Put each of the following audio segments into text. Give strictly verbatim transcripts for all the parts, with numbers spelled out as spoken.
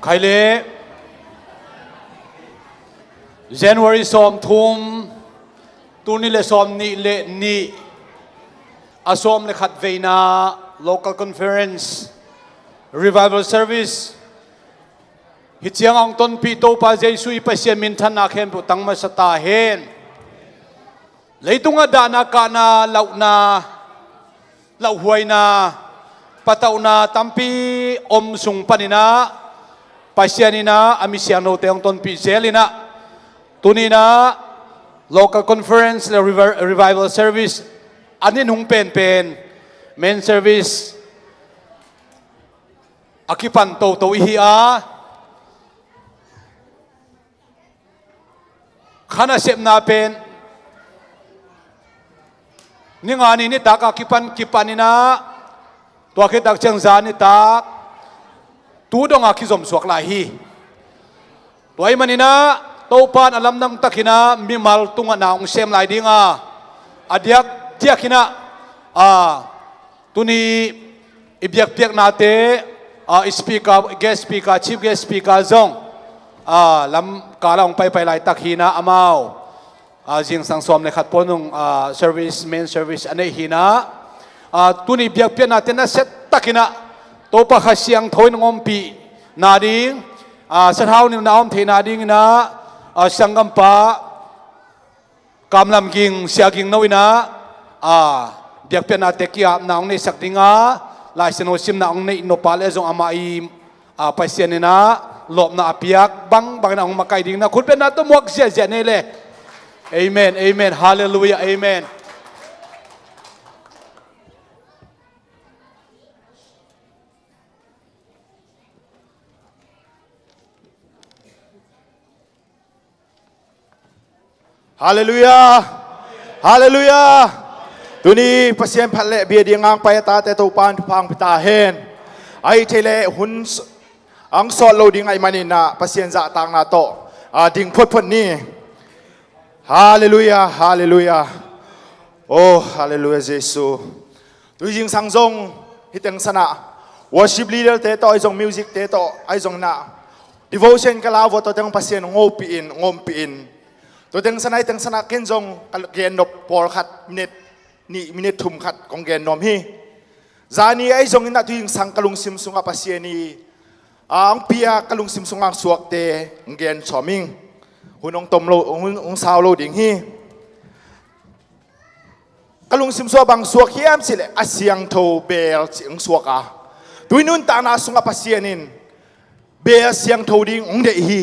Khai le January sawmthum, tul nih le sawmnih le nih, a sawm le khat veina local conference, revival service, hi ciang a hong tonpih Topa Jesu i Pasian minthanna khempeuh tang masa ta hen. Leitungah dahna, kahna, lauhna, lauhuaina, patauhna tampi om sung paninah Pasian inah a mi siangthote hong tonpih zel inah, tuninah local conference le revi-, revival service a nin hong penpen main service a kipan toto ihi a, kha nasepna pen ni nga ni nitak a kipan kipan inah, tua khit tak ciang zan nitak tu dong a kizom suak lai hi. Tua ahih maninah Topa in a lamdang takinah mimal tungah na hong sem lai dinga, a diakdiak inah, a, tuni i biakpiaknate, a, i speaker, guest speaker, chief guest speaker zong, a, lamkal a hong paipai laitak hinah amau, a, zingsang sawm le khat pawl nung, a, service, main service a neih hinah, a, tuni biakpiaknate nasia takinah Topa Kha Siangtho in hong ompih nading, a, sathau nilhna a om theih nadinginah, a, sanggampa Kam Lam Ging, Sia Ging No inah, a, biakpiaknate ki-apna hong neihsak dinga, Lai Siangtho simna hong neih nop a le zong amah i, a, Pasian inah lawpna a piak bangbang inah hong makaih dingin a khutbetna tawh muak ziahziah nei le. Amen, amen, halleluiah, amen. Halleluiah. Halleluiah. Tuni Pasian phat le bia ding a hong pai a tate Topa in thupha hong pia ta hen. Ahih theih leh hun s-, a hong sawt lo ding ahih maninah Pasian zahtakna tawh, a, ding photphot ni. Halleluiah, halleluiah. Oh, halleluiah, Jesu. Tui zingsang zong hih teng sanah worship leader te tawh ahi zong, music te tawh ahi zong inah devotion ka la vua, tua teng Pasian hong ompih in, hong ompih in. Tua teng sanah, hih teng sanah ken zong ka gen nop pawlkhat, minute nih, minute thum khat kong gen nuam hi. Zani ahi zong inah tui zingsang ka lungsim sungah Pasian i, a, hong pia, ka lungsim sungah hong suakte hong gen sawm ing. Hun hong tom lo, hun hong sau lo ding hi. Ka lungsim sungah bang suak hiam cih leh a siangtho beel cih hong suak a, tui nuntakna sungah Pasian in beel siangtho ding hong deih hi.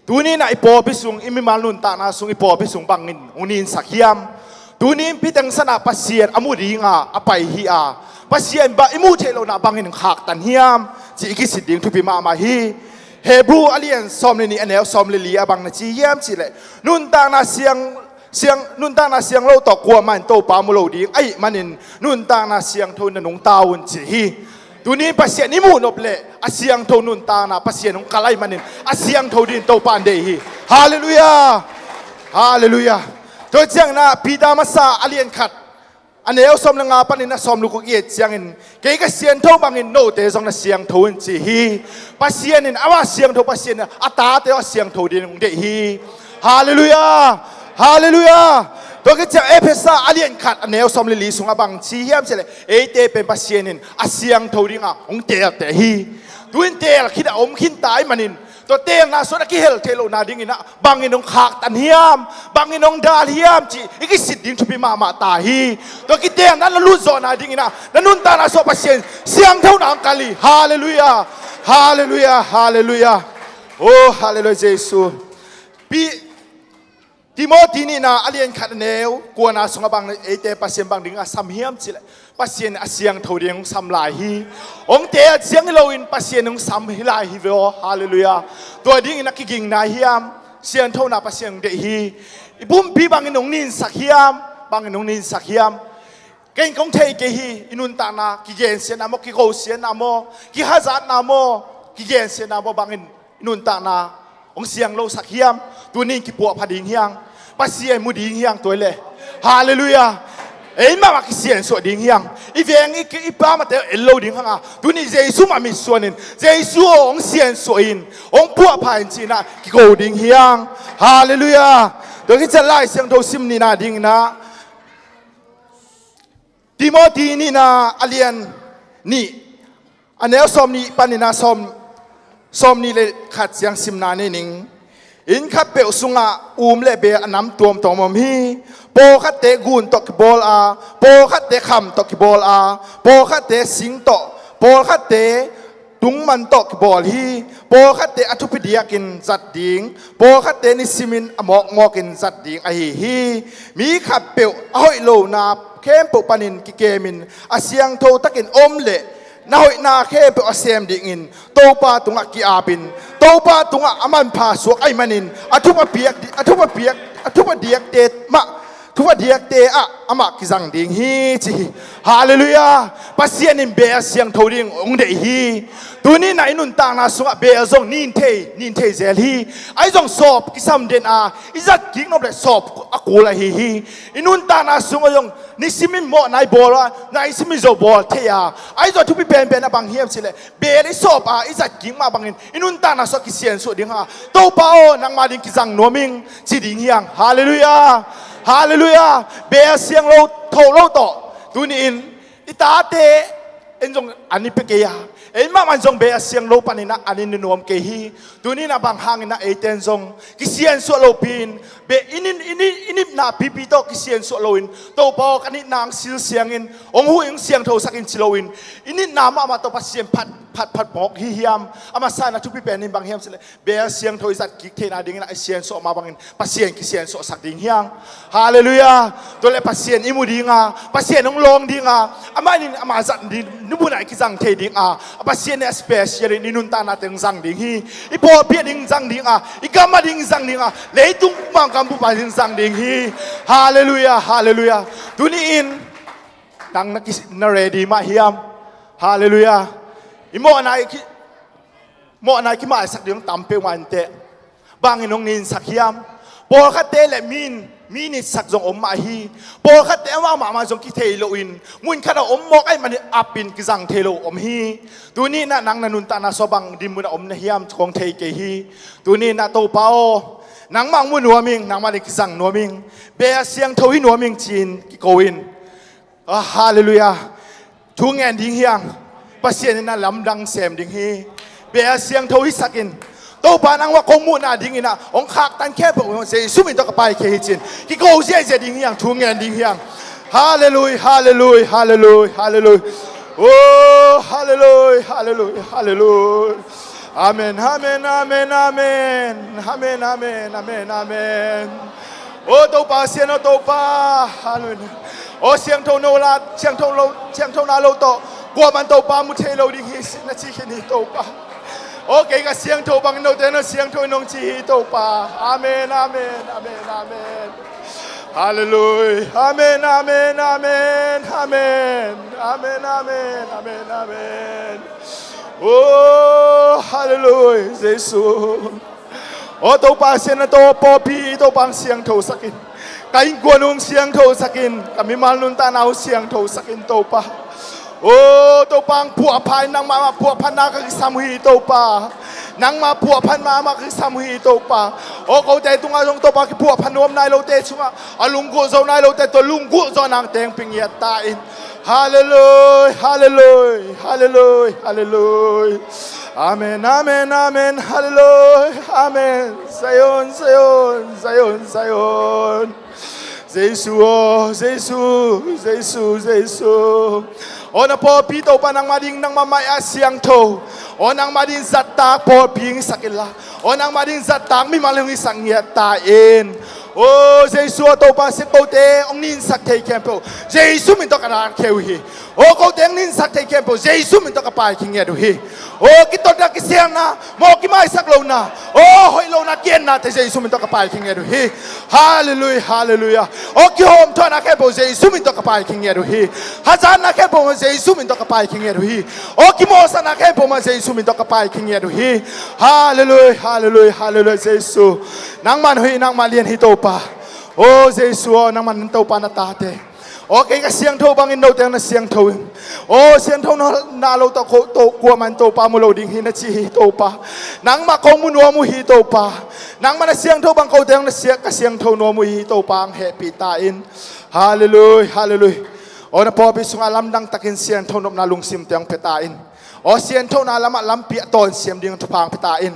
Tuni inah i pawlpi sung, i mimal nuntakna sung, i pawlpi sung bangin hong ninsak hiam? Tuni in hih teng sanah Pasian a mu dinga a pai hi a, Pasian bang i muh theih lohna bangin hong khaktan hiam cih i kisit ding thupi mahmah hi. Hebru a lian sawm le nih, a neu sawm le li ah bang na ci hiam cih leh, nuntakna siang, siang, nuntakna siang lo tawh kuamah in Topa mu lo ding ahih manin nuntakna siangtho in na nungta un, ci hi. Tuni in Pasian i muh nop leh a siangtho nuntakna Pasian hong kal ahih manin a siangtho dingin Topa in deih hi. Halleluiah. Halleluiah. Tua cianginah Peter masa a lian khat, a neu sawm le nga panin a sawm le guk i et ciangin, kei ka siangtho bangin note zong na siangtho un, ci hi. Pasian in amah siangtho, Pasian in a tate a siangtho dingin hong deih hi. Halleluiah. Halleluiah. Tua khit ciang Efesa a lian khat, a neu sawm le li sungah bang ci hiam cih leh, eite pen Pasian in a siangtho dingah hong teelteh hi. Tu in teel khit a om khinta ahih manin tua teelna sungah a kihel theih lohna dinginah bangin hong khaktan hiam, bangin hong dal hiam cih i kisit ding thupi mahmah ta hi. Tua kiteelna na lutzawhna dinginah na nuntakna sungah Pasian siangthona hong kal hi. Halleluiah. Halleluiah. Halleluiah. Oh, halleluiah, Jesu. Pi-, Timoti nihna a lian khat, a neu kuana sungah bang, eite Pasian bang dingah sam hiam cih leh, Pasian a siangtho ding hong sam lai hi. Hong teel ciang hi loin Pasian hong sam hi lai hi ve aw. Halleluiah. Tua dingin a kiging nai hiam? Siangthona Pasian hong deih hi. I pumpi bangin hong ninsak hiam? Bangin hong ninsak hiam? Ken kong thei kei hi, i nuntakna kigensiatna maw, kigosiatna maw, kihazatna maw, kigensiatna maw, bangin i nuntakna hong siang losak hiam? Tuni in kipuahpha ding hi hang. Pasian mu ding hi hang, tua hi leh. Halleluiah. Ei mahmah kisiansuah ding hiang. I veng i, i pamate en lo ding hanga, tuni Jesu mah mitsuanin, Jesu aw hong siansuah in, hong puahpha in cinah kiko ding hiang. Halleluiah. Tua kician Lai Siangtho sim nihna dinginah Timothy nihna a lian nih, a neu sawm nih paninah sawm, sawm nih le khat ciang simna ni ning. Inn khatpeuh sungah um le beel a nam tuamtuam om hi. Pawlkhatte gun tawh kibawl a, pawlkhatte kham tawh kibawl a, pawlkhatte sing tawh, pawlkhatte tungman tawh kibawl hi. Pawlkhatte a thupi diakin zat ding, pawlkhatte nisimin a mawkmawkin zat ding ahi hi. Mi khatpeuh a hoih lona khempeuh panin kikemin a siangtho takin om leh na hoihna khempeuh a sem dingin Topa tungah ki-apin, Topa tungah a manpha suak ahih manin a thup a piak, a thup a piak, a thup a diakte mah, thup a diakte ah amah kizang ding hi ci hi. Halleluiah. Pasian in beel siangtho ding hong deih hi. Tuninah i nuntakna sungah beel zong nin thei, nin thei zel hi. Ahi zong sawp kisam den a, i zat kik nop le sawp a kul ahi hi. I nuntakna sungah zong nisimin mawhna i bawl a, nisimin zo bawl thei a, ahi zong thupi penpen a bang hiam cileh beel i sawp a, i zat kik mah bangin i nuntakna sungah kisiansuah ding hanga, Topa aw, nangma ding kizang nuam ing ci ding hiang. Halleluiah. Halleluiah. Beel siang lo, tho lo tawh tuni-in i tate en zong an i pia kei a, ei mahmah in zong beel siang lo paninah an i nuam kei hi. Tuninah bang hanginah eite in zong kisiansuah lopi-in, be i nit, i nit, i nitna pipi tawh kisiansuah loin, Topa aw, ka nitna hong silsiangin, hong huh in, hong siangthosakin ci loin, i nitna mahmah tawh Pasian phat, phat, phat mawk hi hiam? A masa in a thupi pen in bang hiam cileh beel siangtho i zat kik theihna dingin a i siansuah mah bangin Pasian kisiansuahsak ding hiang. Halleluiah. Tua le Pasian i mu dinga, Pasian hong lawng dinga, amah in ama zat ding, nu munah i kizang thei dinga, a Pasian i a special in i nuntakna teng zang ding hi. I pawlpi a ding zang dinga, i gam a ding zang dinga, leitung mangkam bupa ding zang ding hi. Halleluiah. Halleluiah. Tuni-in nang na, ki, na ready mah hiam? Halleluiah. I mawhna i ki, mawhna i kimaisak ding tam peuhmah inteh. Bangin hong ninsak hiam? Pawlkhatte le mi in, mi nitsak zong om mah hi. Pawlkhatte amah mahmah zong kithei loin, mun khatah om mawk ahih manin apin kizang thei lo om hi. Tuninah nang na nuntakna sungah bang dinmun a om na hiam kong thei kei hi. Tuninah Topa aw, nangmah hong mu nuam ing, nangmah ding kizang nuam ing, beel siangtho hi nuam ing ci-in kiko in. Ah, halleluiah. Thu ngen ding hiang. Pasian in a lamdang sem ding hi. Beel siangtho hisakin, Topa nangmah kong muhna dinginah hong khaktan khempeuh Jesu min tawh ka paikhia hi ci-in kiko ziahziah ding hiang. Thu ngen ding hiang. Halleluiah, halleluiah, halleluiah, halleluiah. Oh, halleluiah, halleluiah, halleluiah. Amen, amen, amen, amen. Amen, amen, amen, amen. O Topa, Sian o Topa. Halleluiah. O siangtho no la, siangtho lo, siangtho na lo tawh kuaman Topa mu thei lo ding hi, na ci khin hi Topa. O kei ka siangtho bangin note na siangtho in hong ci hi Topa. Amen, amen, amen, amen. Halleluiah. Amen, amen, amen, amen. Amen, amen, amen, amen. Oh, halleluiah, Jesu. O Topa Sian a, Topa pawlpi Topa hong siangthosakin, ka innkuan hong siangthosakin, ka mimal nuntakna hong siangthosakin Topa. O Topa hong phuahpha in, nangmah mah phuahphatna ka kisam uh hi Topa. Nangmah phuahphat mahmah ka kisam uh hi Topa. O kote tungah zong Topa kiphuahpha nuam nai lote sungah a lunggulh zo nai lote tua lunggulh zawhna teng pia ngiat ta in. Halleluiah, halleluiah, halleluiah, halleluiah. Amen, amen, amen, halleluiah, amen. Zion, Zion, Zion, Zion. Jesu aw, Jesu, Jesu, Jesu. O na pawlpi Topa nangmah ding, nangmah mai-ah siangtho. O nangmah ding zattak pawlpi hong hisak inla, o nangmah ding zattak mimal hong hisak ngiat ta in. O Jesu aw, Topa Sian, kote hong ninsak thei khempeuh Jesu min tawh ka dakhia uh hi. O kote hong ninsak thei khempeuh Jesu min tawh ka paikhia ngiat uh hi. O kitotna, kisialna, mawh kimaisak lohna, o hoih lohna, kiennate Jesu min tawh ka paikhia ngiat uh hi. Halleluiah, halleluiah. O kihawmthuahna khempeuh Jesu min tawh ka paikhia ngiat uh hi. Hazatna khempeuh mah Jesu min tawh ka paikhia ngiat uh hi. O kimawhsakna khempeuh mah Jesu min tawh ka paikhia ngiat uh hi. Halleluiah, halleluiah, halleluiah, Jesu. Nangmah hoih, nangmah lian hi Topa. O Jesu aw, nangmah Topa na tate. Aw, kei ka siangtho bangin note na siangtho in. Aw, siangtho na, na lo tawh ko, to, kuaman Topa mu lo ding hi na ci hi Topa. Nangmah kong mu nuam uh hi Topa. Nangmah na siangtho bang kote na siang, ka siangtho nuam uh hi Topa, ang hehpih ta in. Halleluiah, halleluiah. Aw, na pawlpi sungah lamdang takin siangtho nopna lungsimte hong pia ta in. Aw, siangthona lamah lampi a tawnsiam ding thupha hong pia ta in.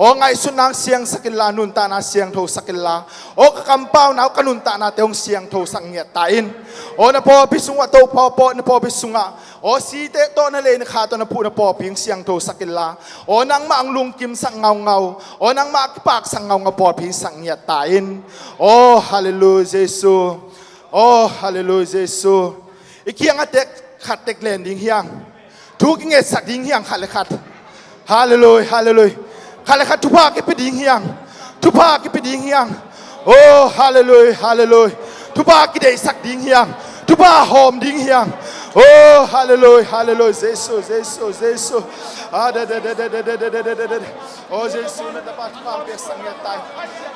Aw, ngaihsutna hong siangsak inla, nuntakna siangthosak inla. Aw, ka kampauna uh, ka nuntaknate hong siangthosak ngiat ta in. Aw, na pawlpi sungah Topa, paw, na pawlpi sungah, aw, site tawh na lei na kha tawh na phuh na pawlpi hong siangthosak inla. Aw, nangmah hong lungkimsak ngaungau. Aw, nangmah kipaksak ngaungau pawlpi hong sak ngiat ta in. Aw, halleluiah Jesu. Aw, halleluiah Jesu. I kiangah tek khat tek len ding hi hang. Thu kingetsak ding hi hang khat le khat. Halleluiah, halleluiah. Khat le khat thupha kipia ding hi hang. Thupha kipia ding hi hang. Aw, halleluiah, halleluiah. Thupha kideihsak ding hi hang. Thupha hawm ding hi hang. Aw, halleluiah, halleluiah. Jesu, Jesu, Jesu. Ah, de, de, de. Aw, Jesu na tapa thupha hong piaksak ngiat ta in.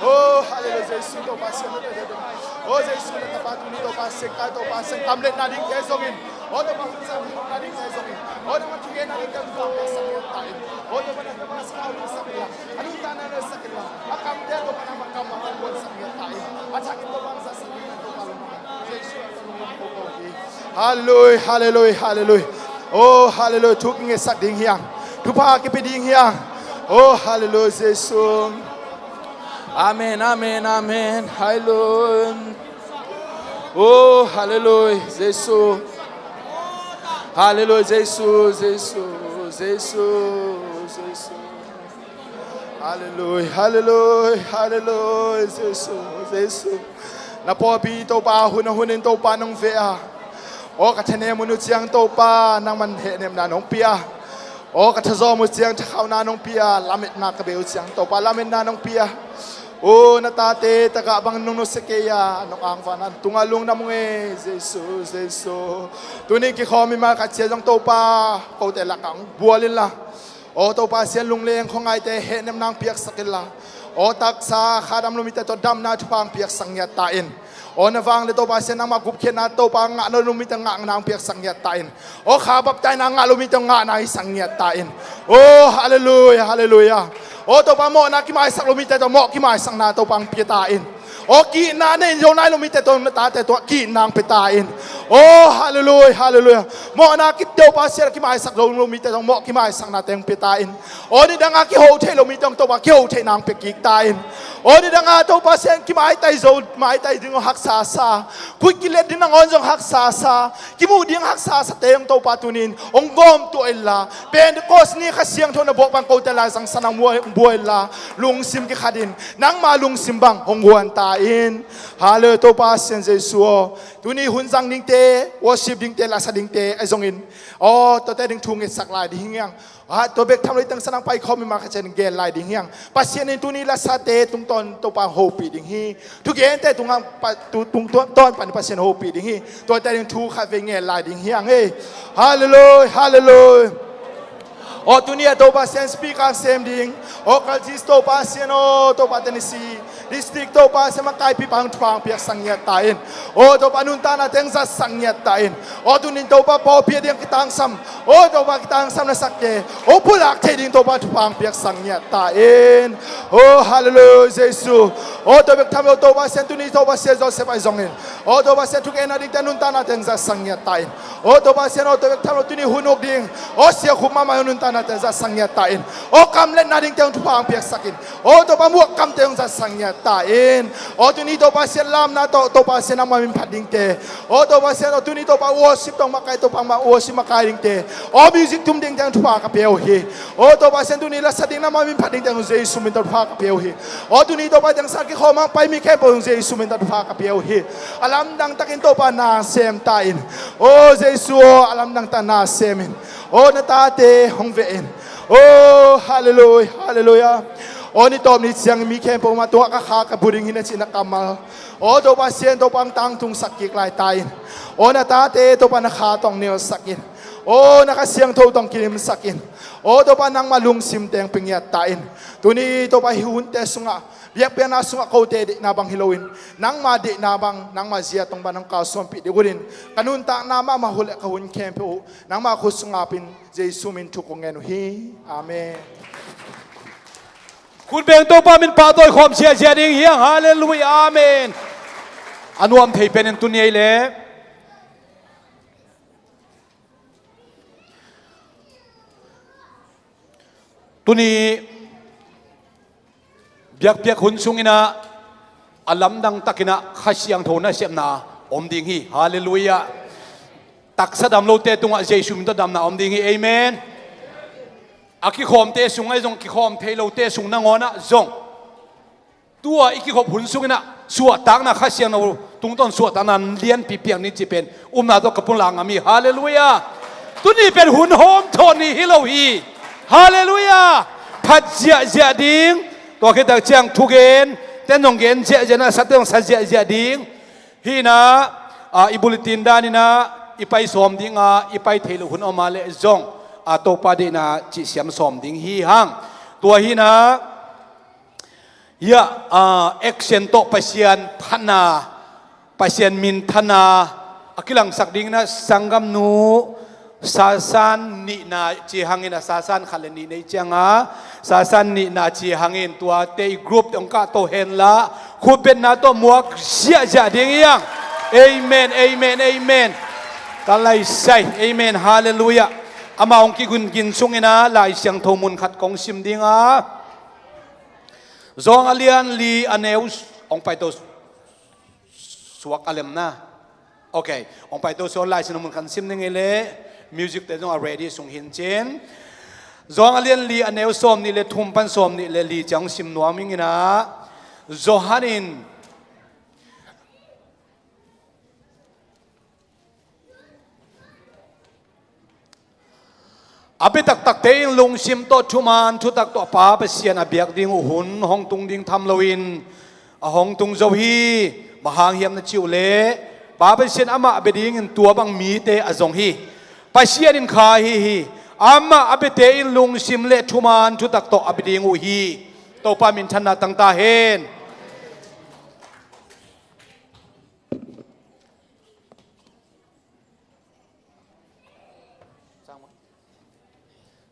Aw, halleluiah. Jesu Topa siang na, de, de, de. Aw, Jesu na tapa tuni Topa siang kai Topa siang kamletna dingte zongin. Aw, Topa hun sang hun na dingte zongin. Aw, Topa thugenna dingte thupha hong piaksak ngiat ta in. Aw, Topa na tapa siang hong piaksak ngiat. A nuntakna na sak ngiat. A kamte Topa nangmah kammal hong buansak ngiat ta in. A thakin Topa hong zatsak ngiat Topa lungdam. Jesu a lungdam ko ko hi. Halleluiah, halleluiah, halleluiah. Oh, halleluiah. Thu kingetsak ding hi hang. Thupha kipia ding hi hang. Oh, halleluiah, Jesu. Amen, amen, amen. Halleluiah. Oh, halleluiah, Jesu. Halleluiah, Jesu, Jesu, Jesu, Jesu. Halleluiah, halleluiah, halleluiah, Jesu, Jesu. Na pawlpi Topa, hun a hunin Topa nong veh a. Aw, ka thanem uh ciang Topa, nangman hehnemna nong pia. Aw, ka thazawm uh ciang thakhauhna nong pia, lametna ka bei uh ciang Topa, lametna nong pia. Aw, na tate tagah bang nong nusia kei a, nong angvahna tungah lungdam ung e, Jesu, Jesu. Tuni kikhawm i mal khat ciang zong Topa, kote lakah hong bual inla. Aw Topa Pasian, lungleng khuangaite hehnemna hong piaksak inla. Aw taksa khadam lo mite tawh damna thupha hong piaksak ngiat ta in. Aw na vanglian Topa Pasian, nangmah gupkhiatna Topa ngah lo mite ngahna hong piaksak ngiat ta in. Aw kha baptaina ngah lo mite ngahna hisak ngiat ta in. Aw halleluiah, halleluiah. Aw Topa mawhna kimaisak lo mite tawh mawh kimaisakna Topa hong pia ta in. Aw kihna nei zo nai lo mite tawh na tate tawh kihna hong pia ta in. Aw halleluiah, halleluiah. Mawhna kip Topa Pasian kimaisak zo lo mite tawh mawh kimaisaknate hong pia ta in. Aw nidanga kiho thei lo mite tawh Topa kiho theihna hong pia kik ta in. Aw nidanga Topa Pasian kimaitai zo, maitai ding hong haksa sa. Khuit kilet ding nangawn zong haksa sa. Kimuh ding haksa sate hong Topa tunin hong gawmtuah inla. Pentecost ni Kha Siangtho na buak bang kote laizang san hong buai, hong buai inla. Lungsim kikhat in nangma lungsim bang hong guan ta in. Halleluiah Topa Pasian Jesu aw. Tuni hun zang dingte, worship dingte, lasa dingte ahi zongin, aw tuate ding thu ngetsak lai ding hi hang. Aw tua bek tham lo i tangsan hong paikhawm i mal khat ciang gen lai ding hi hang. Pasian in tuni lasate tungtawn Topa hong hopih ding hi. Thugente tungah pa, tu, tungtawn pan Pasian hong hopih ding hi. Tuate ding thu khat vei ngen lai ding hi hang e. Halleluiah, halleluiah. Aw tuni a Topa Pasian speaker sem ding. Aw kalzis Topa Pasian aw Topa Tennessee District Topa Pasian makaipi pang thupha hong piaksak ngiat ta in. Aw Topa nuntaknate hong zatsak ngiat ta in. Aw tunin Topa pawlpi a ding kitangsam. Aw Topa kitangsam na sakte. Aw pulak thei ding Topa thupha hong piaksak ngiat ta in. Aw halleluiah Jesu. Aw tua bek tham lo Topa Pasian tuni Topa Pasian Joseph ahi zongin. Aw Topa Pasian thugenna dingte nuntaknate hong zatsak ngiat ta in. Aw Topa Pasian aw tua bek tham lo tuni hun uk ding. Aw siakhup mahmah hong nuntaknate hong zatsak ngiat ta in. Aw kamletna dingte hong thupha hong piaksak in. Aw Topa muak kamte hong zatsak ngiat ta in. Aw tuni Topa Pasian lamna tawh Topa Pasian nangma min phat dingte. Aw Topa Pasian aw tuni Topa worship tawh makai Topa ma worship makai dingte. Aw music tum dingte hong thupha ka pia uh hi. Aw Topa Pasian tuni lasa ding nangma min phat dingte hong Jesu min tawh thupha ka pia uh hi. Aw tuni Topa teng sa kikhawm hong pai mi khempeuh hong Jesu min tawh thupha ka pia uh hi. A lamdang takin Topa na sem ta in. Aw Jesu aw a lamdang takin na sem in. Aw na tate hong veh in. Aw halleluiah, halleluiah. Aw ni tawp ni ciang mi khempeuh mah tungah ka kha ka bu ding hi na cih na kammal. Aw Topa Pasian Topa hong tangtungsak kik lai ta in. Aw na tate Topa na kha tawh hong nelsak in. Aw na Kha Siangtho tawh hong kilimsak in. Aw Topa nangma lungsimte hong pia ngiat ta in. Tuni Topa hih hunte sungah Biakpiakna sungah kote deihna bang hi loin, nangma deihna bang, nangma zia tong bang nong kalsuanpih ding unin, ka nuntakna mahmah uh le ka hun khempeuh uh nangma khut sungah pia-in, Jesu min thu kong ngen uh hi. Amen. Khut beng Topa min pahtawi khawm ziahziah ding hi hang. Halleluiah, amen. A nuam thei penin tuni ei leh, tuni biakpiak hun sungin ah, a lamdang takin ah Kha Siangtho nasepna om ding hi. Halleluiah. Taksa dam lote tungah Jesu min tawh damna om ding hi. Amen. A kikhawmte sung ahi zong, kikhawm thei lote sung nangawn ah zong, tua i kikhop hun sungin ah suahtakna, Kha Siangtho tungtawn suahtakna lianpi piak ni cih pen upna tawh ka pulak ngam hi. Halleluiah. Tuni pen hun hawmthawh ni hi lo hi. Halleluiah. Phat ziahziah ding. Tua khit tak ciang thugen ten zong gen ziahziah, na sate zong sa ziahziah ding. Hi-in ah, a, i bulletin danin ah i pai sawm ding a, i pai theih loh hun om a leh zong, a, Topa deihna cih siam sawm ding hi hang. Tua hi-in ah, hiah, a, action tawh Pasian phatna, Pasian minthanna a kilangsak dingin ah sanggamnu Sasan nihna ci hangin, a Sasan khat le nih nei cianga, Sasan nihna ci hangin tuate i group te hong kahto henla, khutbetna tawh muak ziahziah ding hi hang. Amen, amen, amen. Ka laisai, amen, halleluiah. Amah hong kigingin sungin ah Lai Siangtho mun khat kong sim ding a, John a lian li a neu s-, hong paito suak a lemna. Ok, hong paito suak, Lai Siangtho mun khat sim ning ei leh, music te zong a ready sung hi-in cin. John a lian li a neu sawm nih le thum pan sawm nih le li ciang hong sim nuam ing in ah, Johan in a bia taktakte in lungsim tawh, thuman thutak tawh Pa Pasian a biak ding uh hun hong tung ding tham loin a hong tung zo hi. Bang hang hiam na cih uh leh, Pa Pasian amah a bia dingin tua bang mite a zong hi. Pasian in kha ahi hi. Amah a biate in lungsim le thuman thutak tawh a bia ding uh hi. Topa minthanna tang ta hen.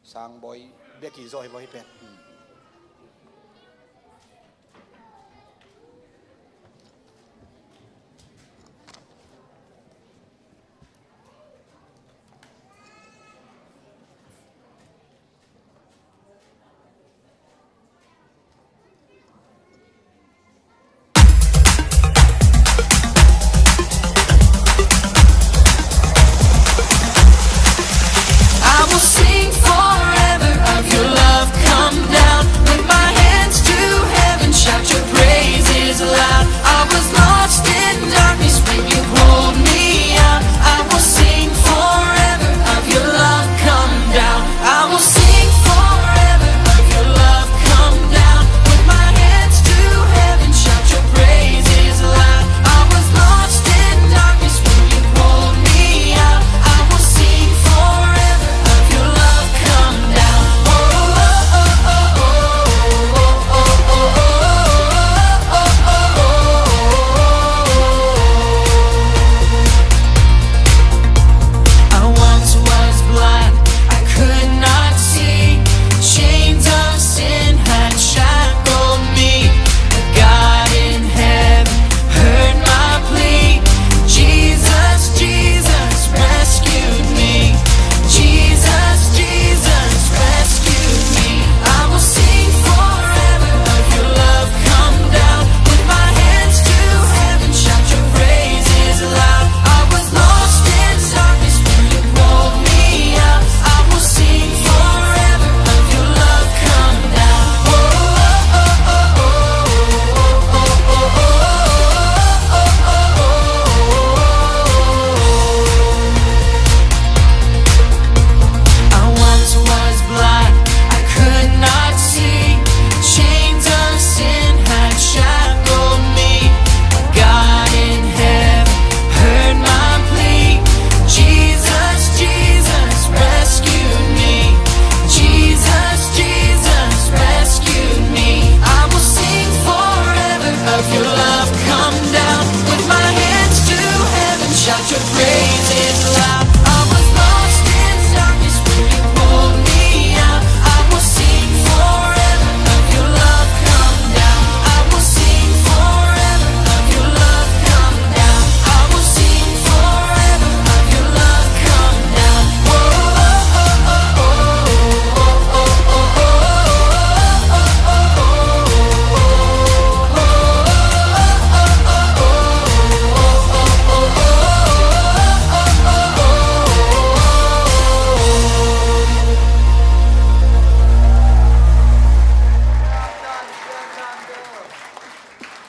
Sang bawi bek hi zaw hi bawi pen. I will sing forever of your love come down.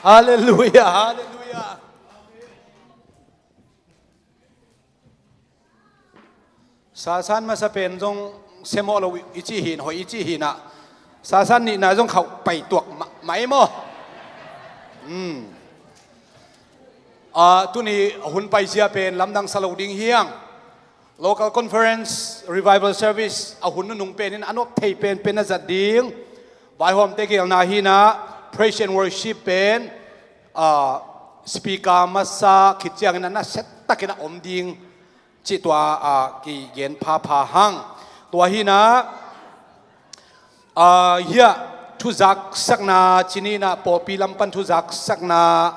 Halleluia, halleluia. Sasan masa pen zong semawh lo i cih hi in, hoih i cih hi in ah, sasan nihna zong khauh pai tuak mah, mah ei maw? Hmm. Ah, tuni hun paizia pen lamdang sa lo ding hi hang. Local Conference Revival Service a hun nunung penin a nop thei penpen a zat ding vaihawmte gelna hi in ah, Praise and Worship pen, ah, speaker masa khit ciangin a nasia takin a om ding cih tua, ah, kigen phapha hang. Tua hi in ah, ah, hiah thuzaksakna ci ni in ah, pawlpi lam pan thuzaksakna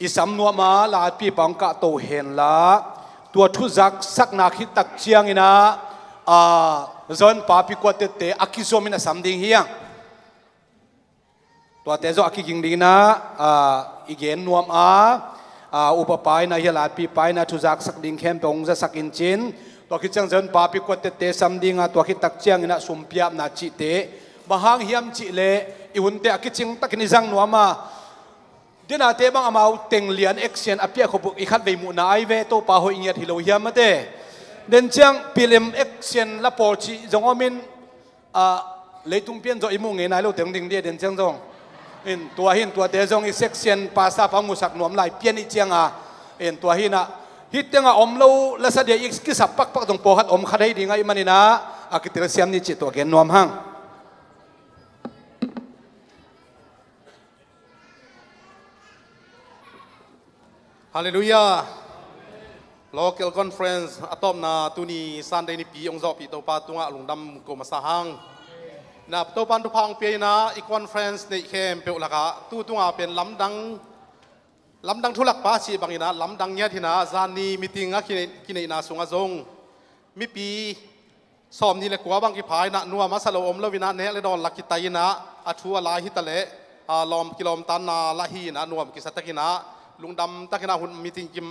i sam nuam a, laipipa hong kahto hen la, tua thuzaksakna khit tak ciangin ah, ah, Zion Papi Quartet-te a kizom in a sam ding hi hang. Tuate zong a kiging ding in ah, ah, i gen nuam a, ah, upapa in ah, hiah laipipa in ah thuzaksak ding khempeuh hong zasak in cin. Tua khit ciang Zion Papi Quartet-te sam ding a, tua khit tak ciangin ah sumpiapna cihte, bang hang hiam cih leh i hunte a kicing takin i zang nuam a, dinate bang amau teng lian action a piak khop uh i khatvei muhna ai ve, Topa hoih ngiat hi lo hiam mate. Den ciang pilem action la pawl cih zong om in, ah, leitung pian zawh i muh ngei nai lo teng ding dia den ciang zong. In tua hi in, tuate zong i section pastor pa musak nuam lai pian i ciang a. In tua hi in ah, hih teng a om lo la sa dia i kisap pakpak zong pawlkhat om kha thei ding ahih manin ah, a kitel siam ni cih tua gen nuam hang. Halleluia. Local Conference a tawpna tuni Sunday nipi hong zawhpih Topa tungah lungdam ko masa hang. Na Topa in thupha hong pia in ah, i conference neih khempeuh lakah tu tungah pen lamdang, lamdang thu lakpa cih bangin ah lamdang ngiat hi in ah, zan ni meeting a kinei, kineihna sungah zong mipi sawmnih le kua bang kipha in ah, nuam a sa lo om lo in ah, nek le dawn la kitai in ah, a thu a lai hi ta leh, a, lawm, kilawmtanna la hi in ah, nuam kisa takin ah, lungdam takin ah hun meeting ki,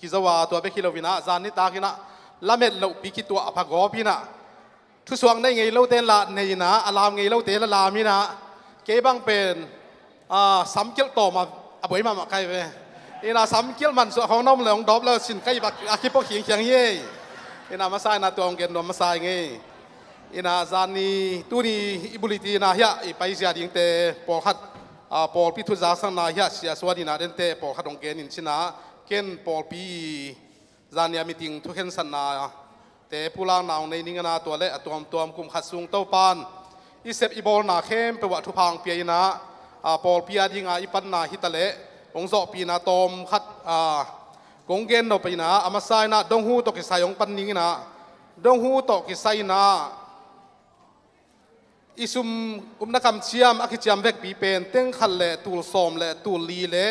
kizo a, tua bek hi lo in ah, zan nitak in ah lamet lohpi kituah a pha gawp in ah, thusuak nei ngei lote in la nei in ah, a lam ngei lote la lam in ah, kei bang pen, ah, samkilh tawm a, a buai mahmah kai ve. In ah samkilh mansuah khawng na om le hong dawp le sin kai bak a kipua khiangkhiang hi ei. In ah masa in ah tua hong gen nuam masa ing ei. In ah zan ni tuni i bulletin ah hiah i paizia dingte pawlkhat, ah, pawlpi thuzaksakna hiah sia suan in ah dente pawlkhat hong gen in cin ah, ken pawlpi zan ni a meeting thukhensatna te pulakna hong nei ning in ah, tua le a tuamtuam kum khat sung Topa in i sep i bawlna khempeuh ah thupha hong pia in ah, a, pawlpi a ding a i panna hi ta leh hong zawhpihna tawm khat, a, kong gen nop in ah, a masa in ah donghu tawh kisai hong pan ning in ah, donghu tawh kisai in ah i sum upna kamciam a kiciam vekpi pen teng khat le tul sawm le tul li le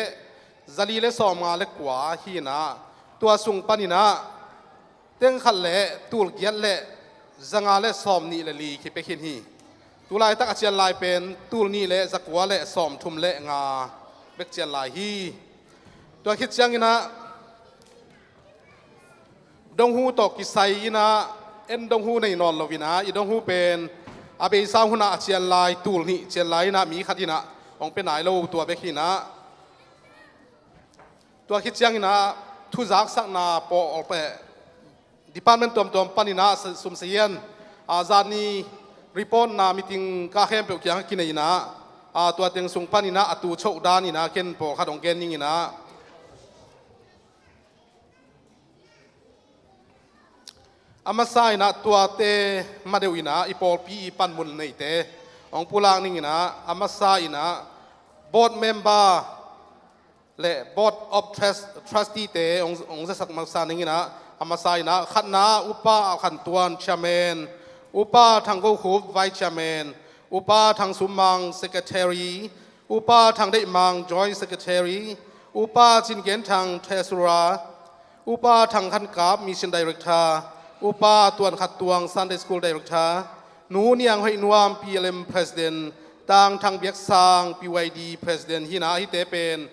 za li le sawmnga le kua hi in ah, tua sung pan in ah teng khat le tul giat le za nga le sawmnih le li kipia khin hi. Tulaitak a cian lai pen tul nih le za kua le sawmthum le nga bek cian lai hi. Tua khit ciangin ah donghu tawh kisai in ah, en donghu nei nawn lo in ah, i donghu pen a beisa hun ah a cian lai, tul nih cian lai in ah mi khat in ah hong pia nai lo, tua bek hi in ah. Tua khit ciangin ah thuzaksakna pawl, eh, department tuamtuam pan in ah sa-, sum sa hian, ah, zan ni report na meeting ka khempeuh kiang a kinei in ah, ah, tua teng sung pan in ah a tu choh dan in ah ken pawlkhat hong gen ning in ah. A masa in ah tuate madeuh in ah i pawlpi i panmun neite hong pulak ning in ah, a masa in ah board member le board of trust, trustee te hong, hong zasak masa ning in ah, a masa in ah khatna Upa Al Khan Tuan chairman, Upa Thang Go Khup vice chairman, Upa Thang Sum Mang secretary, Upa Thang Deih Mang joint secretary, Upa Cin Gen Thang treasurer, Upa Thang Khan Kap mission director, Upa Tuan Khat Tuang Sunday School director, Nu Niang Hoih Nuam P L M president, Tang Thang Biak Sang P Y D president hi in ah, hihte pen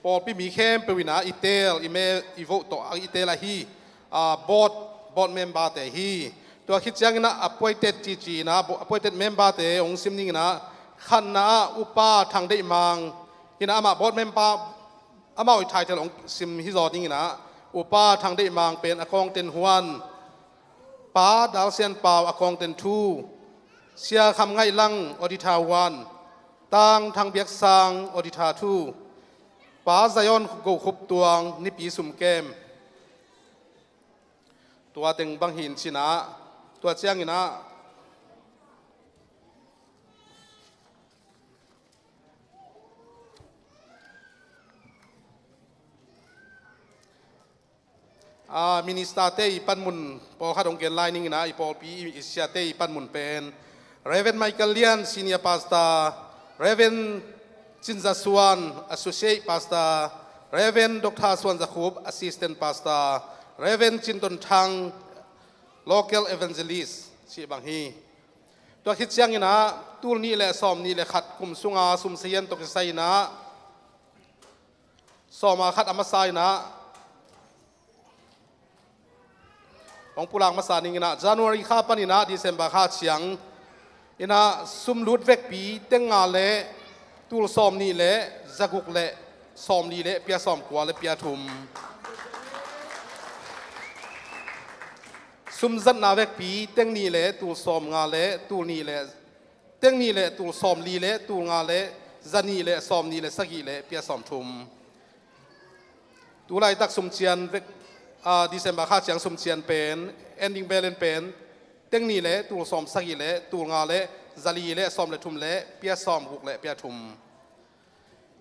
pawlpi mi khempeuh in ah i teel, i me, i vote tawh i teel ahi, ah, board, board member te hi. Tua khit ciangin ah appointed cici in ah, bo-, appointed member te hong sim ning in ah, Khatna ah Upa Thang Deih Mang in ah, amah board member, amau i title hong sim hi zaw ding in ah, Upa Thang Deih Mang pen a kawngten huan, Pa Dal Sian Pau a kawngten thu, Sia Kham Ngaih Lang auditor one, Tang Thang Biak Sang auditor two, Pa Zion Go Khup Tuang nipi sum kem. Tua teng bang hi in cin ah, tua ciangin ah, a, minister te i panmun pawlkhat hong gen lai ning in ah, i pawlpi i, i siate i panmun pen Reverend Michael Lian, Senior Pastor, Reverend Cin Za Suan, Associate Pastor, Reverend Doctor Suan Za Khup, Assistant Pastor, Reverend Cin Ton Thang, Local Evangelist, cih bang hi. Tua khit ciangin ah, tul nih le sawm nih le khat kum sunga sum sahian tawh kisai in ah, sawma khat a masa in ah, hong pulak masa ning in ah, January kha panin ah December kha ciang in ah, sum lut vekpi teng nga le tul sawm nih le za guk le sawm li le pia sawm kua le pia thum. Sum zatna vekpi teng nih le tul sawm nga le tul nih le, teng nih le tul sawm li le tul nga le za nih le sawm nih le sagih le pia sawm thum. Tu laitak sum cian vek, a, December kha ciang sum cian pen, ending balance pen, teng nih le tul sawm sagih le tul nga le za li le sawm le thum le pia sawm guk le pia thum.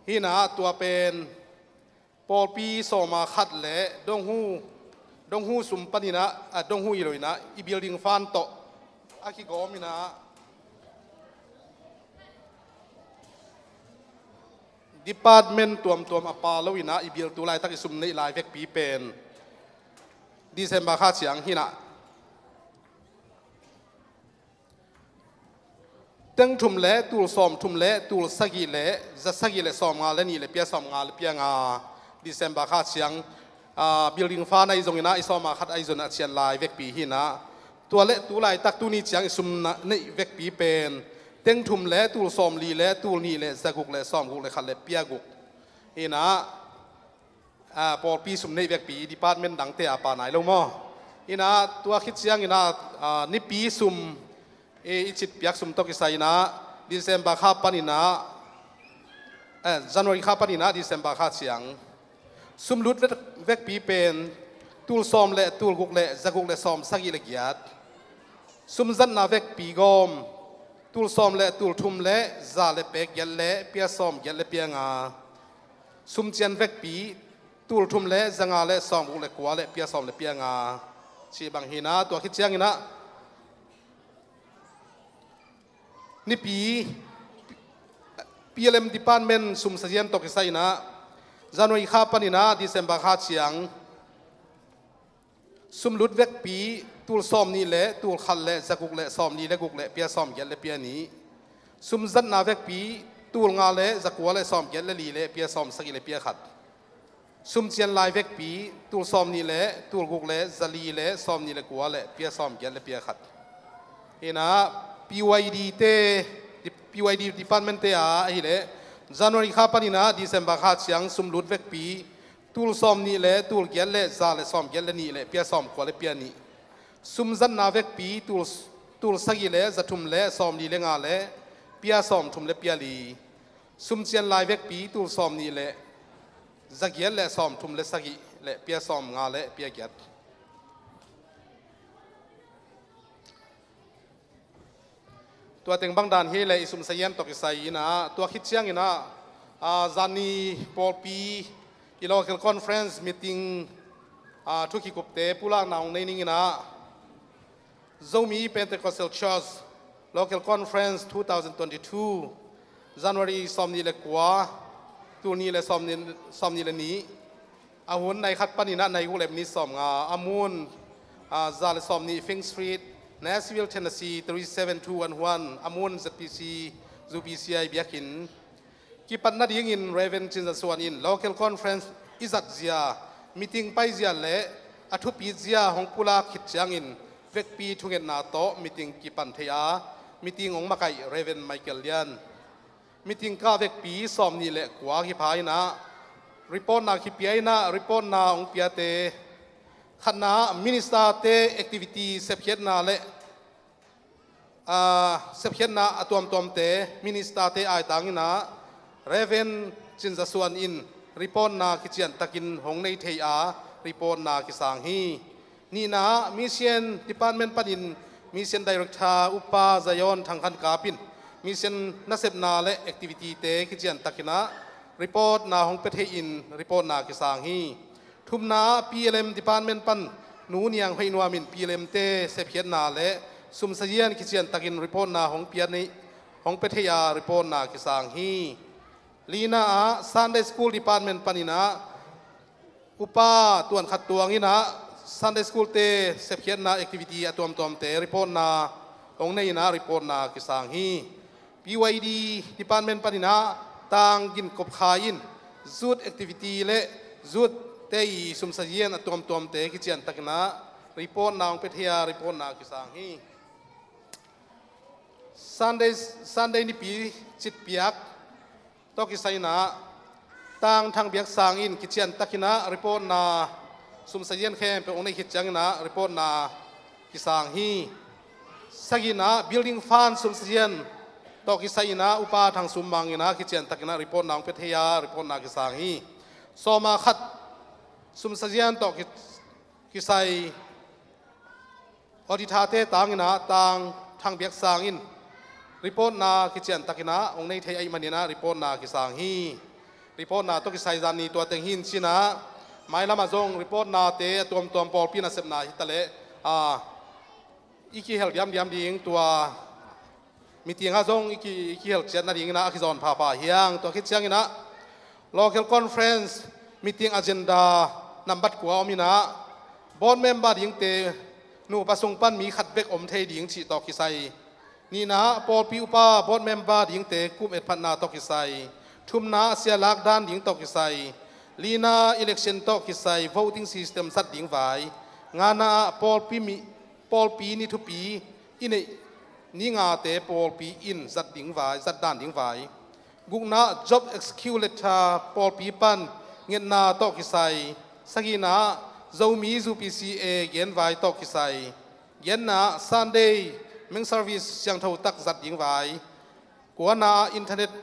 Hi in ah tua pen pawlpi sawma khat le donghu, donghu sum panin ah, a, donghu hi lo in ah, i building fund tawh a kigawm in ah, department tuamtuam a pha lo in ah, i build, tu laitak i sum neih lai vekpi pen December kha ciang hi in ah, teng thum le tul sawm thum le tul sagih le za sagih le sawm nga le nih le pia sawm nga le pia nga, December kha ciang, a, building fund ahi zongin ah, i sawma khat ahi zongin ah cian lai vekpi hi in ah, tua le tu laitak tuni ciang i sum na, neih vekpi pen teng thum le tul sawm li le tul nih le za guk le sawm guk le khat le pia guk hi in ah, a, pawlpi sum neih vekpi department dangte a pha nai lo maw? Hi in ah, tua khit ciangin ah, a, nipi sum, e, i cit piak sum tawh kisai in ah, December kha panin ah, e, January kha panin ah December kha ciang sum lut vek, vekpi pen tul sawm le tul guk le za guk le sawm sagih le giat. Sum zatna vekpi gawm tul sawm le tul thum le za le pek giat le pia sawm giat le pia nga. Sum cian vekpi tul thum le za nga le sawm guk le kua le pia sawm le pia nga. Cih bang hi in ah, tua khit ciangin ah, nipi P L M department sum sahian tawh kisai in ah, January kha panin ah December kha ciang sum lut vekpi tul sawm nih le tul khat le za guk le sawm li le guk le pia sawm giat le pia nih. Sum zatna vekpi tul nga le za kua le sawm giat le li le pia sawm sagih le pia khat. Sum cian lai vekpi tul sawm nih le tul guk le za li le sawm nih le kua le pia sawm giat le pia khat. Hi in ah, P Y D te, P Y D department te ah ahih leh January kha panin ah December kha ciang sum lut vekpi tul sawm nih le tul giat le za le sawm giat le nih le pia sawm kua le pia nih. Sum zatna vekpi tul, tul sagih le za thum le sawm li le nga le pia sawm thum le pia li. Sum cian lai vekpi tul sawm nih le za giat le sawm thum le sagih le pia sawm nga le pia giat. Tua teng bang dan hi leh i sum sahian tawh kisai in ah, tua khit ciangin ah, a, zani pawlpi i local conference meeting, a, thu kikupte pulakna hong nei ning in ah, Zomi Pentecostal Church Local Conference two thousand twenty-two, January sawm nih le kua, tul nih le sawm nih, sawm nih le nih, a hun nai khat panin ah nai guk le minit sawm nga, a mun, a, za le sawm nih, Fink Street, Nashville, Tennessee, three seven two one one, a mun Z P C, U P C I biakinn. Kipat nadingin Reverend Cin Za Suan in local conference i zat zia, meeting pai zia le a thupit zia hong pulak khit ciangin vekpi thungetna tawh meeting kipan thei a, meeting hong makaih Reverend Michael Lian. Meeting kah vekpi sawmnih le kua kipha inah, reportna kipia inah, reportna hong piate, khatna, ministerte activity sepkhiatna le, aa, sepkhiatna a tuamtuamte, ministerte aitang inah, Reverend Cin Za Suan in reportna kician takin hong nei thei a, reportna kisang hi. Nihna, Mission Department panin Mission Director Upa Zion Thang Khan Kap in mission nasepna le activity-te kician takinah reportna hong pia thei in reportna kisang hi. Thumna, P L M Department pan Nu Niang Hoih Nuam in P L M-te sepkhiatna le sumsazian kician takin reportna hong pia nei, hong pia thei a reportna kisang hi. Lina ah Sunday School Department paninah Upa Tuan Khat Tuang inah Sunday School-te sepkhiatna activity a tuamtuamte reportna hong nei inah reportna kisang hi. P Y D Department paninah Tang Gin Kop Khai in youth activity le youth-te i sumsazian a tuamtuamte kician takinah reportna hong pia thei a reportna kisang hi. Sunday, Sunday nipi citpiak tawh kisai inah Tang Thang Biak Sang in kician takinah reportna sumsazian khempeuh hong nei khit cianginah reportna kisang hi. Sagihna, Building Fund sumsazian tawh kisai inah Upa Thang Sum Mang inah kician takinah reportna hong pia thei a reportna kisang hi. Sawma khat, sumsazian tawh ki-, kisai auditor-te tanginah Tang Thang Biak Sang in reportna kician takinah hong nei thei ahih maninah reportna kisang hi. Reportna tawh kisai zan ni tua teng hi in cinah, mailamah zong reportnate a tuamtuam pawlpi nasepna hi taleh, aa, i kihel diamdiam ding, tua meeting ah zong i ki, i kihel ciat nadinginah a kizawn phapha hi hang. Tua khit cianginah local conference meeting agenda nambat kua om inah board member dingte nupa sung pan mi khat bek om thei ding cih tawh kisai. Nihna, pawlpi upa board member dingte kum etphatna tawh kisai. Thumna, sia lakdan ding tawh kisai. Lina, election tawh kisai voting system zat ding vai. Ngana ah pawlpi mi, pawlpi ni thupi i neih ni ngate pawlpi in zat ding vai, zat dan ding vai. Gukna, job executive letter pawlpi pan ngetna tawh kisai. Sagihna, Zomi U P C A genvai tawh kisai. Giatna, Sunday main service siangtho tak zat ding vai. Kuana, internet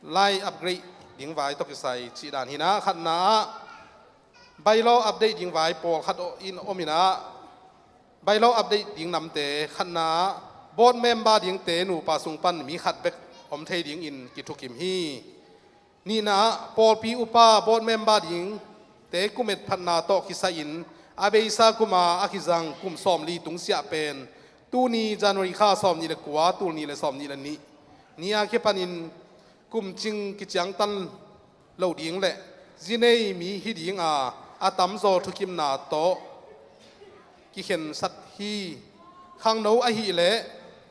line upgrade ding vai tawh kisai cih dan hi inah, khatna ah bylaw update ding vai pawlkhat in om inah, bylaw update ding namte, khatna ah board member dingte nupa sung pan mi khat bek om thei dingin kithukim hi. Nihna ah pawlpi upa board member dingte kum etphatna tawh kisai-in a beisa kuma a kizang kum sawmli tungsiah pen tuni January kha sawmnih le kua, tul nih le sawmnih le nih ni a kipanin kum cing kiciangtan lo ding le zi nei mi hi ding a, a tamzaw thukimna tawh kikhensat hi. Khangno ahih leh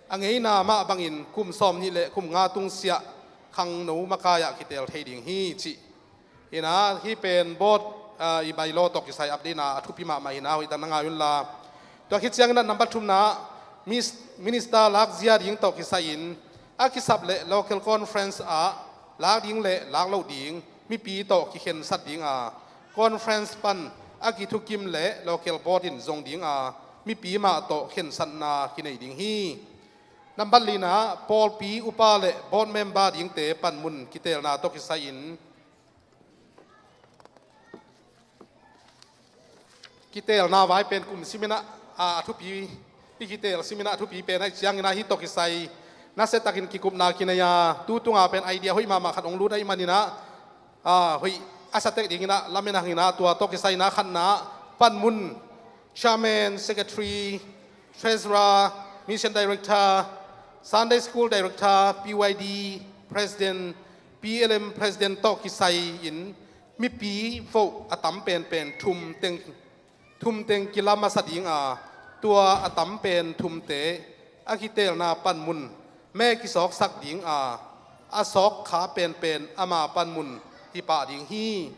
a ngeina mah bangin kum sawmnih le kum nga tungsiah khangno makai-ah kiteel thei ding hi cih. Hi inah, hih pen board, ah, i bylaw tawh kisai update-na a thupi mahmah hi inah, hoihtak na ngai unla. Tua khit cianginah nambat thumna, mis-, minister lakzia ding tawh kisai-in a kisap le local conference ah lak ding le lak loh ding mipi tawh kikhensat ding a, conference pan a kithukim le local board in zong ding a, mipi mah tawh khensatna kinei ding hi. Nambat lina, pawlpi upa le board member dingte panmun kiteelna tawh kisai-in, kiteelna vai pen kum siminah, a, a thupi, i kiteel siminah a thupi pen ahih cianginah hih tawh kisai nasiatakin kikupna kinei a, tu tunga pen idea hoih mahmah khat hong lut ahih maninah, a, hoih a satek dinginah lamen hanginah, tua tawh kisai inah khatna panmun, chairman, secretary, treasurer, mission director, Sunday school director, P Y D president, P L M president tawh kisai-in mipi vote a tam penpen thum teng, thum teng kila masa ding a, tua a tam pen thumte a kiteelna panmun me kisawksak ding a, a sawk kha penpen ama panmun hi pah ding hi.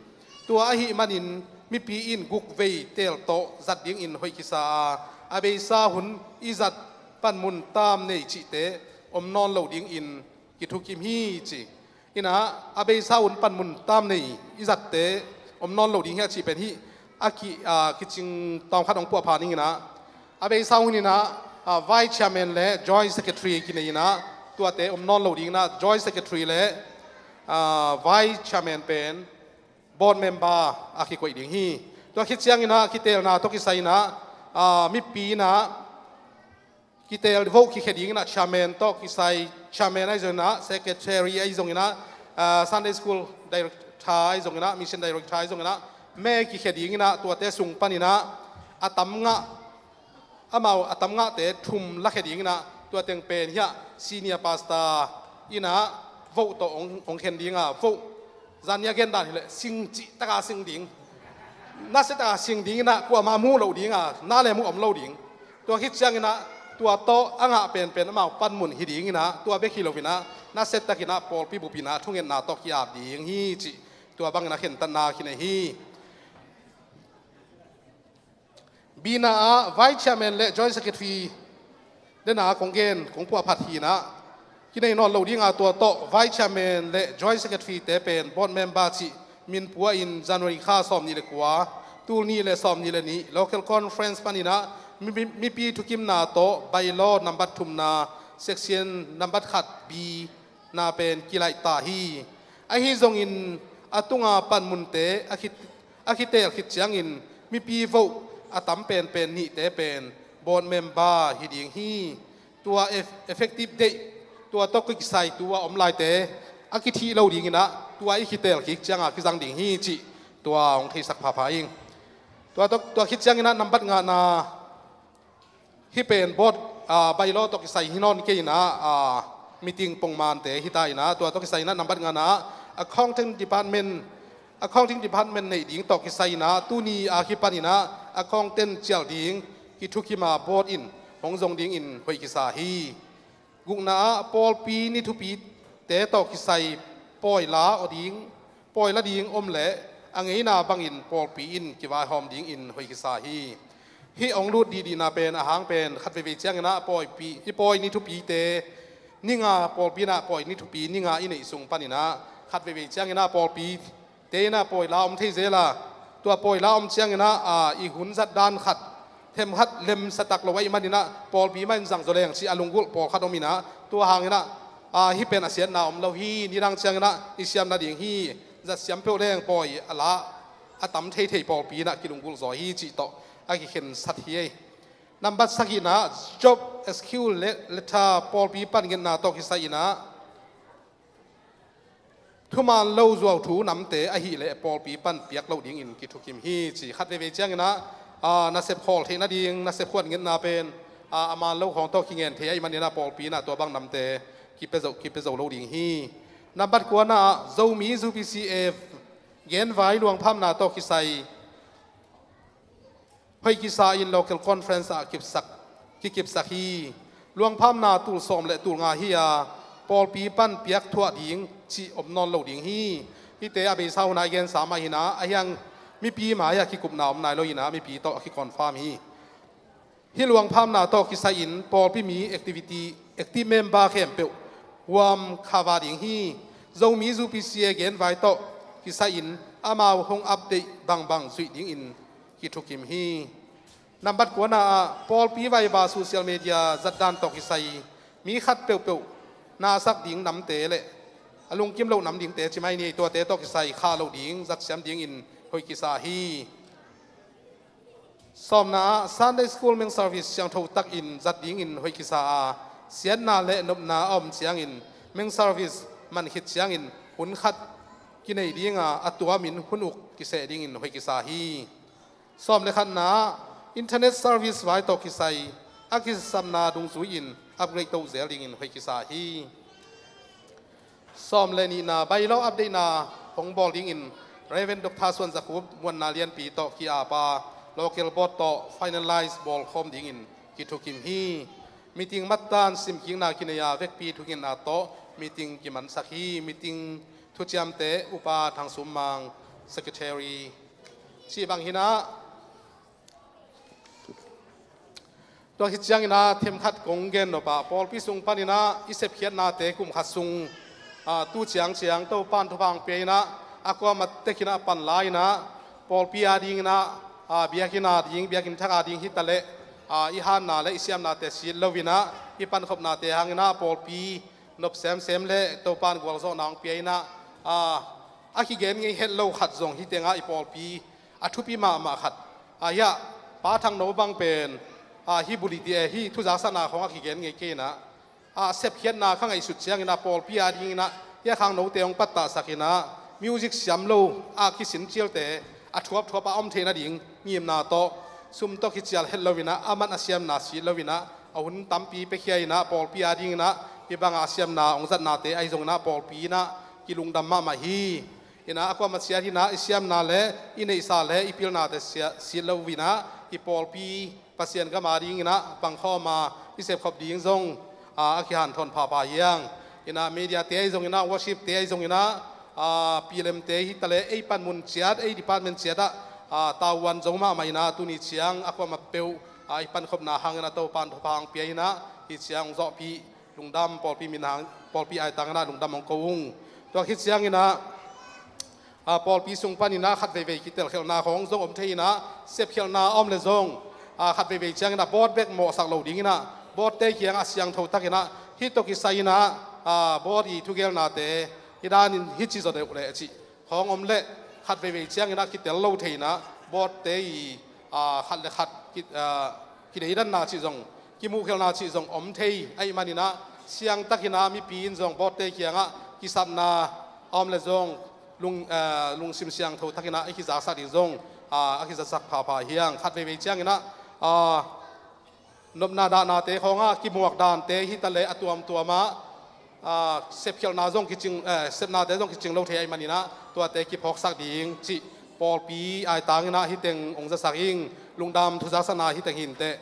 Tua ahih manin mipi in guk vei teel tawh zat dingin hoih kisa a, a beisa hun i zat panmun tam nei cihte om nawn lo dingin kithukim hi ci. Inah a beisa un panmun tam nei i zatte om nawn lo ding hi a cih pen hih a ki, a, kicing tawmkhat hong puahpha ning inah, a beisa hun inah, a, vice chairman le joint secretary kinei inah, tuate om nawn lo ding inah joint secretary le, a, vice chairman pen board member a kikoih ding hi. Tua khit ciang inah kitelna tawh kisai inah, a, mipi inah kitel vote kikhia ding inah chairman tawh kisai, chairman ahi zong inah, secretary ahi zong inah, ah, Sunday school director ahi zong inah, mission director ahi zong inah, me kikhia ding inah, tuate sung pan inah a tam ngah, amau a tam ngahte thum lakhia ding inah, tua teng pen hiah senior pastor inah vote tawh hong, hong khen ding a, vote zan ni a gen dan hileh sing cih taka sing ding. Nasia taka sing ding inah kuamah muh loh ding a, na le muh om lo ding. Tua khit ciang inah tua tawh a ngah penpen amau panmun hi ding inah, tua bek hi lo inah nasia tak inah pawlpi bup inah thungetna tawh ki-ap ding hi cih tua bang inah khentatna kinei hi. Bina ah vice chairman le joint secretary dena kong gen, kong puahphat hi inah, kinei nawn lo ding a, tua tawh vice chairman le joint secretary te pen board member cih min pua in January kha sawm nih le kua, tul nih le sawm nih le nih local conference pan inah mi, mi, mipi thukimna tawh bylaw nambat thumna section nambat khat B na pen kilaih ta hi. Ahi zongin a tunga panmunte a khit, a khitel khit ciangin mipi vote a tam penpen nihte pen board member hi ding hi. Tua eff-, effective date, tua tawh kisai tua om laite a kithih lo ding inah, tua i khitel kik cianga kizang ding hi cih tua hong theisak phapha ing. Tua tawh, tua khit ciang inah nambat ngana, hih pen board, ah, bylaw tawh kisai hi nawn kei inah, ah, meeting pongmante hi ta inah, tua tawh kisai inah nambat ngana, accounting department, accounting department neih ding tawh kisai inah, tuni a kipan inah accountant cial ding kithukima board in hong zong dingin hoih kisa hi. Gukna ah pawlpi ni thupite tawh kisai pawi la aw ding, pawi la ding om leh a ngeina bangin pawlpi in kivaihawm dingin hoih kisa hi. Hih hong lut dihdihna pen a hang pen khat veivei ciang inah pawlpi, i pawi ni thupite, ni nga pawlpi inah pawi ni thupi ni nga i neih sung pan inah khat veivei ciang inah pawlpi te inah pawi la om thei zel a, tua pawi la om ciang inah, a, i hun zat dan khat themkhat lemsa tak lo ahih man inah pawlpi mah in zang zaw leng cih a lunggulh pawlkhat om inah, tua hang inah, a, hih pen a siatna om lo hi, nidang ciang inah i siam nading hi, zat siam peuh leng pawi a la a tam theithei pawlpi inah kilunggulh zaw hi cih tawh a kikhensat hi ei. Nambat sagihna job excuse le-, letter pawlpi pan ngetna tawh kisai inah thuman lo zuauthu namte ahileh pawlpi pan piak loh dingin kithukim hi ci. Khat veivei ciang inah, a, nasep khawl theih nading, nasep khuat ngetna pen, a, a man lo khawng tawh kingen thei ahih man inah pawlpi inah tua bang namte kipia zo, kipia zo lo ding hi. Nambat kuana ah Zomi U P C A genvai luangphamna tawh kisai hoih kisa in local conference ah kipsak, kikipsak hi. Luangphamna tul sawm le tul nga hi a, pawlpi pan piak thuah ding cih om nawn lo ding hi. Hihte a beisa hun ah i gensa mah hi inah, a hiang mipi mai-ah kikupna om nai lo inah mipi tawh a kiconfirm hi. Hih luangphamna tawh kisai in pawlpi mi activity, active member khempeuh huam khava ding hi. Zomi U P C A genvai tawh kisai in amau hong update bangbang zuih dingin kithukim hi. Nambat kuana ah pawlpi vaiva social media zatdan tawh kisai mi khat peuhpeuh na sak ding namte le a lungkim loh nam dingte ci mai ni, tuate tawh kisai khah loh ding zatsiam dingin hoih kisa hi. Sawmna ah Sunday School main service siangtho takin zat dingin hoih kisa a, siatna le nopna a om ciangin main service man khit ciangin hun khat kinei dinga a tuamin hun uk kiseh dingin hoih kisa hi. Sawm le khatna ah internet service vai tawh kisai a kisapna dungzui-in upgrade to zel dingin hoih kisa hi. Sawm le nihna bylaw update-na hong bawl dingin Reverend Doctor Suan Za Khup muanna lianpi tawh ki-ap a, local board tawh finalize bawlkhawm dingin kithukim hi. Meeting mattan simkikna kinei a, vekpi thungetna tawh meeting kimansak hi. Meeting thuciamte Upa Thang Sum Mang, Secretary, cih bang hi inah, Tua khit ciangin ah themkhat kong gen nop ah, pawlpi sung panin ah i sepkhiatnate kum khat sung, ah, tu ciangciang Topan thupha hong pia in ah, a kuamah tekin ah pan la in ah, pawlpi adingin ah, ah, biakinn ading, biakinn thak ading hi ta leh, ah, i hatna le i siamnate sit lo in ah, i pankhopnate hangin ah pawlpi nop semsem le Topan gualzawhna hong pia in ah, ah, a kigen ngei het lo khat zong hi teng ah, i pawlpi a thupi mahmah khat, ah, hiah Pa Thangno bang pen, ah, hih buliti e, hih thuzaksakna khawng a kigen ngei kei in ah, ah, sepkhiatna ka ngaihsut ciangin ah pawlpi adingin ah hiah khangnote hong pattahsak in ah, music siam lo a kisin cialte a thuapthuap a om theih nading ngimna tawh, sum tawh kicial het lo in ah, a man a siamna sit lo in ah, a hun tampi piakhia in ah, pawlpi adingin ah hih banga siamna hong zatnate ahi zongin ah pawlpi in ah kilungdam mahmah hi. In ah a kuamah ciat hi in ah, i siamna le i neihsa le i pilnate sia-, sit lo in ah, i pawlpi Pasian gam adingin ah pangkhawm a, i sepkhop ding zong, ah, a kihanthawn phapha hi hang. In ah mediate ahi zongin ah, worshipte ahi zongin ah, ah, P L M-te hi ta leh, ei panmun ciat, ei department ciat ah, ah, tavuan zo mahmah in ah, tuni ciang a kuamah peuh, ah, i pankhopna hangin ah Topan thupha hong pia in ah, hih ciang hong zawhpih lungdam, pawlpi min hang, pawlpi aitangin ah lungdam hong ko ung. Tua khit ciangin ah, ah, pawlpi sung panin ah khat veivei kitelkhialhna khawng zong om thei in ah, sepkhialhna a om leh zong, ah, khat veivei ciangin ah board bek mawhsak lo dingin ah, board-te kiangah a siangtho takin ah, hih tawh kisai in ah, ah, board i thugelnate hih danin hih ci zaw deuh leh cih khawng om leh, khat veivei ciangin ah kitel lo thei in ah, board-te i, ah, khat le khat ki, ah, kideidanna cih zong, kimuhkhialhna cih zong om thei ahih manin ah, siangtakin ah mipi in zong board-te kiangah kisapna a om leh zong lung, ah, lungsim siangtho takin ah i kizaksak ding zong, ah, a kizaksak phapha hi hang. Khat veivei ciangin ah, ah, nopna dahnate khawngah kimuak dante hi ta leh, a tuamtuam ah, ah, sepkhialhna zong kicing, eh, sepnate zong kicing lo thei ahih manin ah, tuate kiphawksak ding cih pawlpi aitangin ah hih teng hong zasak ing. Lungdam, thuzaksakna hih teng hi inteh.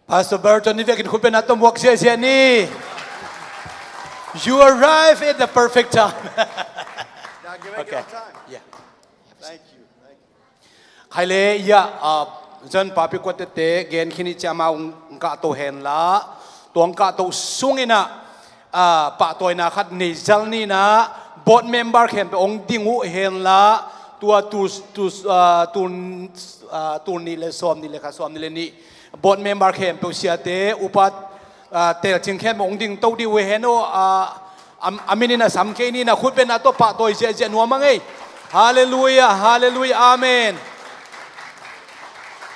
Pastor Burton, ni vekin khutbetna tawh muak ziahziah ni. You arrive at the perfect time. Now give it your time. Yeah. Thank you. Thank you. Khai le, ya, ah, John Papi Kuatete gen khin i ciama hong kahto hen la, tua hong kahto sungin ah, ah, pahtawina khat nei zal ni in ah, board member khempeuh hong ding uh hen la, tua tul, tul, ah, tul, ah, tul nih le sawm nih le khat, sawm nih le nih, board member khempeuh, siate, upa, ah, telcing khempeuh hong ding to dih uh hen aw, ah, a, a min in ah sam kei ni in ah, khutbetna tawh pahtawi ziahziah nuam hang ei. Halleluiah, halleluiah, amen.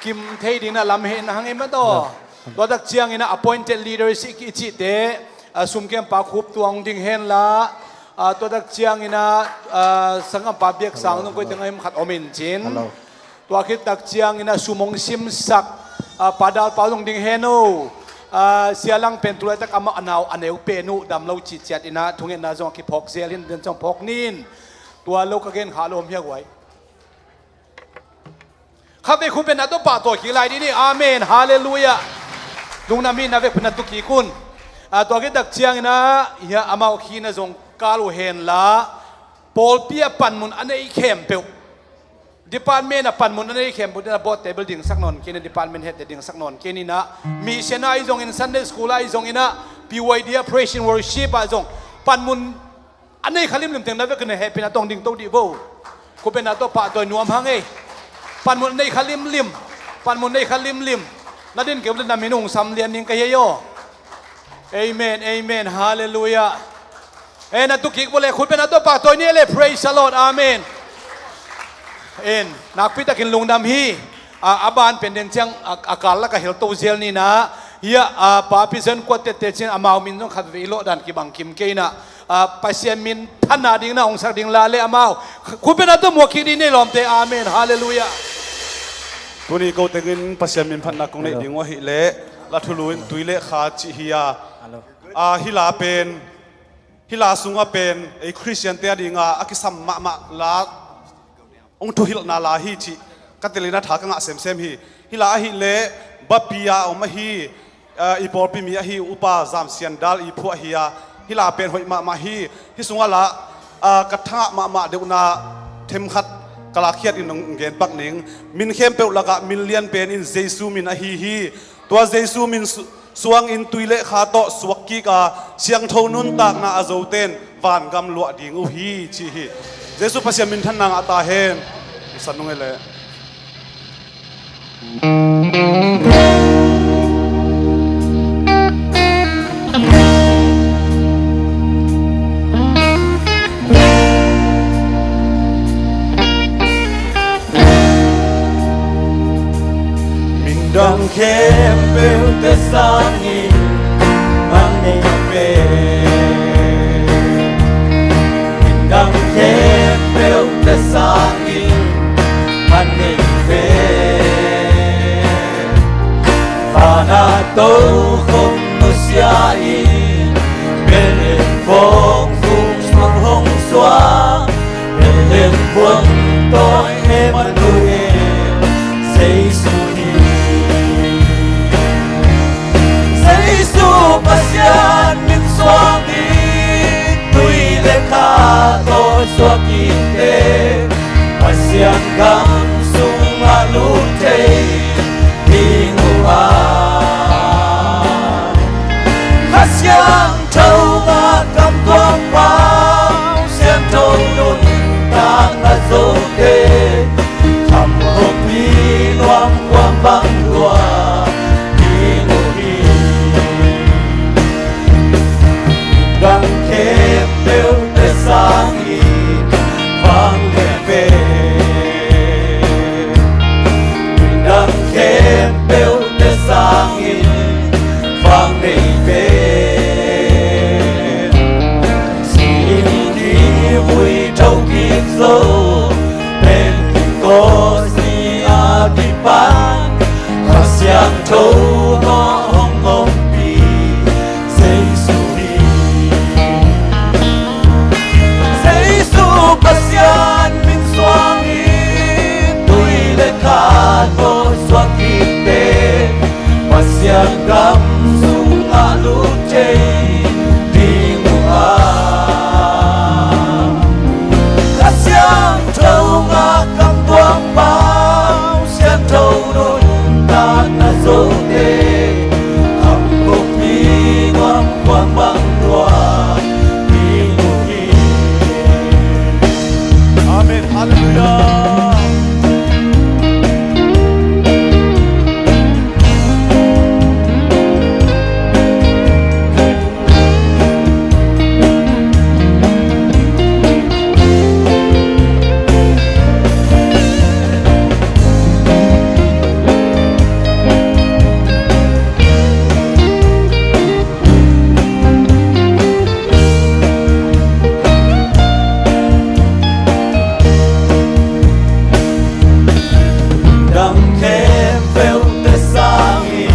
Kim thei ding in ah lam hehna hang ei maw taw. Tua tak ciangin ah appointed leaders i cihte, ah, sum kempa khup tua hong ding hen la, ah, tua tak ciangin ah, ah, sanggampa biaksang zong koi teng a him khat om in cin. Tua khit tak ciangin ah sum hong simsak, ah, Pa Dal Pau zong ding hen aw. Ah, Sia Lang pen tu laitak amah a nau a neu pen uh dam lo cih ciat in ah thungetna zong a kiphawk zel hi in, den zong phawk ni in. Tua lo ka gen kha lo om hiak uai. Khatvei khutbetna tawh pahtawi kik lai dih ni. Amen. Halleluiah. Lungdam hi, na vekpi na tu kik un. Ah, tua khit tak ciangin ah, hiah amau khi in ah zong kal uh hen la, pawlpi a panmun a nei khempeuh, department a panmun a nei khempeuh in ah board table dingsak nawn kei ni, department head te dingsak nawn kei ni in ah, mission ah ahi zongin, Sunday school ah ahi zongin ah, P Y D ah, praise and worship ah zong, panmun a nei kha limlim teng na vekin ah hehpihna tawh hong ding to dih vo. Khutbetna tawh pahtawi nuam hang ei. Panmun a nei kha limlim. Panmun a nei kha limlim. Na din kei uh leh na min hong sam lian ding ka hi ei aw. Amen, amen, halleluiah. Eh, na tu kik vo le, khutbetna tawh pahtawi ni le, praise the Lord, amen. En, nakpi takin lungdam hi. A, a ban pen den ciang, a, a kal lak ah hel to zel ni in ah. Hiah, a, Papi John Kuatete cin amau min zong khatvei i lawh dan kibang kim kei in ah. A, Pasian min phatna ding in ah hong sak ding la le amau. Khutbetna tawh muak kik dih ni lawmte, amen, halleluiah. Tuni ko tengin Pasian min phatna kong neih ding uh ahih leh, la thulu in Tui le Kha cih hi a. A, hih la pen, hih la sungah pen, ei Khristiante a dingah a kisam mahmah la hong thuhilhna la hi cih ka tel in ah tha ka ngah semsem hi. Hih la ahih leh Bapi a om ahi, eh, i pawlpi mi ahi Upa Zam Sian Dal i phuah hi a, Hih la pen hoih mahmah hi. Hih sungah la, ah, ka thangah mahmah deuhna themkhat ka lakkhiat in hong gen pak ning. Min khempeuh lakah min lian pen in Jesu min ahi hi. Tua Jesu min su-, suangin tui le kha tawh suak kik a, siangtho nuntakna a zote in vangam luah ding uh hi, ci hi. Jesu Pasian minthanna ngah ta hen. San nung e le. Mindang khempeuhte sangin man nei pen. Mindang khempeuhte sangin man nei pen. Vana tokhom nusia in Bethlehem vong vung suang hong suak. Bethlehem vong tawh Emmanuel Jesu hi. Jesu Pasian min suang in tui le kha tawh suak in te Pasian gam sungah lut thei ding uh a. Kha Siangtho ngah kam tuang pau, siangtho nuntakna zote, kham khoppi nuam khuam bang lua ding uh hi. Dang khempeuhte sangin vang le pen. Dang khempeuhte sangin vang nei pen. Sin kivui thokik zo Pentecost ni a kipan Kha Siangtho tawh hong ompih Jesu hi. Jesu Pasian min suang in tui le kha tawh suak in te Pasian gam sungah lut thei ding uh a. Kha Siangtho ngah kam tuang pau, siangtho nuntakna zote, kham khoppi nuam khuam bang lua ding uh hi. Amen. Halleluiah. Dang khempeuhte sangin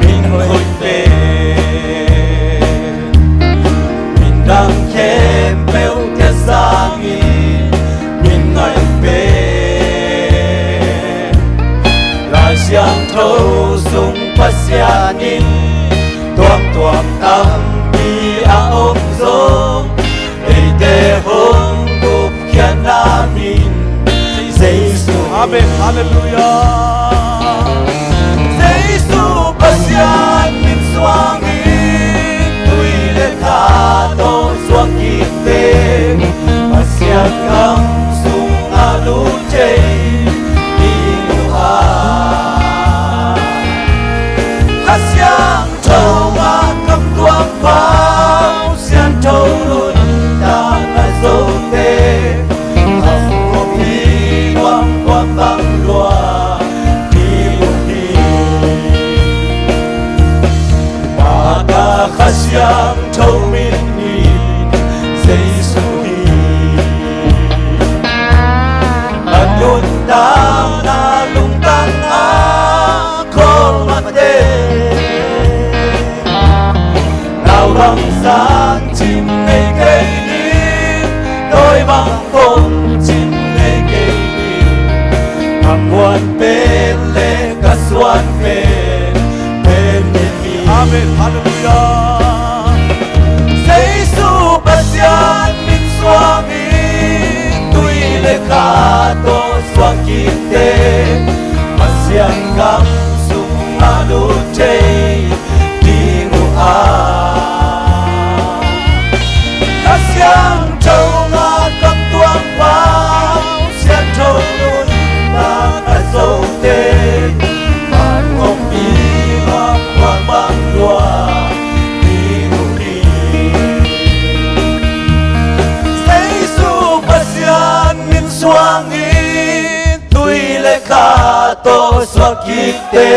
min hoih pen. Min dang khempeuhte sangin min ngaih pen. Lai Siangtho sung Pasian in tuamtuam tampi a om zong, eite hong gupkhiatna min Jesu. Amen. Halleluiah. Jesu Pasian min suang in tui le kha tawh suak in te Pasian gam sungah lut thei ding uh a. Kha Siangtho ngah kam tuang pau, siangtho nuntakna zote, kham khoppi nuam khuam bang lua ding uh hi. Maka Kha Siangtho min in Jesu hi. A nuntakna lungtang a khawm a te. Nau bang sang cim ngei kei ni, tawi bang khawm cim ngei kei ni. Ka muan pen le ka suan pen, pen ni hi. Amen. Halleluiah. Pasian min suangin tui le kha tawh suak kikte, Pasian gam sungah lut thei ding uh a, Kha Siangtho ngah kam tuang pau, siangtho nuntak a zote, man ngong mi ngong kuang bang lua ding uh hi. Jesu Pasian min suangin tui le kha tawh suak kikte,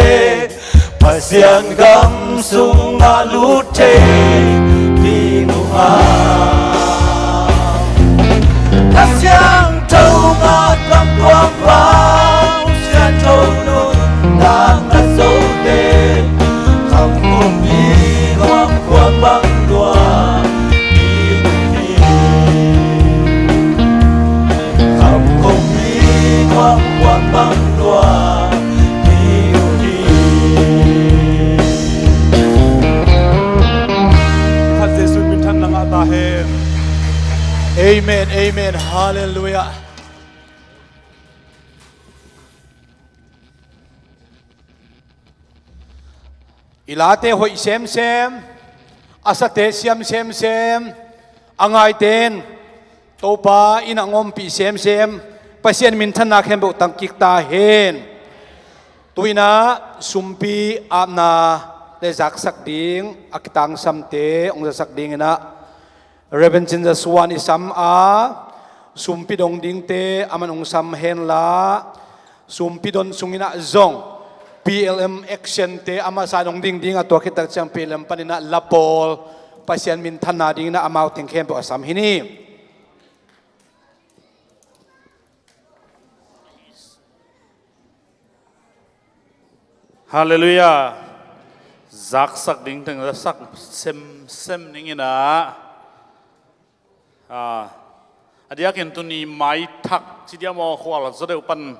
Pasian gam sungah lut thei ding uh a, Kha Siangtho ngah kam tuang pau, siangtho nuntak a zote, kham kong mi ngong kuang bang lua ding uh hi. Kham kong mi ngong kuang bang lua ding uh hi. Khat Jesu minthanna ngah ta hen. Amen, amen, halleluiah. I late hoih semsem, a sate siam semsem, a ngaite in Topa in a hong ompih semsem, Pasian minthanna khempeuh tang kik ta hen. Tu-in ah sumpi apna le zaksak ding a kitangsamte hong zasak dingin ah Reverend Cin Za Suan i sam a, sumpi dong dingte aman hong sam henla, sumpi don sungin ah zong P L M action te a masa in hong ding ding a, tua khit tak ciang P L M panin ah lapawl Pasian minthanna dingin ah amau teng khempeuh a sam hi ni. Halleluiah. Zaksak ding teng zaksak semsem ning in ah. Ah, a diakin tuni maithak ci diam aw, khual zaw deuh pan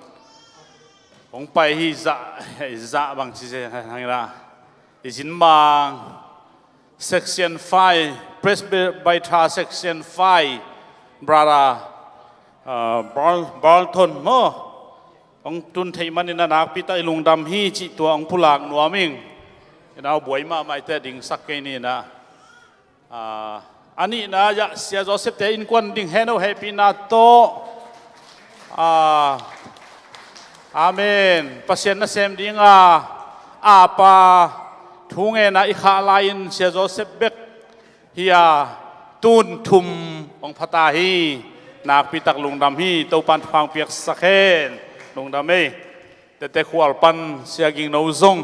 hong pai hi. Zah, zah bang ci se hang in ah. I zin mang Section five, Presbyter Section five, Brother, uh, Barl-, Barlton maw, hong tun theih manin a nakpi tak i lungdam hi cih tua hong pulak nuam ing. I nau buai mahmah i te dingsak kei ni in ah. Ah, a nihna ah Sia Joseph te innkuan ding hen uh hehpihna tawh. Ah, amen. Pasian nasem dinga apa thu ngen a i khah lai-in Sia Joseph bek hi a, tun thum hong pha ta hi. Nakpi tak lungdam hi. Topan thupha hong piaksak hen. Lungdam ei. Tete khual pan Sia Ging No zong,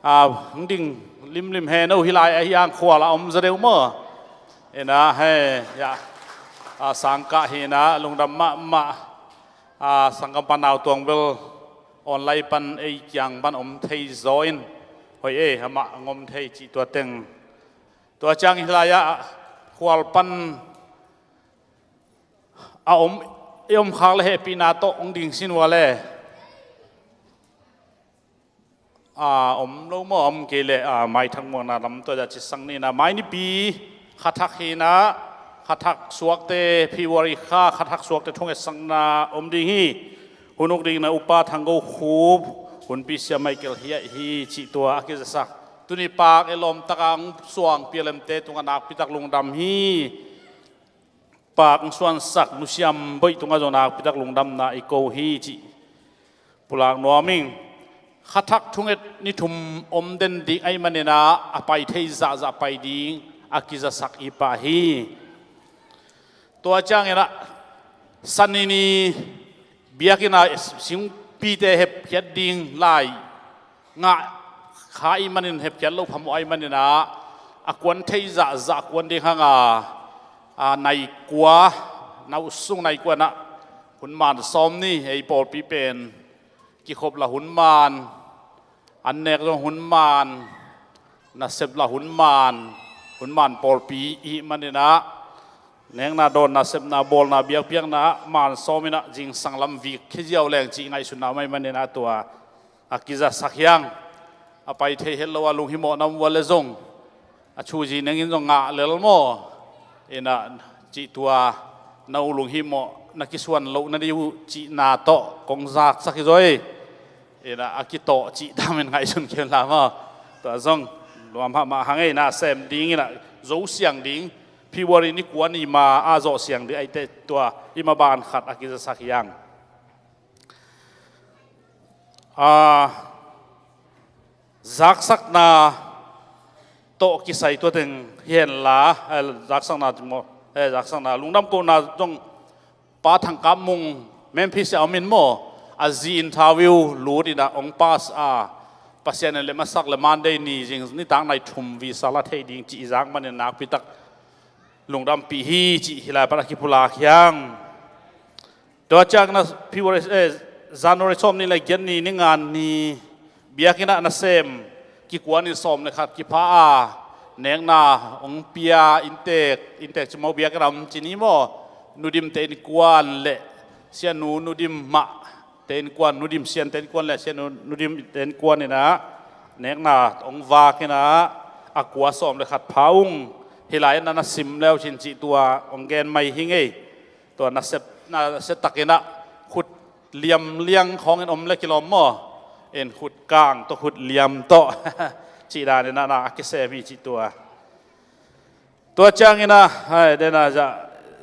ah, hong ding limlim hen uh hi lai, ahi hang khual a om zaw deuh maw. Ina he, ya. Ah, sangkah hi in ah lungdam mahmah. Ah, sanggam pan nau tuang bel online pan ei kiang pan om thei zaw in, hoih ei, amah hong om thei cih tua teng. Tua ciang hi lai ah khual pan a om, i om khak le hehpihna tawh hong ding sin ua le. A om lo maw, a om kei leh, a, maithak muanna lam tua dah cisang ni in ah, mai nipi khathak hi in ah, khathak suakte, February kha khathak suakte thungetsakna om ding hi. Hun uk dingin ah Upa Thang Go Khup, hunpi Sia Michael Hiaih hi cih tua a kizasak. Tuni pak i lawmtaka hong suang P L M te tungah nakpitak lungdam hi. Pak hong suansak Nu Siam Boih tungah zong nakpitak lungdamna i ko hi cih pulak nuam ing. Khathak thunget ni thum om den ding ahih manin ah, a pai thei zahzah pai ding a kizasak i pah hi. Tua ciangin ah, Sani ni biakinn ah singpite hepkhiat ding lai ngah kha ahih manin, hepkhiat loh phamawh ahih manin ah, a kuan thei zahzah kuan ding hang a, a, nai kua, nau sung nai kua in ah hun man sawm ni, ei pawlpi pen kikhop la hun man, an nek zong hun man, nasep la hun man, hun man pawlpi i hih manin ah, nekna dawnna, sepna bawlna, biakpiakna ah man sawm in ah, zingsang lam vik khia ziau leng cih ngaihsutna om ahih manin ah, tua a kizasak hi hang. A pai thei het lo a lunghimawhna om uh a leh zong, a thu zi nengin zong ngah lel maw. In ah, cih tua, na u lunghimawh na kisuan loh nading uh cihna tawh kong zaksak hi zaw hi. Inah a kitawh cih tamin ngaihsun kei un la maw. Tua zong nuam mahmah hang ei, na sem ding inah zo siang ding, February ni kua ni ma a zawh siang ding ahih teh tua i maban khat a kizasak hi hang. A, zaksakna tawh kisai tua teng hi henla, eh, zaksakna, eh, zaksakna lungdam kohna zong Pa Thang Kap Mung Memphis a om in maw, a zi interview lut inah hong pass a, Pasian in lem a sak leh Monday ni zing nitak nai thum visa la thei ding cih i zak manin nakpitak lungdampih hi cih hih lai pan a kipulak hi hang. Tua ciangin ah February, eh, January sawmnih leh giat ni, ni nga ni, biakinn ah nasem kikuan in sawm leh khat kipha a, nekna hong pia, inntek, inntek ci maw, biakinn ah om ci ni maw, Nu Dim te innkuan leh Sianu Nu Dim mah te innkuan, Nu Dim Sian te innkuan leh Sianu Nu Dim te innkuan inah nekna hong vak inah a kua sawm leh khat pha ung. Hih lai-in ah na sim leu cin cih tua hong gen mai hi ing ei. Tua na sep, na sep takin ah khut liamliang khawngin om leh kilawm maw. In khut kang tawh khut liam tawh cih danin ah na a kisem hi cih tua. Tua ciangin ah, hai, den ah zah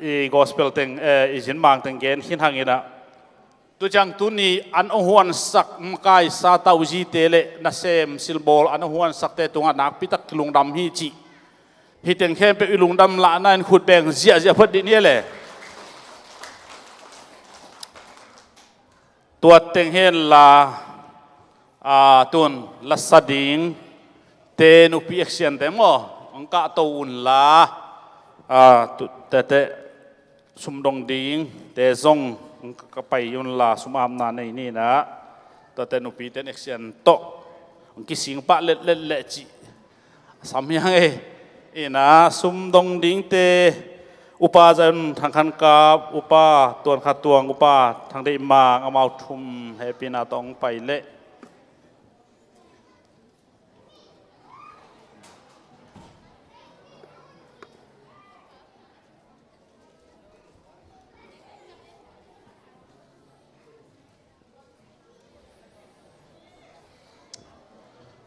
i gospel teng, eh, i zinmang teng gen khin hang inah. Tua ciang tuni an hong huansak makaisa tauzite leh nasem silbawl an hong huansakte tungah nakpitak lungdam hi cih. Hih teng khempeuh i lungdam lahna in khut beng ziahziah phot dih ni e le. Tua teng hi henla, a, tun lasa ding te nupi action te maw, hong kahto un la, a, tu, tete sumdong ding te zong hong ka pai un la, sum apna nei ni inah. Tuate nupite in action tawh hong kising pah letlet leh cih sam hi hang ei. Inah sumdong dingte, Upa Zan Thang Khan Kap, Upa Tuan Kha Tuang, Upa Thang Deih Mang, amau thum hehpihna tawh hong pai leh.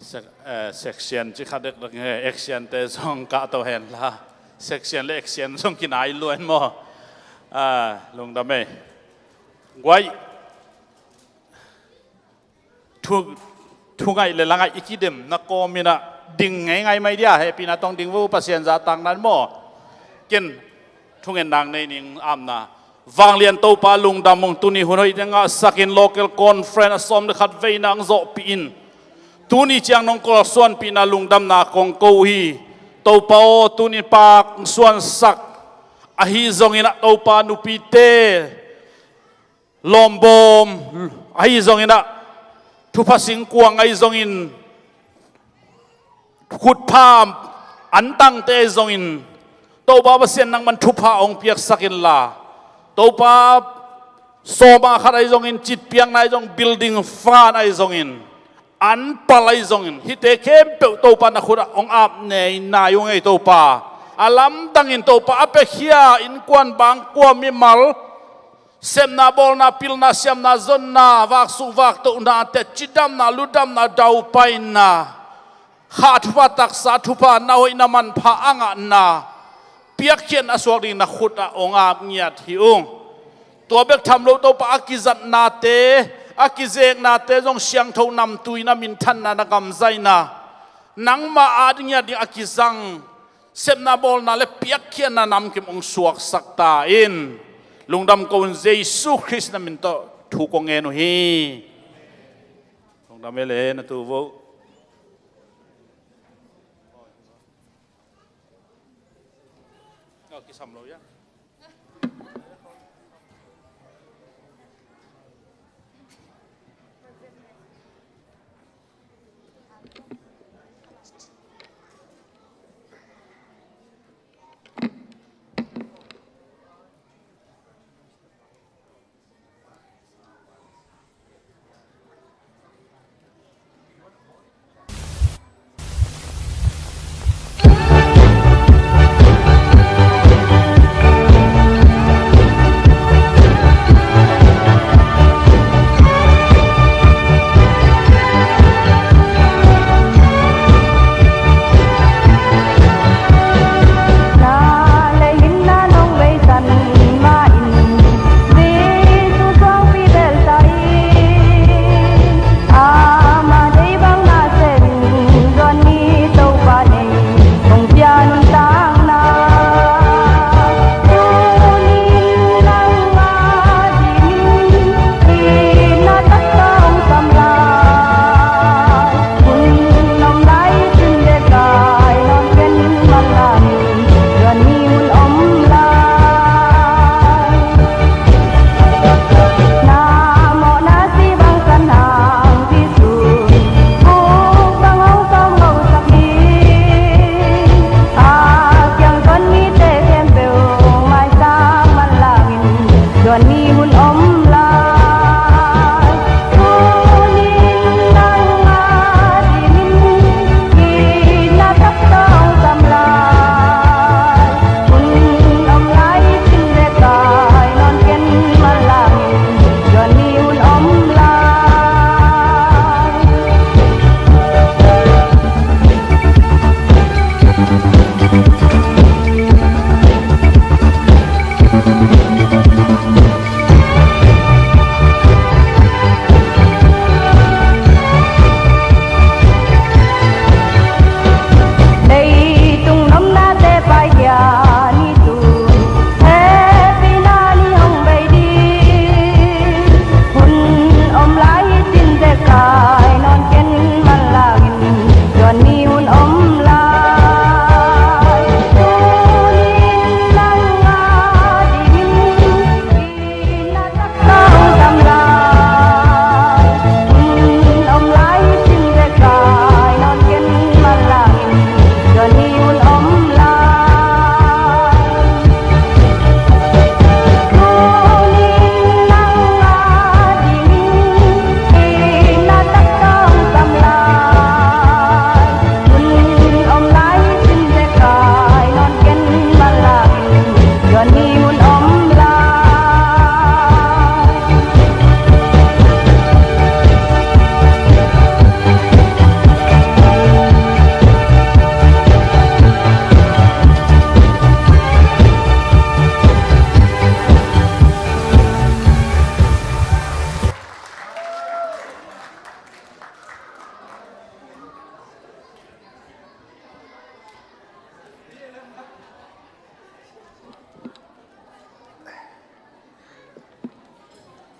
Sek-, eh, section ci kha dekdek hi, action te zong kahto hen la. Section leh action zong kinai lua in maw. Ah, lungdam ei. Guai. Thu, thu ngaih leh la ngaih i kidemna kawm inah ding ngeingai mai dia, hehpihna tawh ding vo, Pasian zahtakna in maw. Ken thungetna nei ning, apna. Vanglian Topa lungdam ung, tuni hun hoih teng ngahsakin local conference a sawm leh khat veina hong zawhpih in, tuni ciang nong kawlsuanpihna lungdamna kong ko uh hi. Topa aw, tuni pak suansak ahi zongin ah, Topa, nupite lawmbawm ahi zongin ah, thupha singkuang ahi zongin, khutpha antangte ahi zongin, Topa Pasian, nangman thupha hong piaksak inla, Topa, sawma khat ahi zongin, citpiakna ahi zong, building fund ahi zongin, anpal ahi zongin, hihte khempeuh Topa na khut ah hong ap nei nai ung ei Topa. A lamdangin Topa a piakhia innkuan, bangkua, mimal, sepna, bawlna, pilna, siamna, zonna, vaksuk vaktohna, te cidamna, ludamna, daupaina, kha thupha, taksa thupha, na hoihna manpha a ngahna, piakkhiatna suak ding na khut ah hong ap ngiat hi ung. Tua bek tham lo Topa, a kizatnate, a kizeknate zong siangtho namtui, na minthanna, na gamzaina, nangma at ngiat ding a kizang sepna, bawlna leh piakkhiatna namkim hong suaksak ta in. Lungdam ko un, Jesu Khrist na min tawh thu kong ngen uh hi. Lungdam ei le, na tu vo.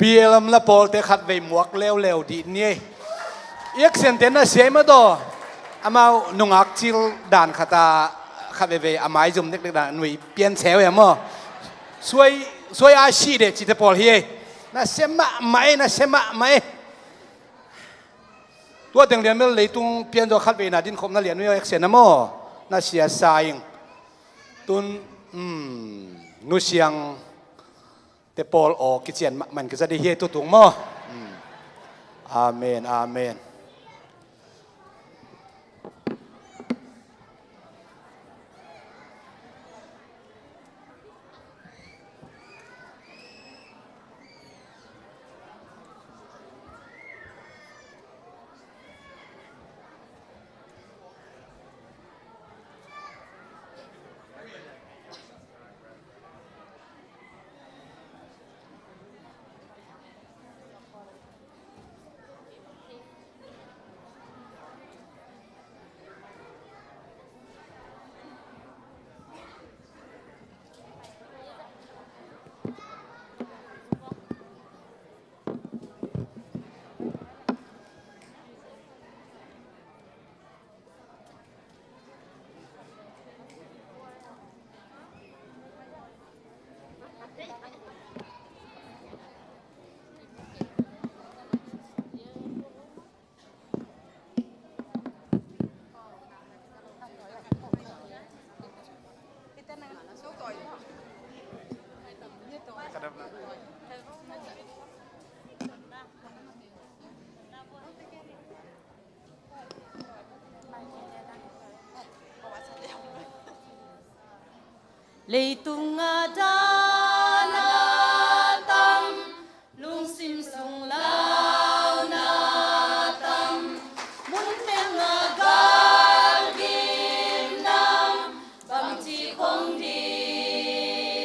Bialam la pawlte khatvei muak leuleu dih ni ei. Action te na siai mah daw. Amau nungak cil dan khata khatveivei a maizum dekdek dan nui pian seu ia maw. Suai, suai a si deh cite pawl hi ei. Na sia mahmah ei, na sia mahmah ei. Tua teng lian mel leitung pian zaw khatveina dinkhopna lian nui action a maw. Na sia sa ing. Tun, um, nusiang te pawl aw kician mahmah in kisa dih hi ei tutung maw. Amen, amen. Leitung a dan a tam, lungsim sung launa tam, mun teng a galgimna, bangci khong ding.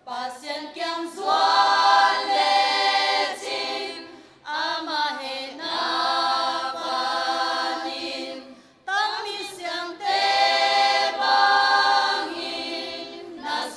Pasian kiang zuan lecin, ama hehna panin, tangmi siangte bangin na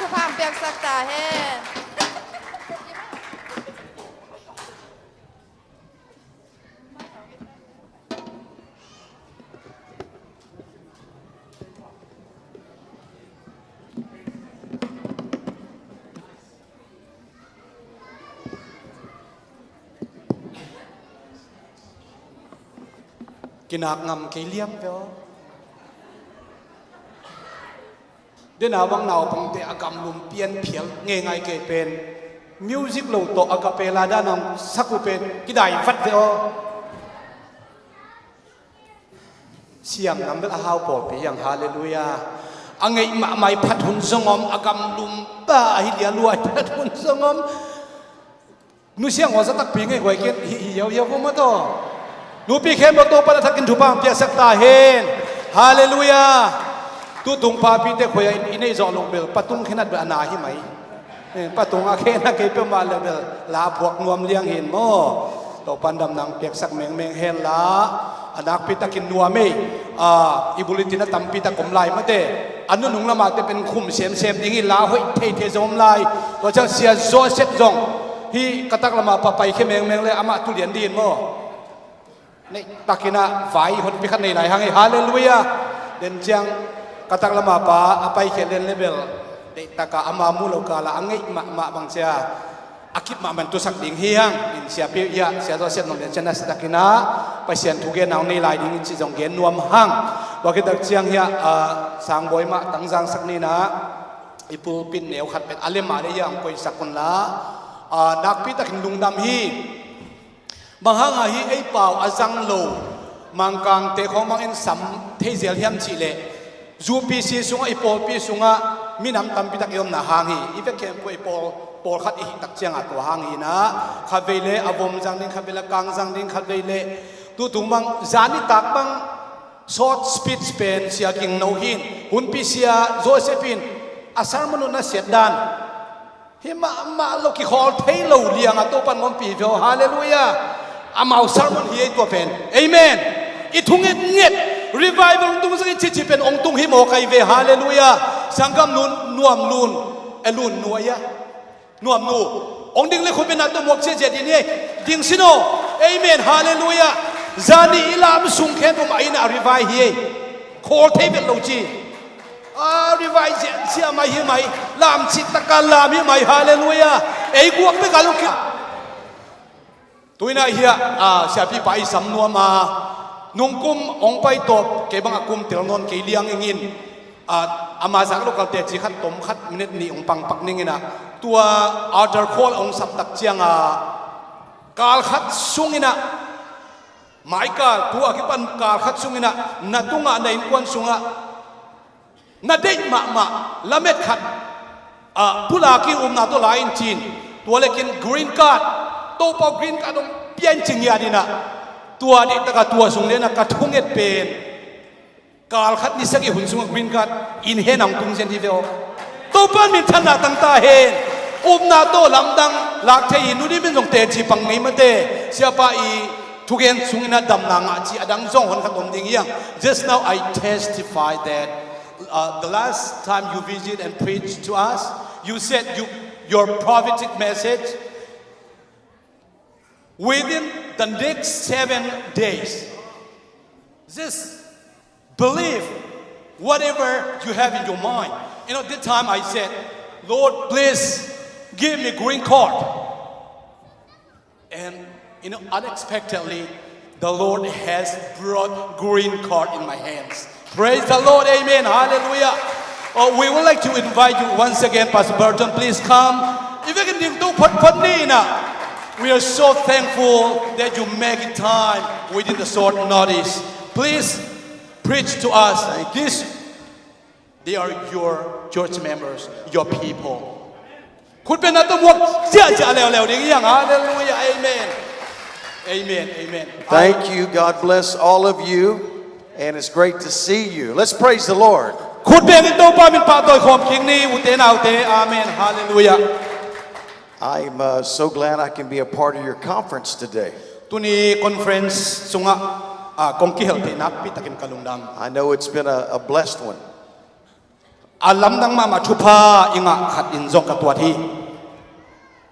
Thupha piaksak ta hen. Kinak ngam kei liam ve aw. Dena bang naupangte a gamlum pianphial ngeingai kei pen music lo tawh a capella dan a sak uh pen kidai vat ve aw. Siam nam bel a hau pawlpi hiang, halleluiah. A ngeih mahmah i phat hun zong om, a gamlum pa ahi lia lua i phat hun zong om. Nusia ngaw za takpi ngei huai ken hi hi hiauhiau vo maw taw. Nupi khempeuh Topa na thakin thupha piaksak ta hen. Halleluiah. Tutung papite khuai-ah i neih zawh loh bel patung khenat bel a na hi mai. Eh, patung a khen a kei peuhmah le bel la phuak nuam liang hin maw. Topan damna piaksak mengmeng hen la. A nakpi takin nuam ei. Ah, i bulletin a tampi tak om lai mate. A nunung lamah te pen khum semsem ding hi, la hoih theithei zong om lai. Tua ciang Sia Joseph zong hih ka tak lamah pa paikhia mengmeng le amah tu lian ding maw. Neih takin ah vai honpi khat nei lai hang hi, halleluiah. Den ciang ka tak lamah pa a paikhia lian le bel deih takah ama mu lo kala a ngeih mahmah bang cia a kip mahmah in tusak ding hi hang. In siapi hiah Sia Joseph nong lian ciang a si takin ah Pasian thugen nang nei lai ding in ci zong gen nuam hang. Tua khit tak ciang hiah, ah, Sangbawi mah tangzangsak ni in ah i pulpit neu khat pen a lem a le hiah hong koihsak un la. Ah, nakpi takin lungdam hi. Bang hanga hi ei pau a zang lo Mangkangte khawng bangin sam thei zel hiam cihleh, U P C sungah i pawlpi sungah minam tampi tak i omna hang hi. I vek khempeuh i pawl, pawlkhat i hih tak ciangah tua hang hi in ah, khatvei le a vom zang ding, khatvei le a kang zang ding, khatvei le tutung bang zan nitak bang short speech pen Sia Ging No hin, hunpi Sia Joseph in a sermon uh na siat dan hi mahmah lo, kikhawl thei lo liangah Topan hong ompih hi aw, halleluiah. Amau sermon hi ei tua pen. Amen. I thungetnget revival hong tung zong i cici pen hong tung hi maw kai ve, halleluiah. Sanggam nun, nuam lun, e lun nuai a. Nuam nu. Hong ding le khut beng na tawh muak ciahciah ding hi ei. Ding sin aw. Amen, halleluiah. Zani i lam sung khen pum a inn a revive hi ei. Khawl thei vet lo ci. A revive ziahziah mai hi mai, lamcih taka lam hi mai, halleluiah. Ei guak bek a lungkia. Tuinah hiah, ah, siapipa i sam nuam a, nungkum hong pai tawp kei bang a kum tel nawn kei liang ingin, ah, ama zak lo kal teci khat tom khat minute nih hong pangpak ning inah, tua altar call hong sap tak ciangah kal khat sung inah, maikal tua kipan kal khat sung inah na tungah na innkuan sungah na deih mahmah lamet khat, ah, pulak in upna tawh la in ci-in, tua lekin green card, Topa green card hong pia in ci ngiat inah, tua deih takah tua sung le na ka thunget pen kal khat ni sagih hun sungah green card in hen a hong tung zen hi ve aw. Topa minthanna tang ta hen. Upna tawh lamdang lak thei hi, nu Dim in zong teci pang ngei mate. Siapa i thugen sung inah damna ngah ci a dang zong hon khat om ding hiang. Just now I testify that, uh, the last time you visit and preach to us, you said you, your prophetic message, within the next seven days. Just believe whatever you have in your mind. You know, this time I said, "Lord, please give me green card." And, you know, unexpectedly, the Lord has brought green card in my hands. Praise the Lord. Amen. Hallelujah. Oh, we would like to invite you once again, Pastor Burton. Please come. If you can do put, put me in a, we are so thankful that you make time within the short notice. Please preach to us. This They are your church members, your people. Khut beng na tawh muak ziahziah leuleu ding hiang. Hallelujah. Amen. Amen. Amen. Thank you. God bless all of you. And it's great to see you. Let's praise the Lord. Khut beng in Topa min pahtawi khawm kik ni, ute naute. Amen. Hallelujah. I'm, uh, so glad I can be a part of your conference today. Tuni conference sungah, ah, kong kihel theih nakpi takin ka lungdam. I know it's been a, a blessed one. A lamdang mahmah thupha i ngah khat in zong ka tuat hi.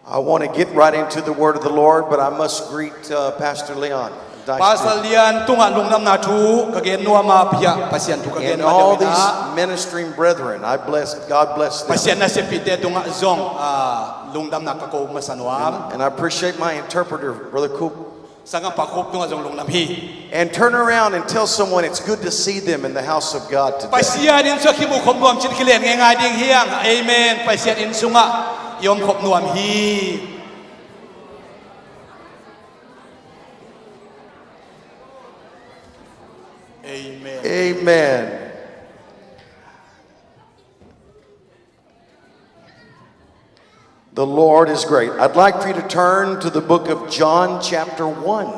I want to get right into the word of the Lord, but I must greet uh, Pastor Leon. Pastor Lian tungah lungdamna thu ka gen nuam a, pia Pasian thu ka gen nuam a. And all these ministering brethren, I bless, God bless them. Pasian na sepite tungah zong ah, lungdamna ka ko masa nuam. And I appreciate my interpreter, Brother Coop. Sanggampa Khup tungah zong lungdam hi. And turn around and tell someone it's good to see them in the house of God today. Pasian inn sungah kimu khop nuam ci-in kilen ngeingai ding hi hang. Amen. Pasian inn sungah i om khop nuam hi. Amen. Amen. The Lord is great. I'd like for you to turn to the book of John, chapter one.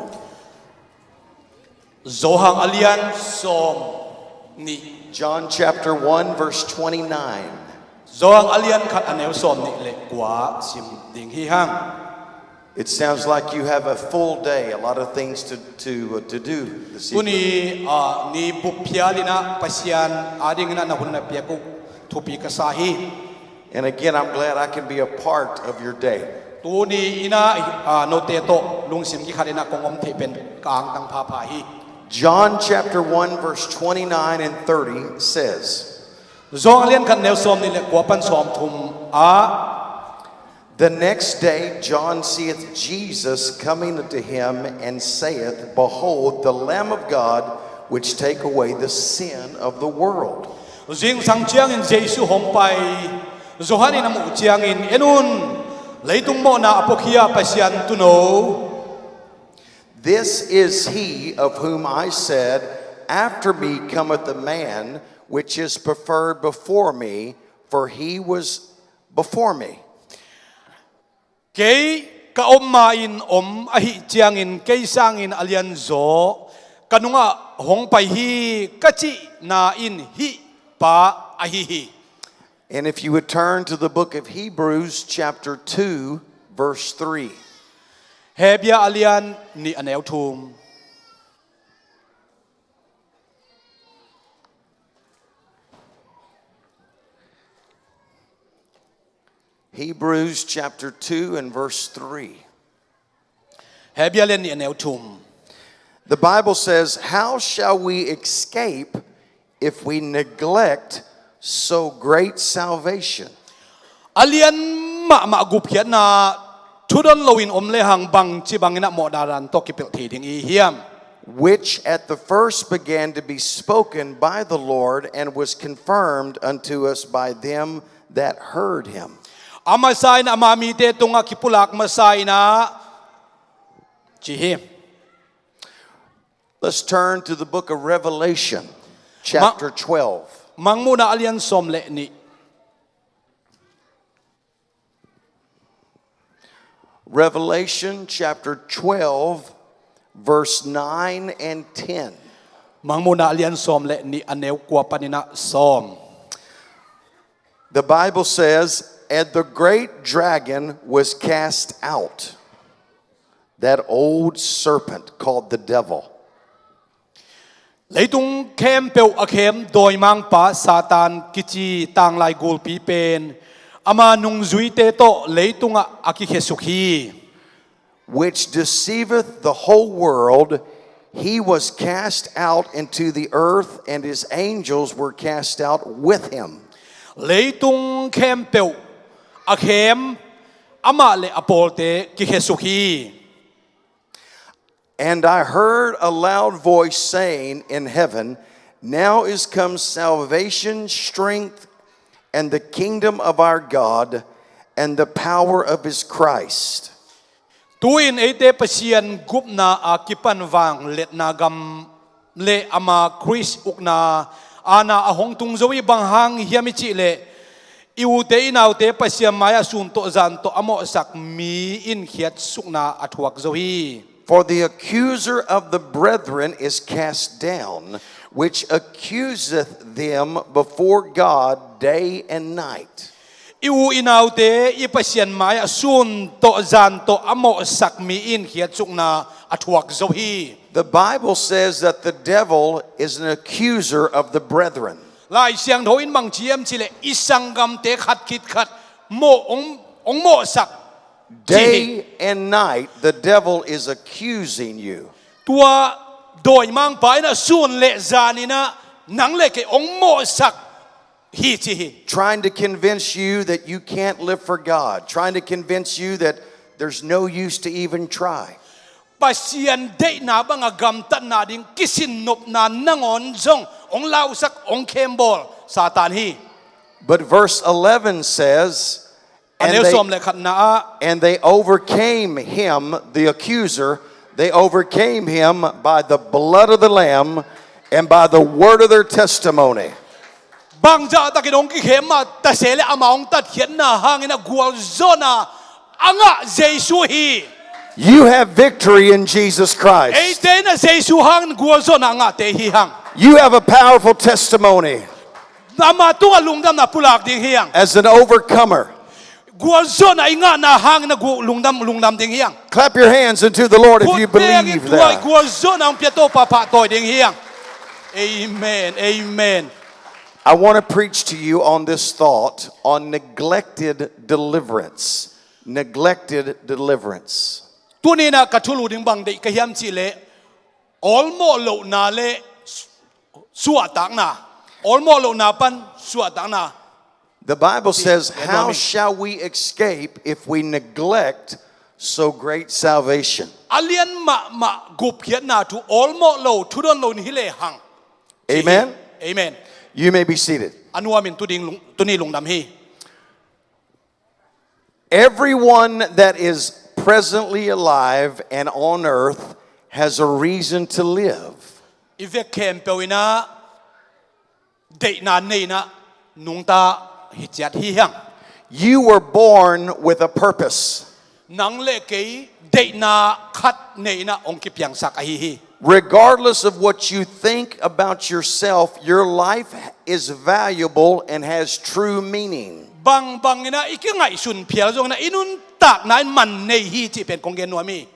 Johan a lian sawm nih. John chapter one, verse twenty-nine. Johan a lian khat a neu sawm nih le kua sim ding hi hang. It sounds like you have a full day, a lot of things to, to, uh, to do this evening. Tuni ah, ni bup phial in ah Pasian adingin ah na hun na piak uh thupi ka sa hi. And again, I'm glad I can be a part of your day. Tuni in ah, ah, note tawh lungsim kikhat in ah kong om theih pen ka angtang phapha hi. John chapter one, verse twenty-nine and thirty says, Johan a lian khat neu sawm nih le kua pan sawm thum ah, The next day John seeth Jesus coming unto him, and saith, Behold, the Lamb of God, which take away the sin of the world. Zingsang ciangin Jesu hong pai, Johan in a muh ciangin, En un, leitung mawhna a puakhia Pasian Tuuno. This is he of whom I said, After me cometh a man which is preferred before me, for he was before me. Kei ka om ma-in om ahih ciangin kei sangin a lianzaw ka nungah hong pai hi, ka cihna in hih pa ahi hi. And if you would turn to the book of Hebrews, chapter two, verse three. Hebru a lian nih a neu thum. Hebrews chapter two and verse three. Hebru a lian nih a neu thum. The Bible says, How shall we escape if we neglect so great salvation? A lian mahmah gupkhiatna thudon loin om lehang bangci bangin ah mawhna dan tawh kipelh thei ding i hiam? Which at the first began to be spoken by the Lord and was confirmed unto us by them that heard him. A masa in ama mite tungah kipulak masa in ah ci hi. Let's turn to the book of Revelation, chapter twelve. Mangmuhna a lian sawm le nih. Revelation chapter twelve, verse nine and ten. Mangmuhna a lian sawm le nih a neu kua panin ah sawm. The Bible says, And the great dragon was cast out, that old serpent called the devil. Leitung khempeuh a khem dawimangpa Satan kici tanglai gulpi pen ama nungzuite tawh leitungah a kikhesuk hi. Which deceiveth the whole world, he was cast out into the earth, and his angels were cast out with him. Leitung khempeuh a khem amah le a pawlte kikhesuk hi. And I heard a loud voice saying in heaven, Now is come salvation, strength, and the kingdom of our God, and the power of his Christ. Tu-in eite Pasian gupna a kipan vangliatna gam le ama Khrist ukna aana a hong tung zo hi. Bang hang hiam i cih leh i ute i naute Pasian mai-ah sun tawh zan tawh a mawhsak mi in khiatsukna a thuak zo hi. For the accuser of the brethren is cast down, which accuseth them before God day and night. I u i naute i Pasian mai-ah sun tawh zan tawh a mawhsak mi in khiatsukna a thuak zo hi. The Bible says that the devil is an accuser of the brethren. Lai Siangtho in bang ci hiam cih leh i sanggamte khat khit khat mawh hong, hong mawhsak ci hi. Day and night, the devil is accusing you. Tua dawimangpa in ah sun le zan in ah nang le kei hong mawhsak hi ci hi. Trying to convince you that you can't live for God. Trying to convince you that there's no use to even try. Pasian deihna banga gamtatna ding kisinnopna nangawn zong hong lausak, hong khembawl Satan hi. But verse eleven says, A neu sawm le khatna ah, and they overcame him, the accuser, they overcame him by the blood of the Lamb and by the word of their testimony. Bangzah takin hong kikhem mah ta se leh amah hong tatkhiatna hangin ah gualzawhna a ngah Jesu hi. You have victory in Jesus Christ. Eite in ah Jesu hangin gualzawhna a ngahte hi hang. You have a powerful testimony. Amah tungah lungdamna pulak ding hi hang. As an overcomer. Gualzawhna i ngahna hangin ah gu-, lungdam, lungdam ding hi hang. Clap your hands unto the Lord if you believe that. Gualzawhna hong pia Topa pahtawi ding hi hang. Amen. Amen. I want to preach to you on this thought on neglected deliverance. Neglected deliverance. Tuni in ah ka thulu ding bang deih ka hiam cih leh, awlmawh lohna le suahtakna. Awlmawh lohna pan suahtakna. The Bible says, "How shall we escape if we neglect so great salvation?" A lian mahmah gupkhiatna thu awlmawh lo, thudon lo in hi lehang. Amen. Amen. You may be seated. A nuamin tu ding lung-, tuni lungdam hi. Everyone that is presently alive and on earth has a reason to live. I vek khempeuh in ah deihna nei in ah nungta hi ciat hi hang. You were born with a purpose. Nang le kei deihna khat nei in ah hong kipiangsak ahi hi. Regardless of what you think about yourself, your life is valuable and has true meaning. Bangbang in ah i kingaihsun phial zong in ah i nuntakna in man nei hi cih pen kong gen nuam hi.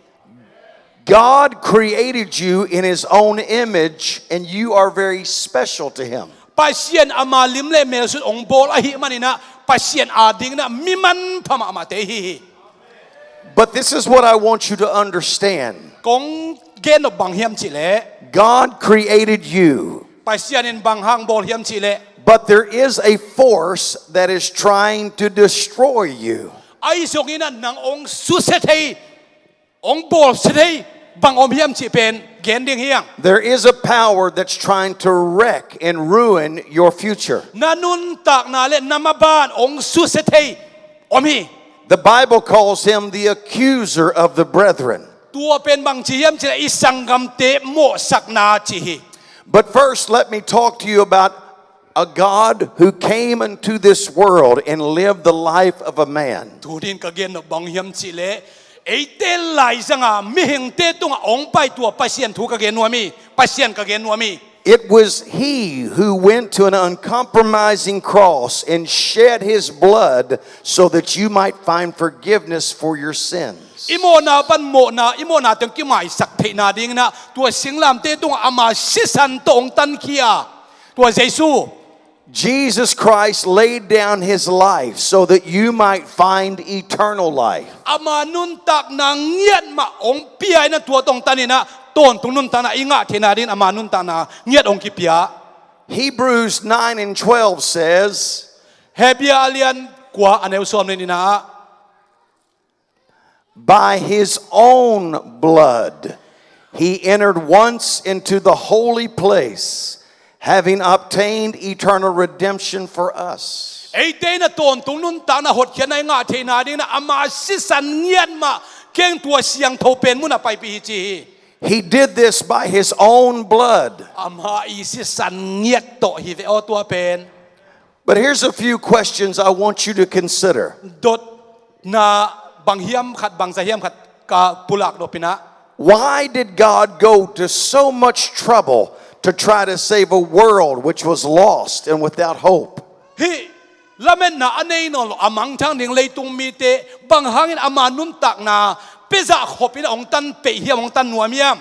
God created you in his own image, and you are very special to him. Pasian ama lim le mel sut hong bawl ahih manin ah Pasian ading in ah mi manpha mahmahte i hi hi. But this is what I want you to understand. Kong gen nop bang hiam cih leh, God created you. Pasian in bang hang bawl hiam cih leh, but there is a force that is trying to destroy you. Ahi zongin ah nang hong susia thei, hong bawlsia thei bang om hiam cih pen gen ding hi hang. There is a power that's trying to wreck and ruin your future. Na nuntakna le na maban hong susia thei om hi. The Bible calls him the accuser of the brethren. Tua pen bang ci hiam cih leh i sanggamte mawhsakna ci hi. But first, let me talk to you about a God who came into this world and lived the life of a man. Tuni in ka gen nop bang hiam cih leh, eite laizanga mihingte tungah hong pai tua Pasian thu ka gen nuam hi, Pasian ka gen nuam hi. It was he who went to an uncompromising cross and shed his blood so that you might find forgiveness for your sins. I mawhna pan mawhna, i mawhna teng kimaisak theihna dingin ah tua singlamteh tungah ama sisan tawh hong tankhia tua Jesu. Jesus Christ laid down his life so that you might find eternal life. Ama nuntakna ngiat mah hong pia in ah tua tawh hong tan in ah tawntung nuntakna i ngah theihna dingin ama nuntakna ngiat hong kipia. Hebrews nine and twelve says, Hebrew a lian kua a neu sawm le nihna ah, by his own blood, he entered once into the holy place, having obtained eternal redemption for us. Eite in ah tawntung nuntakna hotkhiatna i ngah theihna dingin ah ama sisan ngiat mah keng tua siangtho pen munah paipih hi ci hi. He did this by his own blood. Ama i sisan ngiat tawh hi ve aw tua pen. But here's a few questions I want you to consider. Dotna bang hiam khat, bangzah hiam khat ka pulak nop in ah. Why did God go to so much trouble to try to save a world which was lost and without hope? Hih lametna a nei nawn lo a mangthang ding leitung mite bang hangin ama nuntakna pia zahkhop in ah hong tan peih hiam, hong tan nuam hiam?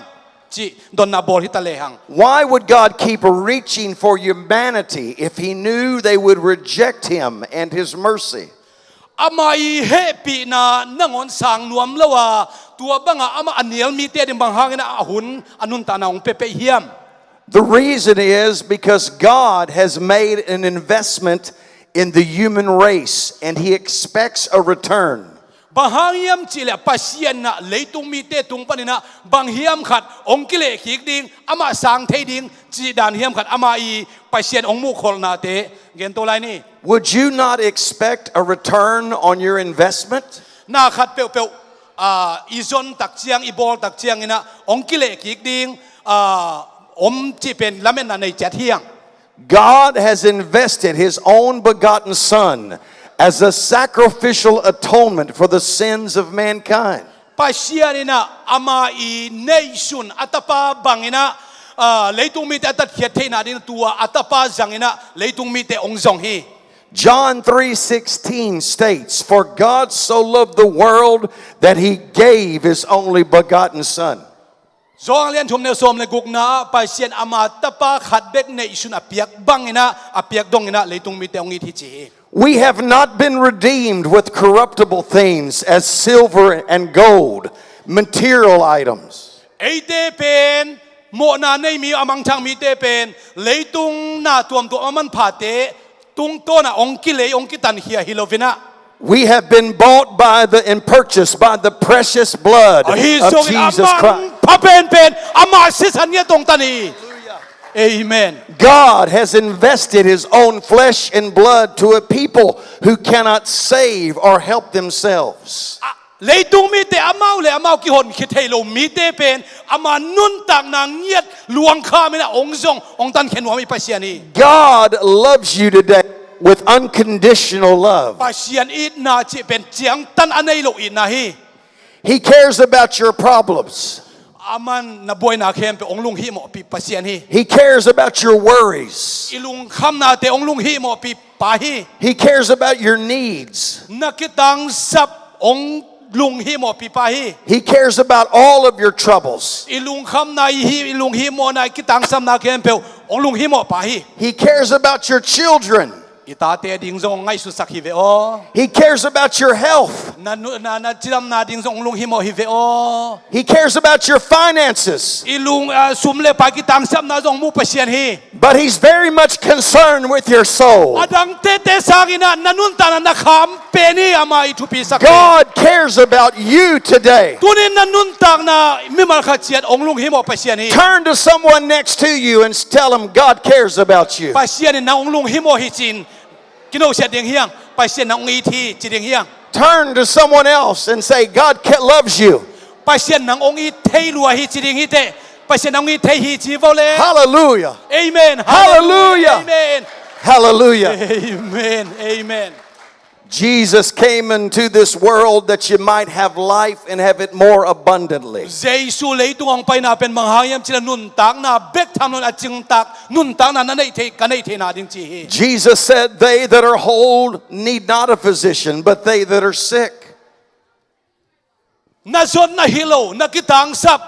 cih donna bawl hi ta lehang. Why would God keep reaching for humanity if he knew they would reject him and his mercy? Ama i hehpihna nangawn sang nuam lo a, tua banga amah a nial mite ding bang hangin a hun a nuntakna hong pia peih hiam? The reason is because God has made an investment in the human race and he expects a return. Bang hang hiam cihleh Pasian in ah leitung mite tung panin ah bang hiam khat hong kilehkik ding, amah sang thei ding cih dan hiam khat ama i Pasian hong muhkholhnate gen to lai ni. Would you not expect a return on your investment? Na khat peuhpeuh, ah, i zon tak ciang, i bawl tak ciangin ah hong kilehkik ding, ah, om cih pen lametna nei ciat hiang. God has invested his own begotten Son as a sacrificial atonement for the sins of mankind. Pasian in ah ama i neihsun a tapa bangin ah, ah, leitung mite a tatkhiat theihna ding tua a tapa zangin ah leitung mite hong zong hi. John three sixteen states, "For God so loved the world that he gave his only begotten Son." Johan lian thum neu sawm le gukna ah Pasian ama tapa khat bek neihsun a piak bangin ah, a piak dongin ah leitung mite hong it hi ci hi. We have not been redeemed with corruptible things as silver and gold, material items. Eite pen, mawhna nei mi, a mangthang mite pen leitung na tuamtuam a manphate tungtawn ah hong kilei, hong kitankhia hi loin ah. We have been bought by the, and purchased by the precious blood of Jesus Christ. Ahi zongin a manpha penpen ama sisan ngiat hong tan hi. Amen. God has invested his own flesh and blood to a people who cannot save or help themselves. Ah, leitung mite amau le amau kihonkhia thei lo mite pen ama nuntakna ngiat luangkham in ah hong zong, hong tankhia nuam i Pasian hi. God loves you today with unconditional love. Pasian itna cih pen ciangtan a nei lo itna hi. He cares about your problems. Aman na buaina khempeuh hong lunghihmawhpih Pasian hi. He cares about your worries. I lungkhamnate hong lunghihmawhpih pa hi. He cares about your needs. Na kitangsap hong lunghihmawhpih pa hi. He cares about all of your troubles. I lungkhamna, i hi, i lunghihmawhna, i kitangsapna khempeuh hong lunghihmawh pa hi. He cares about your children. I tate ding zong hong ngaihsutsak hi ve aw. He cares about your health. Na nu-, na, na cidamna ding zong hong lunghihmawh hi ve aw. He cares about your finances. I lung, ah, sum le pai kitangsapna zong hong mu Pasian hi. But he's very much concerned with your soul. A dang tete sangin ah na nuntakna na kham pen hi ama i thupisak hi. God cares about you today. Tuni-in na nuntakna mimal khat ciat hong lunghihmawh Pasian hi. Turn to someone next to you and tell them God cares about you. Pasian in nang hong lunghihmawh hi ci-in kinosiat ding hiang. Pasian nang hong it hi ci ding hiang. Turn to someone else and say, "God ca-, loves you." Pasian nang hong it thei lua hi ci ding hi teh. Pasian nang hong it thei hi ci vo le. Hallelujah. Amen. Hallelujah. Amen. Hallelujah. Amen. Amen. Jesus came into this world that you might have life and have it more abundantly. Jesu leitung hong paina pen bang hang hiam cih leh nuntakna bek tham loin a cingtak nuntakna na neih theih, ka neih theihna ding ci hi. Jesus said, "They that are whole need not a physician, but they that are sick." Na zot na hi lo, na kitangsap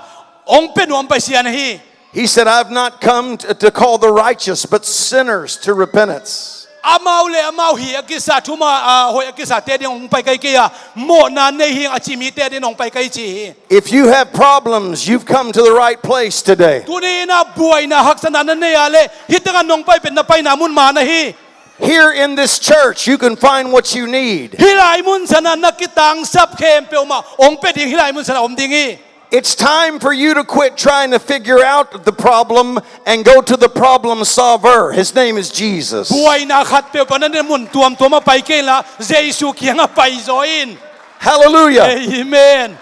hong pia nuam Pasian hi. He said, "I've not come to, to call the righteous, but sinners to repentance." Amau le amau hi a kisa, thuma, ah, hoih a kisate ding hong pai ka hi kei a, mawhna nei hi ing a ci mite ding hong pai ka hi ci hi. If you have problems, you've come to the right place today. Tuni-in ah buaina haksatna na nei a leh hih tengah nong pai pen na paina mun man ahi. Here in this church, you can find what you need. Hih lai mun sanah na kitangsap khempeuh mah hong pia ding, hih lai mun sanah om ding hi. It's time for you to quit trying to figure out the problem and go to the problem solver. His name is Jesus. Buaina khat peuhpeuh na neih mun tuamtuam ah pai kei inla, Jesu kiangah pai zaw in. Hallelujah. Amen.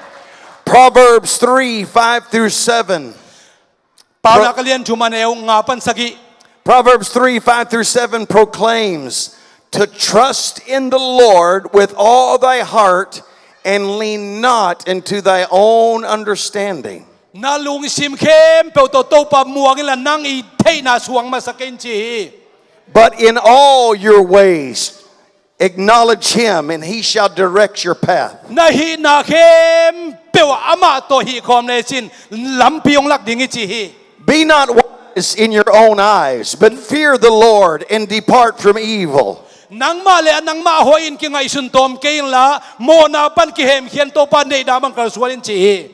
Proverbs three, five through seven. Paunak a lian thum a neu nga pan sagih. Proverbs three, five through seven proclaims to trust in the Lord with all thy heart and lean not into thy own understanding. Na lungsim khempeuh tawh Topa muang inla nang i theihna suang masa kei in ci hi. But in all your ways acknowledge him, and he shall direct your path. Na hihna khem khempeuh ah amah tawh hih khawm lecin lampi hong lak ding hi ci hi. Be not wise in your own eyes, but fear the Lord and depart from evil. Nangmah le nangmah hoih in kingaihsun tawm kei inla, mawhna pan kihemkhia in Topa neihna bang kalsuan in ci hi.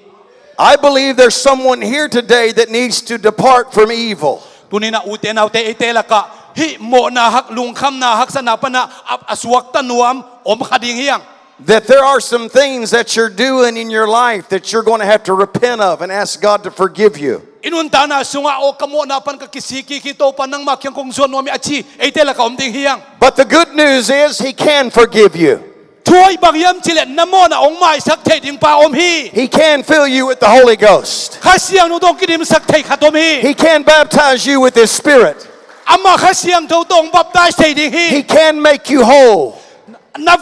I believe there's someone here today that needs to depart from evil. Tuni-in ah ute naute, eite lakah hih mawhna hak, lungkhamna, haksatna pan ah a, a suakta nuam om kha ding hi hang. That there are some things that you're doing in your life that you're going to have to repent of and ask God to forgive you. I nuntakna sungah, aw, ka mawhna pan ka kisik kik hi, Topa nangmah kiang kong zuan nuam hi, a ci eite lakah om ding hi hang. But the good news is He can forgive you. Thu hoih bang hiam cih leh na mawhna hong maisak thei ding pa om hi. He can fill you with the Holy Ghost. Kha Siangtho tawh hong kidimsak thei khat om hi. He can baptize you with His Spirit. Amah Kha Siangtho tawh hong baptize thei ding hi. He can make you whole. Na,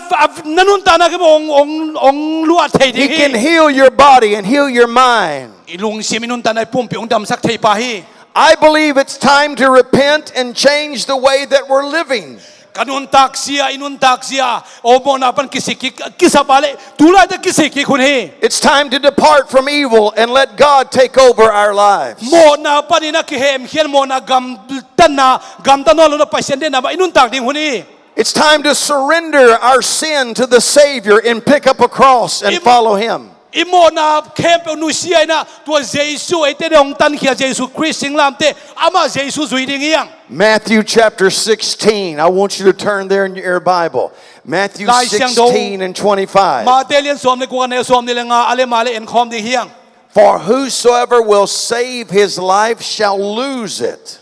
na nuntakna khempeuh hong, hong, hong luah thei ding hi. He can heal your body and heal your mind. I lungsim, i nuntakna, i pumpi hong damsak thei pa hi. I believe it's time to repent and change the way that we're living. Ka nuntak zia, i nuntak zia, aw, mawhna pan kisik kik, kisap a leh tu laitak kisik kik hun hi. It's time to depart from evil and let God take over our lives. Mawhna panin a kihemkhia in, mawhna gamtatna, gamta nawn lo-in Pasian deihna mah i nuntak ding hun hi. It's time to surrender our sin to the Savior and pick up a cross and follow Him. I mawhna khempeuh nusia in ah, tua Jesu, eite deih hong tankhia Jesu Khrist singlamteh, amah Jesu zui ding hi hang. Matthew chapter sixteen. I want you to turn there in your Bible. Matthew Lai Siangtho, sixteen and twenty-five. Mate lian sawm le guk, a neu sawmnih le nga, a le mah le en khawm ding hi hang. For whosoever will save his life shall lose it.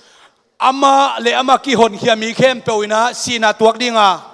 Amah le amah kihonkhia mi khempeuh in ah sihna tuak ding a.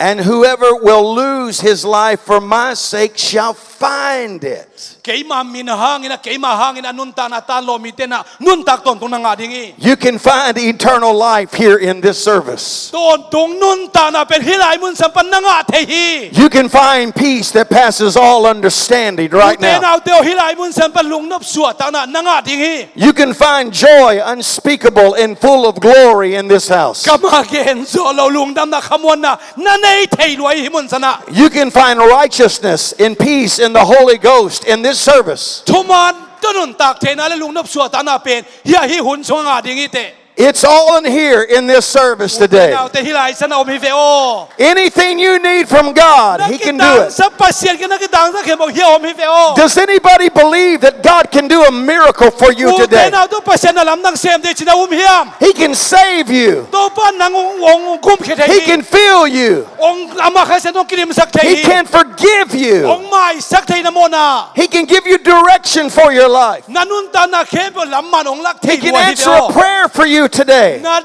And whoever will lose his life for my sake shall find it. Keima min hangin ah, keima hangin a nuntakna tan lawh mite in ah nuntak tawntung na ngah ding hi. You can find eternal life here in this service. Tawntung nuntakna pen hih lai munsan pan na ngah thei hi. You can find peace that passes all understanding right now. Ute naute aw, hih lai munsan pan lungnop suahtakna na ngah ding hi. You can find joy unspeakable and full of glory in this house. Kam a gen zawh loh lungdamna, khamuanna na nei thei lua hi hih munsan ah. You can find righteousness and peace in the Holy Ghost in this service. Thuman tawh nuntak theihna le lungnop suahtakna pen hih a, hih hun sungah ngah ding hi teh. It's all in here in this service today. Ute naute, hih lai san ah om hi ve aw. Anything you need from God, He can do it. Na kitangsa, Pasian kiang na kitangsa khempeuh hih a om hi ve aw. Does anybody believe that God can do a miracle for you today? Ute naute, Pasian in na lamdang sem thei cih na um hiam? He can save you. Topa in nang hong, hong, hong kumkhia thei hi. He can fill you. Hong, amah Kha Siangtho in hong kidimsak thei hi. He can forgive you. Hong maisak thei na mawhna. He can give you direction for your life. Na nuntakna khempeuh lamman hong lak thei lua hi ve aw. He can answer a prayer for you today. Na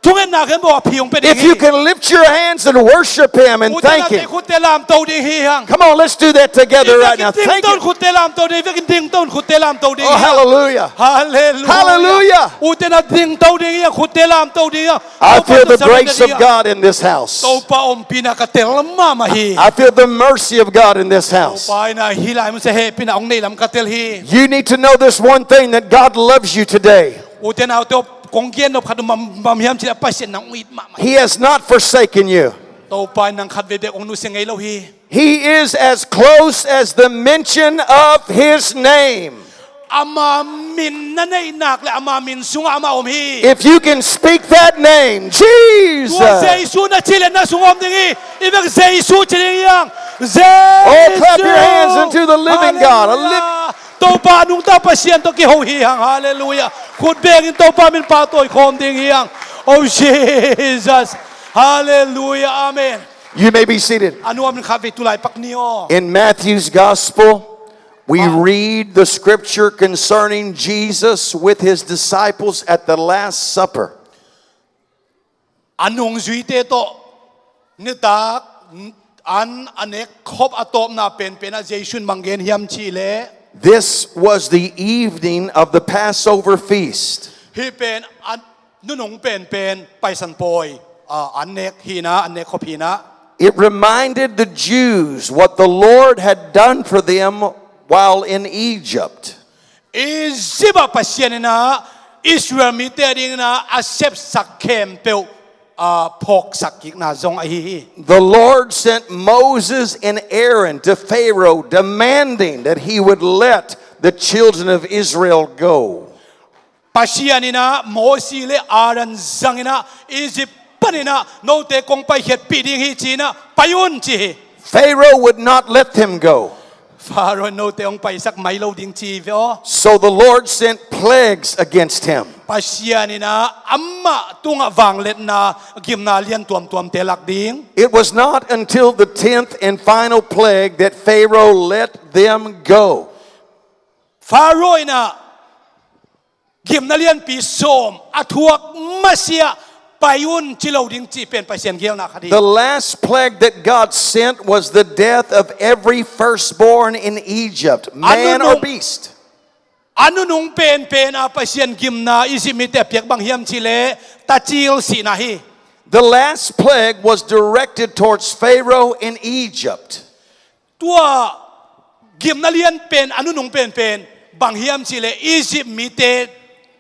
thungetna khempeuh a phi hong pia ding hi. If you can lift your hands and worship Him and thank Him. Ute naute, khutte lamto ding hi hang. Come on, let's do that together right now. Thank you. I vekin dingto in khutte lamto ding, i vekin dingto in khutte lamto ding hi hang. Oh, hallelujah. Hallelujah. Hallelujah. Ute naute, dingto ding hi hang, khutte lamto ding hi hang. I feel the grace of God in this house. Topa ompihna ka tel mahmah hi. I feel the mercy of God in this house. Topa in ah hih lai munsan hehpihna hong nei lam ka tel hi. You need to know this one thing, that God loves you today. Ute naute aw, kong gen nop khat bang, bang hiam cih leh Pasian in nang hong it mahmah hi. He has not forsaken you. Topa in nang khatvei bek hong nusia ngei lo hi. He is as close as the mention of His name. Ama min na neih nak leh ama min sungah amah om hi. If you can speak that name, Jesus. Tua Jesu na cih leh na sungah om ding hi. I vek Jesu ci ding hi hang. Jesu. Oh, clap your hands unto the living God. A liv- Hallelujah. Topa a nungta Pasian tawh kiho hi hang. Hallelujah. Khut bengin Topa min pahtawi khawm ding hi hang. Oh, Jesus. Hallelujah. Amen. You may be seated. A nuamin khatvei tu lai pak ni aw. In Matthew's Gospel, we read the scripture concerning Jesus with His disciples at the Last Supper. A nungzuite tawh nitak an a nek khop a tawpna penpen ah Jesu in bang gen hiam cih leh, This was the evening of the Passover feast. Hih pen a nunung penpen Paisan Pawi, ah, an nek hi-in ah, an nek khop hi-in ah. It reminded the Jews what the Lord had done for them while in Egypt. Egypt ah Pasian in ah Israel mite adingin ah a sepsak khempeuh a, phawksak kikna zong ahi hi. The Lord sent Moses and Aaron to Pharaoh, demanding that he would let the children of Israel go. Pasian in ah Mosi le Aaron zangin ah Egypt panin ah note kong paikhiatpih ding hi ci-in ah pai un ci hi. Pharaoh would not let them go. Pharaoh note hong paisak mai lo ding ci hi ve aw. So the Lord sent plagues against him. Pasian in ah amah tungah vangliatna gimna lian tuamtuamte lak ding. It was not until the tenth and final plague that Pharaoh let them go. Pharaoh in ah gimna lianpi sawm a thuak masiah pai un ci lo ding cih pen Pasian geelna khat hi. The last plague that God sent was the death of every firstborn in Egypt, man or beast. A nunung penpen a Pasian gimna Egypt mite a piak bang hiam cihleh tacil sihna hi. The last plague was directed towards Pharaoh in Egypt. Tua gimna lianpen a nunung penpen bang hiam cihleh Egypt mite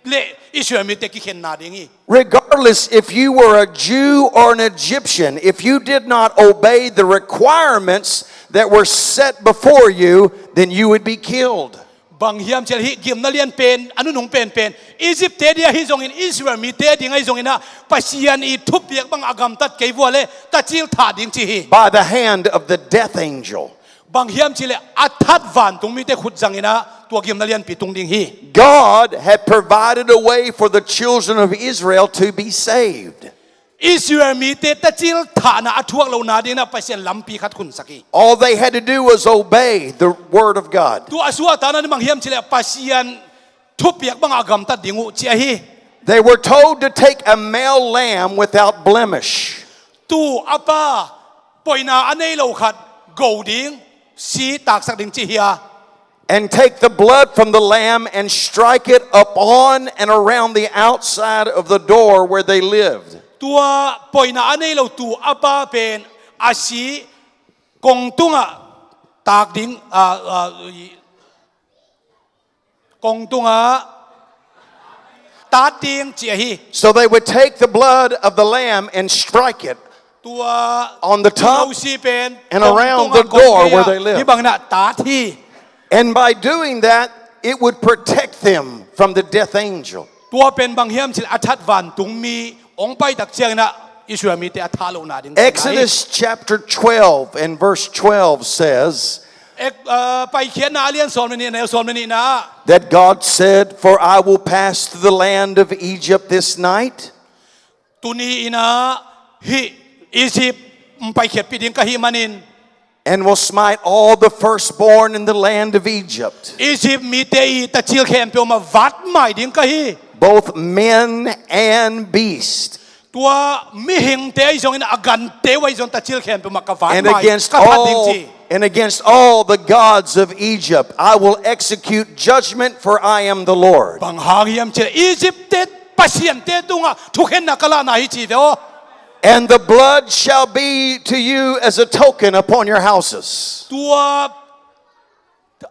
le Israel mite kikhenna ding hi. Regardless if you were a Jew or an Egyptian, if you did not obey the requirements that were set before you, then you would be killed. Bang hiam cihleh hih gimna lianpen a nunung penpen Egypt te dia hi zongin Israel mite ding ahi zongin ah Pasian i thupiak bang a gamtat kei vua le tacil thah ding ci hi. By the hand of the death angel. Bang hiam cihleh a that vantung mite khut zangin ah tua gimna lianpi tung ding hi. God had provided a way for the children of Israel to be saved. Israel mite tacil thahna a thuak lohna dingin ah Pasian lampi khat khunsak hi. All they had to do was obey the word of God. Tua a suahtakna bang hiam cihleh Pasian thupiak bang a gamtat ding uh ci ahi. They were told to take a male lamb without blemish. Tu a pa poina a nei lo khat go ding, si taksak ding ci hi a. And take the blood from the lamb and strike it upon and around the outside of the door where they lived. Tua poina a nei lo tu a pa pen a si kong tungah tak ding, a, a, kong tungah tat ding ci ahi. So they would take the blood of the lamb and strike it Tua on the top no si pen and around the door where they lived. Hi bangin ah tat hi. And by doing that, it would protect them from the death angel. Tua pen bang hiam cihleh a that vantung mi hong pai tak ciangin ah Israel mite a thah lohna ding. Exodus chapter twelve and verse twelve says, Ek, uh, Paikhiatna a lian sawm le nih, a neu sawm le nihna ah, that God said, "For I will pass through the land of Egypt this night." Tuni in ah hih Egypt hong paikhiatpih ding ka hih manin, And will smite all the firstborn in the land of Egypt, Egypt mite i tacil khempeuh mah vat mai ding ka hi. Both men and beast. Tua mihingte ahi zongin a gante uh ahi zong tacil khempeuh mah ka vat And mai, against ka that ding all, ci. And against all the gods of Egypt, I will execute judgment, for I am the Lord. Bang hang hiam cihleh Egypt te pasiante tungah thukhenna ka lahna hi ci ve aw. And the blood shall be to you as a token upon your houses. Tua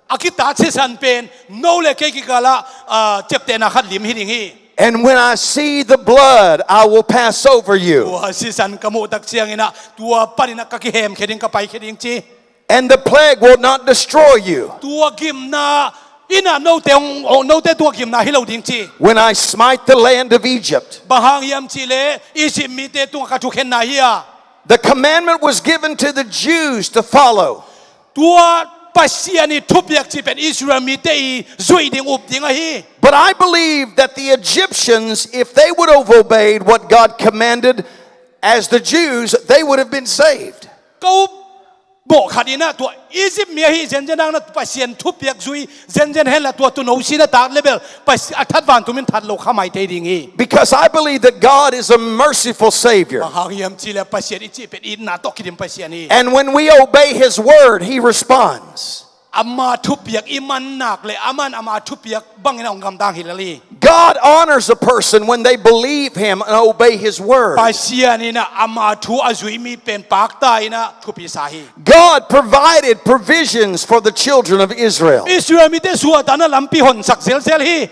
a kitat sisan pen no le kei kikalah, ah, ciaptehna khat lim hi ding hi. And when I see the blood, I will pass over you. Tua sisan ka muh tak ciangin ah tua panin ah ka kihemkhia ding, ka paikhia ding ci. And the plague will not destroy you. Tua gimna in ah note hong, hong, note tua gimna hi lo ding ci. When I smite the land of Egypt. Bang hang hiam cihleh Egypt mite tungah ka thukhenna hi a. The commandment was given to the Jews to follow. Tua Pasian i thupiak cih pen Israel mite i zuih ding, up ding ahi. But I believe that the Egyptians, if they would have obeyed what God commanded as the Jews, they would have been saved. Ka up bawh khat in ah tua Egypt mi ahi zenzen hang in ah Pasian thupiak zui zenzen hen la tua tuuno si na tak le bel Pas-, a that vantung mi in that lo kha mai thei ding hi. Because I believe that God is a merciful Savior. Bang hang hiam cihleh Pasian i cih pen itna tawh kidim Pasian hi. And when we obey His word, He responds. Ama thupiak i man nak le aman ama thupiak bangin a hong gamdang hi lel hi. God honors a person when they believe Him and obey His word. Pasian in ah ama thu a zui mi pen pakta in ah thupi sa hi. God provided provisions for the children of Israel. Israel mite suahtakna lampi honsak zelzel hi.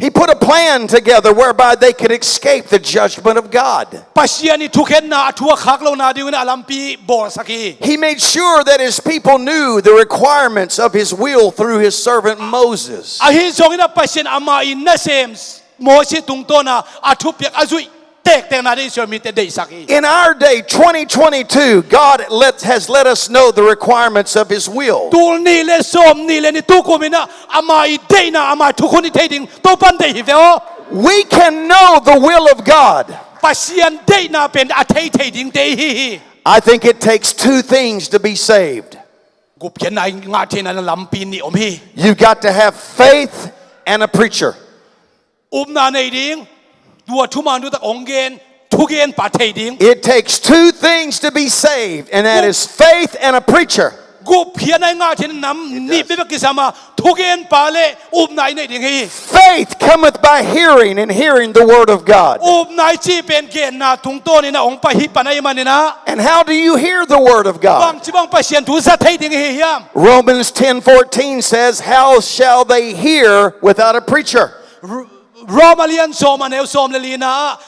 He put a plan together whereby they could escape the judgment of God. Pasian i thukhenna a thu a khak lohna dingin a lampi bawlsak hi. He made sure that his people knew the requirements of his will through his servant Moses. Ahi zongin a Pasian ama in nasem Mosi tungtawna a thupiak a zuih tektekna ding Israel mite deihsak hi. In our day, twenty twenty-two, God let, has let us know the requirements of his will. Tul nih le sawm nih le nih tukum in a ama i deihna, ama thukhun i thei ding Topan deih hi ve aw. We can know the will of God. Pasian deihna pen a thei thei ding te i hi hi. I think it takes two things to be saved. Gupkhiatna i ngah theihna lampi nih om hi. You've got to have faith and a preacher. Upna nei ding, tua thuman thutak hong gen, thugenpa thei ding. It takes two things to be saved, and that is faith and a preacher. Gupkhiatna i ngah theihna nih bekbek kisam a, thugenpa le upna i nei ding hi. Faith cometh by hearing, and hearing the word of God. Upna i cih pen genna tungtawnin a hong pai hi pan ahih manin a. And how do you hear the word of God? Bangci bang Pasian thu za thei ding i hi hiam? Romans ten fourteen says, "How shall they hear without a preacher?" Ro-, Roma lian sawm a neu sawm le lina ah,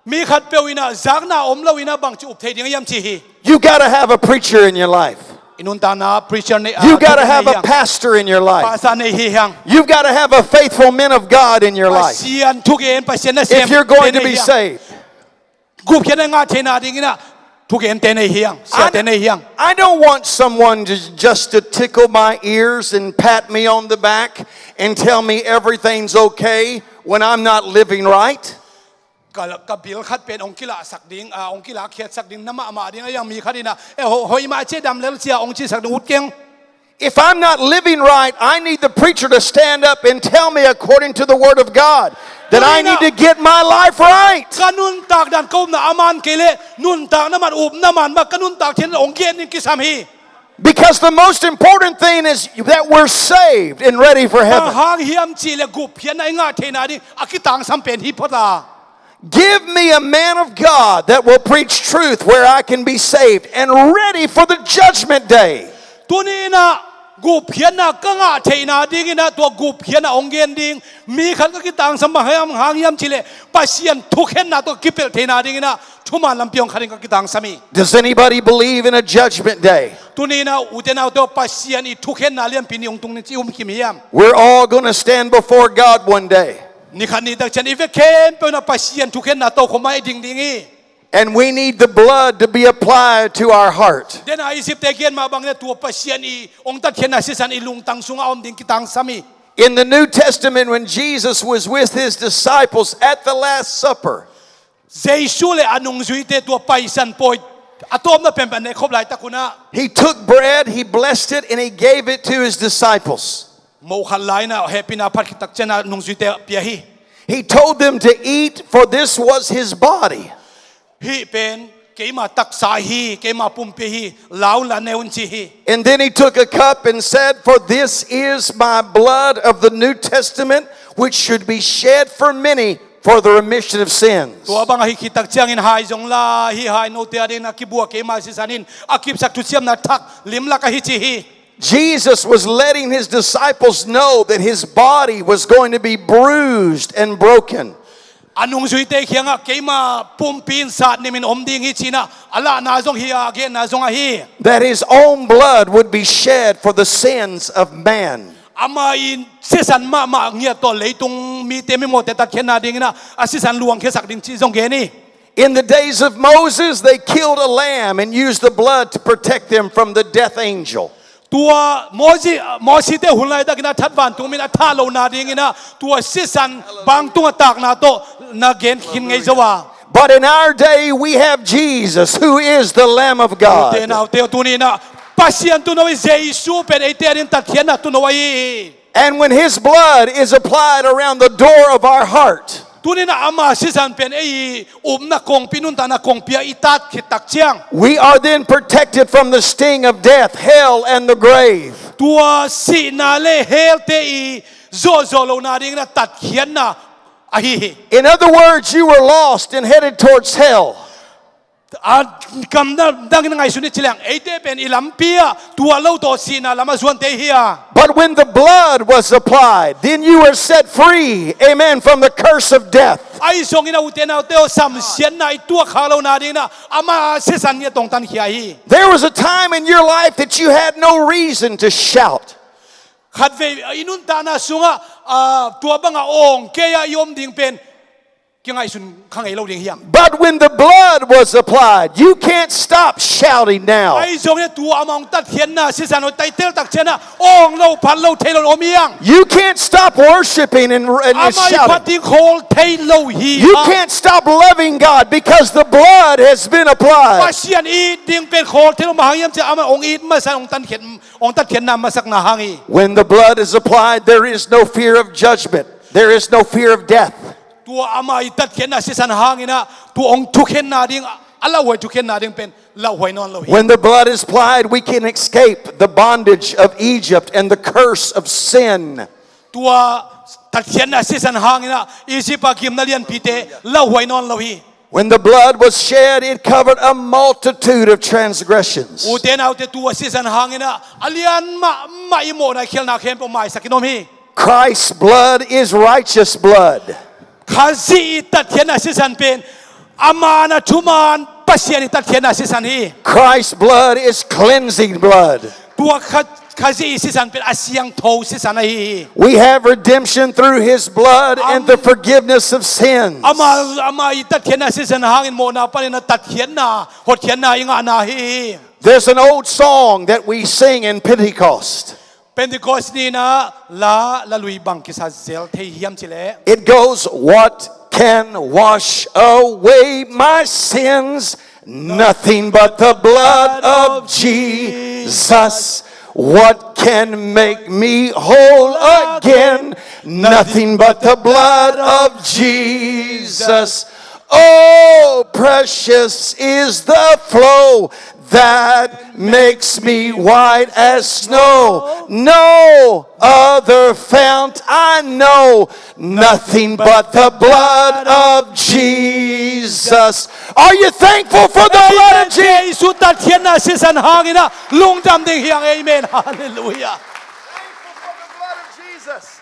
mi khatpeuh in a zakna om lo in a bangci up thei ding hiam ci hi. You gotta have a preacher in your life. I nuntakna preacher nei, ah, You gotta have a pastor in your life. Pastor nei hi hang. You've gotta have a faithful man of God in your life. Pasian thugen, Pasian nasem. If you're going to be saved. Gupkhiatna i ngah theihna dingin a thugente nei hi hang, siate nei hi hang. I don't want someone to, just to tickle my ears and pat me on the back and tell me everything's okay when I'm not living right. Ka, ka bil khat pen hong kilahsak ding, ah, hong kilahkhiatsak ding, na mahmah ding a hiang mi khat in a, eh, ho-, hoih mah ci, dam lel ci a hong cisak ding ut keng. If I'm not living right, I need the preacher to stand up and tell me according to the word of God that I need to get my life right. Ka nuntak dan ka upna a man kei leh, nuntakna man, upna man mah, ka nuntak theihna hong gen ding kisam hi. Because the most important thing is that we're saved and ready for heaven. Bang hang hiam cih leh gupkhiatna i ngah theihna ding a kitangsam pen hi phot a. Give me a man of God that will preach truth where I can be saved and ready for the judgment day. Tuni in a gupkhiatna ka ngah theihna dingin a, tua gupkhiatna hong gen ding mi khat ka kitangsam. Bang hang hiam cih leh Pasian thukhenna tawh kipelh theihna dingin a thuman lampi hong khatin ka kitangsam hi. Does anybody believe in a judgment day? Tuni in a ute naute aw, Pasian i thukhenna lianpi ni hong tung ni ci um kim hiam? We're all gonna stand before God one day. Ni khat ni tak ciang i vek khempeuh in a Pasian thukhenna tokhom ah i ding ding hi. And we need the blood to be applied to our heart. Dena i sipte gen mah bangin a tua Pasian i hong tatkhiatna sisan i lungtang sungah om ding kitangsam hi. In the New Testament, when Jesus was with his disciples at the Last Supper, Jesu le a nungzuite tua Paisan pawi a tawpna penpen a nekhop laitak un ah, he took bread, he blessed it, and he gave it to his disciples. Mo khat la in a hehpihna phat khit tak ciang a nungzuite pia hi. He told them to eat, for this was his body. Hih pen keima taksa hi, keima pumpi hi, la un la ne un ci hi. And then he took a cup and said, "For this is my blood of the New Testament, which should be shed for many for the remission of sins." Tua bang ahi khit tak ciangin, "Hai zong la, hih hai note a dingin a kibuak keima sisan in a kipsak thuciamna thak limlak ahi," ci hi. Jesus was letting his disciples know that his body was going to be bruised and broken. A nungzuite kiangah, "Keima pumpi in satnim in om ding hi," ci-in ah a lahna zong hi a, a genna zong ahi. That his own blood would be shed for the sins of man. Ama in sisan mahmah ngiat tawh leitung mite, mimawhte tatkhiatna dingin ah a sisan luangkhiasak ding cih zong gen hi. In the days of Moses, they killed a lamb and used the blood to protect them from the death angel. Tua Mosi, Mosite hun laitakin a that vantung mi in a thah lohna dingin ah tua sisan bangtung a takna tawh na gen khin ngei zo a. But in our day, we have Jesus, who is the Lamb of God. Ute naute, tuni in ah Pasian Tuuno hi, Jesu pen eite adingin tatkhiatna tuuno ahi hi. And when his blood is applied around the door of our heart, tuni in ah ama sisan pen ei upna kongpi, nuntakna kongpi ah i tat khit tak ciang, we are then protected from the sting of death, hell, and the grave. Tua sihna le hell te i zawhzawh lohna dingin a tatkhiatna ahi hi. In other words, you were lost and headed towards hell. A kam dangin ngaihsun i ci leng, eite pen i lampi ah tuah lo tawh sihna lamah zuante hi a. But when the blood was applied, then you were set free, amen, from the curse of death. Ahi zongin a ute naute aw, samsiatna i tuak khak lohna dingin ah ama sisan hi a tongtan khia hi. There was a time in your life that you had no reason to shout. Khatvei i nuntakna sungah, ah, tua bangah awng kei-ah i om ding pen kingaihsun kha ngei lo ding hiam? But when the blood was applied, you can't stop shouting now. Ahi zongin tua ama hong tatkhiatna sisan hong taitel tak ciangin ah awng lo, phat lo, thei lo om hiang. You can't stop worshiping and, and, and shouting. Ama i phat ding khawl thei lo hi. You can't stop loving God because the blood has been applied. Pasian it ding pen khawl thei lo mah hang hiam cih leh ama hong it masa, hong tatkhiat, hong tatkhiatna masakna hang hi. When the blood is applied, there is no fear of judgment. There is no fear of death. Tua ama i tatkhiatna sisan hangin ah tua hong thukhenna ding, a lauhuai thukhenna ding pen lauhuai nawn lo hi. When the blood is applied, we can escape the bondage of Egypt and the curse of sin. Tua tatkhiatna sisan hangin ah Egypt a gimna lianpite lauhuai nawn lo hi. When the blood was shed, it covered a multitude of transgressions. Ute naute, tua sisan hangin ah a lian mahmah i mawhna i khialhna khempeuh maisak in om hi. Christ's blood is righteous blood. Khazih i tatkhiatna sisan pen a man a thuman Pasian i tatkhiatna sisan hi. Christ's blood is cleansing blood. Tua Kha-, Khazih i sisan pen a siangtho sisan ahi hi. We have redemption through his blood and the forgiveness of sins. Ama, ama i tatkhiatna sisan hangin mawhna panin a tatkhiatna, hotkhiatna i ngahna hi hi. There's an old song that we sing in Pentecost. Pentecost ni-in ah la, la lui bang kisa zel thei hiam cih leh? It goes, "What can wash away my sins? Nothing but the blood of Jesus. What can make me whole again? Nothing but the blood of Jesus. Oh, precious is the flow that makes me white as snow. No other fount I know, nothing but the blood of Jesus." Are you thankful for the blood of Jesus? Jesu tatkhiatna sisan hangin ah lungdam ding hiang. Amen. Hallelujah. Thankful for the blood of Jesus.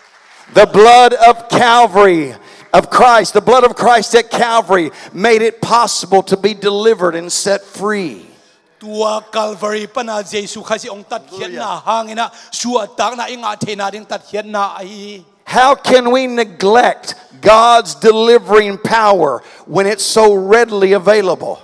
The blood of Calvary, of Christ, the blood of Christ at Calvary made it possible to be delivered and set free. Tua Calvary pana Jesu Khazih hong tatkhiatna hangin ah suahtakna i ngah theihna ding tatkhiatna ahi hi. How can we neglect God's delivering power when it's so readily available?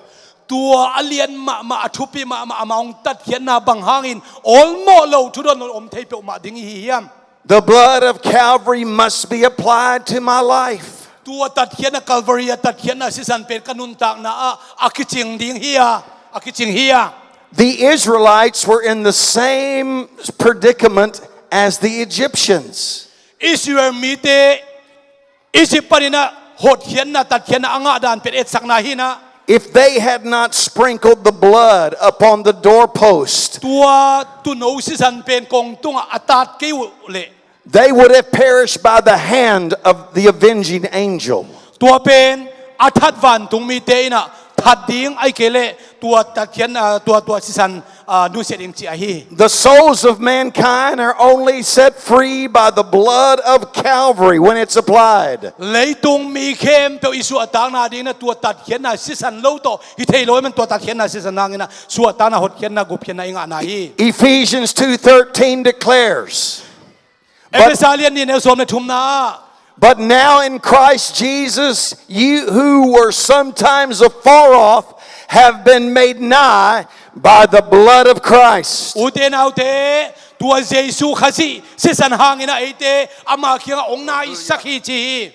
Tua a lian mahmah, a thupi mahmah, ama hong tatkhiatna bang hangin awlmawh lo, thudawn lo om thei peuhmah ding i hi hiam? The blood of Calvary must be applied to my life. Tua tatkhiatna, Calvary a tatkhiatna sisan pen ka nuntakna ah a kicing ding hi a, a kicing hi a. The Israelites were in the same predicament as the Egyptians. Israel mite Egypt panin ah hotkhiatna, tatkhiatna a ngah dan pen etsakna hi-in ah. If they had not sprinkled the blood upon the doorpost, tua tuuno sisan pen kong tungah a tat kei uh leh, they would have perished by the hand of the avenging angel. Tua pen a that vantung mite in ah that ding, ahih kei leh tua tatkhiatna, tua, tua sisan, ah, nusia ding cih ahi hi. The souls of mankind are only set free by the blood of Calvary when it's applied. Leitung mi khempeuh i suahtakna dingin ah tua tatkhiatna sisan lo tawh hi thei lo ahih manin tua tatkhiatna sisan hangin ah suahtakna, hotkhiatna, gupkhiatna i ngahna hi. Ephesians two thirteen declares, Efesa lian nih, neu sawm le thumna ah, "But now in Christ Jesus, you who were sometimes afar off have been made nigh by the blood of Christ." Ute naute, tua Jesu Khazih sisan hangin ah eite ama kiangah hong naisak hi ci hi.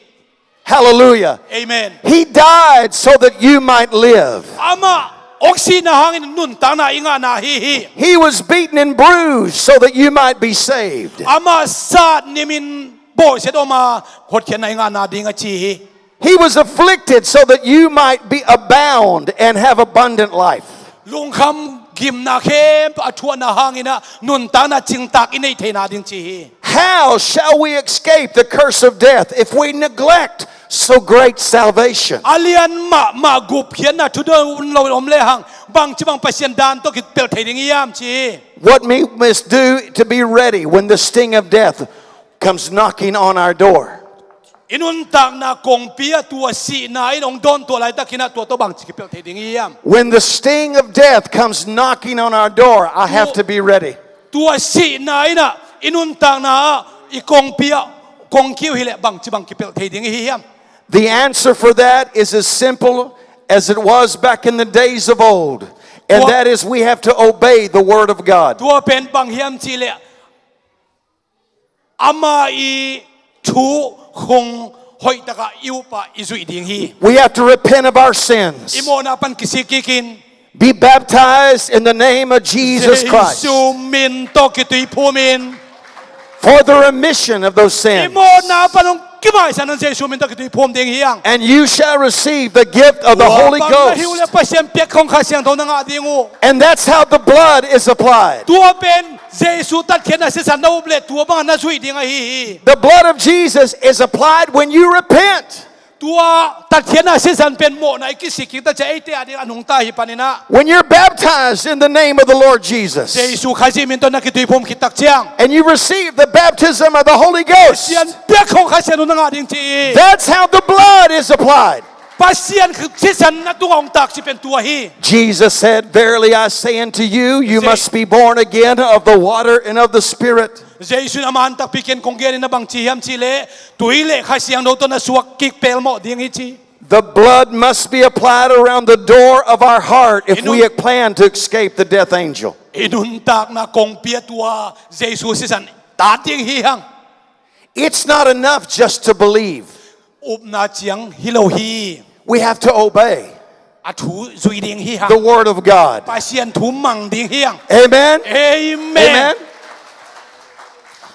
Hallelujah. Amen. He died so that you might live. Amah hong sihna hangin nuntakna i ngahna hi hi. He was beaten and bruised so that you might be saved. Amah sat nimin bawlsiat om a, hotkhiatna i ngahna ding a ci hi. He was afflicted so that you might be abound and have abundant life. Lungkham gimna khempeuh a thuahna hangin ah nuntakna cingtak i neih theihna ding ci hi. How shall we escape the curse of death if we neglect so great salvation? A lian mahmah gupkhiatna, thudawn lo om lehang, Bangci bang Pasian dan tawh kipelh thei ding hiam ci hi. What we must do to be ready when the sting of death comes knocking on our door. I nuntakna kongpi ah tua sihna in hong dawn tua laitakin ah tua tawh bangci kipelh thei ding hiam. When the sting of death comes knocking on our door, I have to be ready. Tua sihna in ah i nuntakna ah i kongpi ah kong kiu hileh bangci bang kipelh thei ding i hi hiam. The answer for that is as simple as it was back in the days of old, and that is we have to obey the word of God. Tua pen bang hiam cihleh ama i thu hong hoihtakah i upah i zuih ding hi. We have to repent of our sins. I mawhna pan kisik kikin. Be baptized in the name of Jesus Christ. Jesu min tawh kituiphum in. For the remission of those sins. I mawhna pan hong kimaisan in Jesu min tawh kituiphum ding hiang. And you shall receive the gift of the Holy Ghost. Tua bang na hi uh leh Pasian piak khong Kha Siangtho na ngah ding uh. And that's how the blood is applied. Tua pen Jesu tatkhiatna sisan na up leh tua bang na zuih ding ahi hi. The blood of Jesus is applied when you repent. Tua tatkhiatna sisan pen mawhna i kisik kik tak ciang eite a ding a nungta hi panin ah. When you're baptized in the name of the Lord Jesus, Jesu Khazih min tawh na kituiphum khit tak ciang, and you receive the baptism of the Holy Ghost, Pasian piak khong Kha Siangtho na ngah ding ci hi. That's how the blood is applied. Pasian sisan na tungah hong tak ci pen tua hi. Jesus said, "Verily I say unto you, you must be born again of the water and of the Spirit." Jesu in a man takpi ken kong gen in a bang ci hiam cihleh tui le Kha Siangtho tawh na suak kik pelmawh ding hi ci. The blood must be applied around the door of our heart if we plan to escape the death angel. I nuntakna kongpi ah tua Jesu sisan tat ding hi hang. It's not enough just to believe. Upna ciang hi lo hi. We have to obey. A thu zui ding hi hang. The word of God. Pasian thu mang ding hi hang. Amen. Amen. Amen.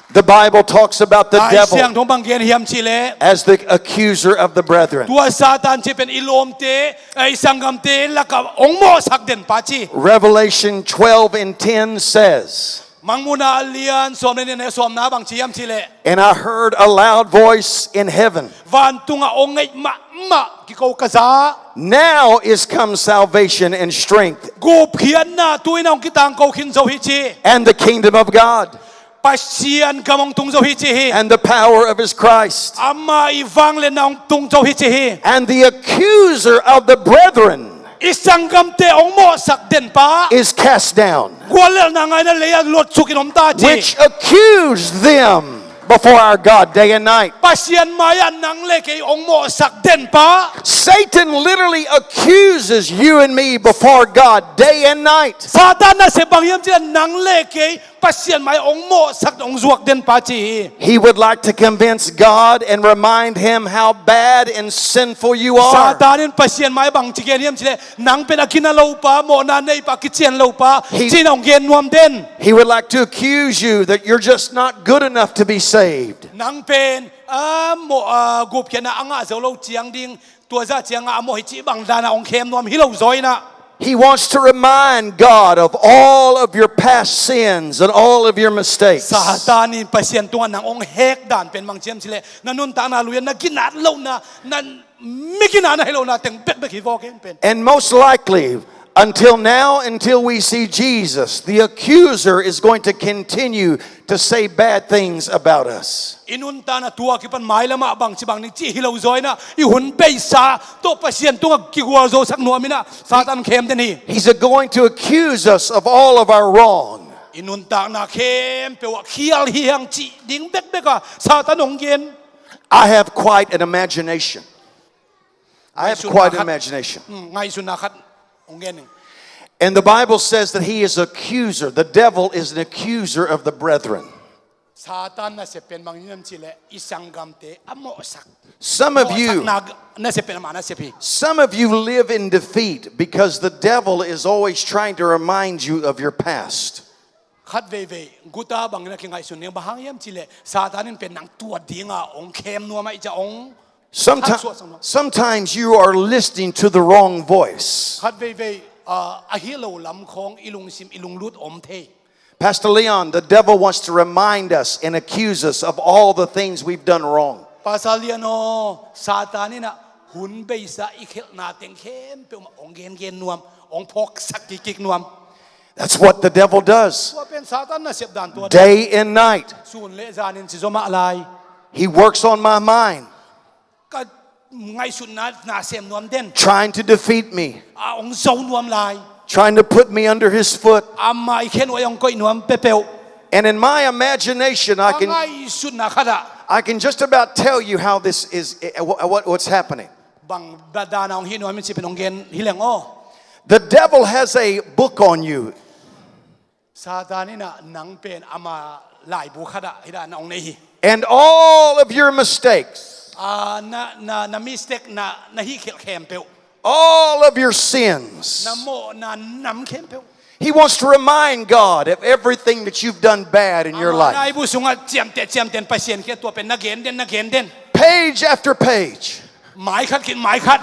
The Bible talks about the devil, Lai Siangtho bang gen hiam cihleh, as the accuser of the brethren. Tua Satan ci pen i lawmte, i sanggamte lakah hong mawhsak den pa ci. Revelation twelve and ten says, Mangmuhna a lian sawm le nih a neu sawmna bang ci hiam cihleh, "And I heard a loud voice in heaven. Vantungah hong ngeih mahmah kiko ka za. Now is come salvation and strength, gupkhiatna tu-in hong kitangko khin zo hi ci. And the kingdom of God, Pasian gam hong tung zo hi ci hi. And the power of his Christ. Ama i vangliatna hong tung zo hi ci hi. And the accuser of the brethren, i sanggamte hong mawhsak den pa, is cast down, guallelhna ngaina lei-ah luatsuk in om ta ci. Which accused them before our God day and night." Pasian mai-ah nang le kei hong mawhsak den pa. Satan literally accuses you and me before God day and night. Satan nasep bang hiam cihleh nang le kei Pasian mai hong mawhsak hong zuak den pa ci hi. He would like to convince God and remind him how bad and sinful you are. Satan in Pasian mai bang ci gen hiam cihleh nang pen a gina lo pa, mawhna nei pa, kician lo pa ci-in hong gen nuam den. He would like to accuse you that you're just not good enough to be saved. Nang pen a mawh, a gupkhiatna a ngah zo lo ciang ding, tua zah ciangah a mawh hi cih bang danah hong khem nuam hi lo zaw in ah. He wants to remind God of all of your past sins and all of your mistakes. Satan in Pasian tungah nang hong hek dan pen bang ci hiam cihleh na nuntakna lui-ah na ginat lohna, na mi ginat na hi lohna teng bekbek hi vawk hen pen. And most likely, until now, until we see Jesus, the accuser is going to continue to say bad things about us. I nuntakna tua kipan mailamah bangci bang ni cih hi lo zaw in ah, i hun beisa tawh Pasian tungah kigualzosak nuam in ah Satan khem den hi. He's going to accuse us of all of our wrong. I nuntakna khempeuh ah khial hi hang cih ding bekbek a Satan hong gen. I have quite an imagination. I have quite an imagination. Hmm, ngaihsutna khat hong gen ning. And the Bible says that he is accuser. The devil is an accuser of the brethren. Satan nasep pen bang hiam cihleh i sanggamte a mawhsak. Some of you, mawhsakna nasep pen ama nasep hi. Some of you live in defeat because the devil is always trying to remind you of your past. Khat veivei guta bangin a kingaihsun ding, bang hang hiam cihleh Satan in pen nang tua dinga hong khem nuam ahih ciang hong Someti-, haksuahsak nuam. Sometimes you are listening to the wrong voice. Khat veivei, ah, a hi lo lam khawng i lungsim i lunglut om thei. Pastor Leon, the devil wants to remind us and accuse us of all the things we've done wrong. Pastor Leon aw, Satan in ah Hun beisa i khelhna teng khempeuh mah hong gengen nuam, hong phawksak kikkik nuam. That's what the devil does. Tua pen Satan nasep dan tua. Day and night. Sun le zanin ci zomah lai. He works on my mind. Ka ngaihsutna na sem nuam den. Trying to defeat me. A hong zo nuam lai. Trying to put me under his foot. Amah i khenuai hong koih nuam peuhpeuh. And in my imagination, I can, ngaihsutna khat ah, I can just about tell you how this is, eh, what, what, what's happening. Bang dan a hong hi nuam in ci pen hong gen hi leng aw. The devil has a book on you. Satan in ah nang pen ama laibu khat ah hi dan a hong nei hi. And all of your mistakes, ah, na, na, na mistake, na, na hihkhelh khempeuh, all of your sins, na mawhna nam khempeuh. He wants to remind God of everything that you've done bad in your life. Ama laibu sungah ciamteh, ciamteh Pasian kiang, tua pen na gen den, na gen den. Page after page. Mai khat khit mai khat.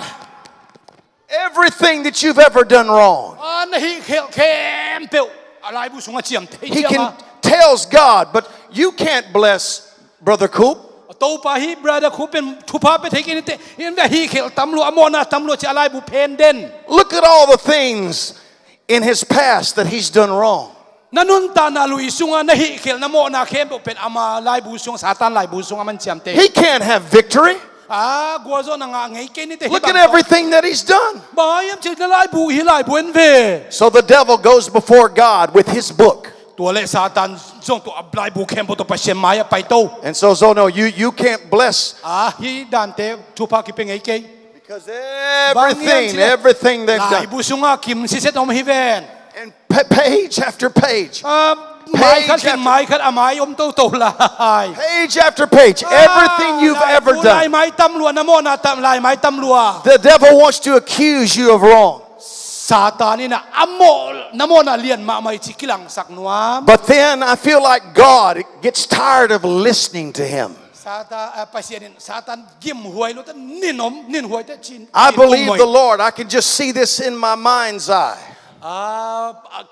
Everything that you've ever done wrong. Ah, na hihkhelh khempeuh a laibu sungah ciamteh hi. He ciam can a, tells God, "But you can't bless Brother Coop." Topa, hih Brother Coop pen thupha pia thei kei ni teh, in ve, hihkhelh tam lua, a mawhna tam lua ci a laibu phen den. Look at all the things in his past that he's done wrong. Na nuntakna lui sungah na hihkhelh, na mawhna khempeuh pen ama laibu sungah, Satan laibu sungah a man ciamteh hi. He can't have victory. Ah, gualzawhna ngah ngei kei ni teh. Look at everything that he's done. Bang hang hiam cih leh na laibu, hih laibu en ve. So the devil goes before God with his book. Tua leh Satan zong tua a laibu khempeuh tua Pasian mai-ah pai to. And so, "Zono, you, you can't bless." Ah, hih dante thupha kipia ngei kei. Because everything, everything they've done. Laibu sungah kim siset om hi ven. And pa-, page after page. Ah, mai khat khit mai khat a mai om toto lai. Page after page. Everything you've ever done. Ah, laibu, laimai tam lua, na mawhna tam, laimai tam lua. The devil wants to accuse you of wrong. Satan in ah a mawh, na mawhna lian mahmah hi ci kilangsak nuam. But then I feel like God gets tired of listening to him. Satan, ah, Pasian in Satan gimhuai lua teh, nin om, nin huai teh ci-in. I believe the Lord. I can just see this in my mind's eye. Ah, ah,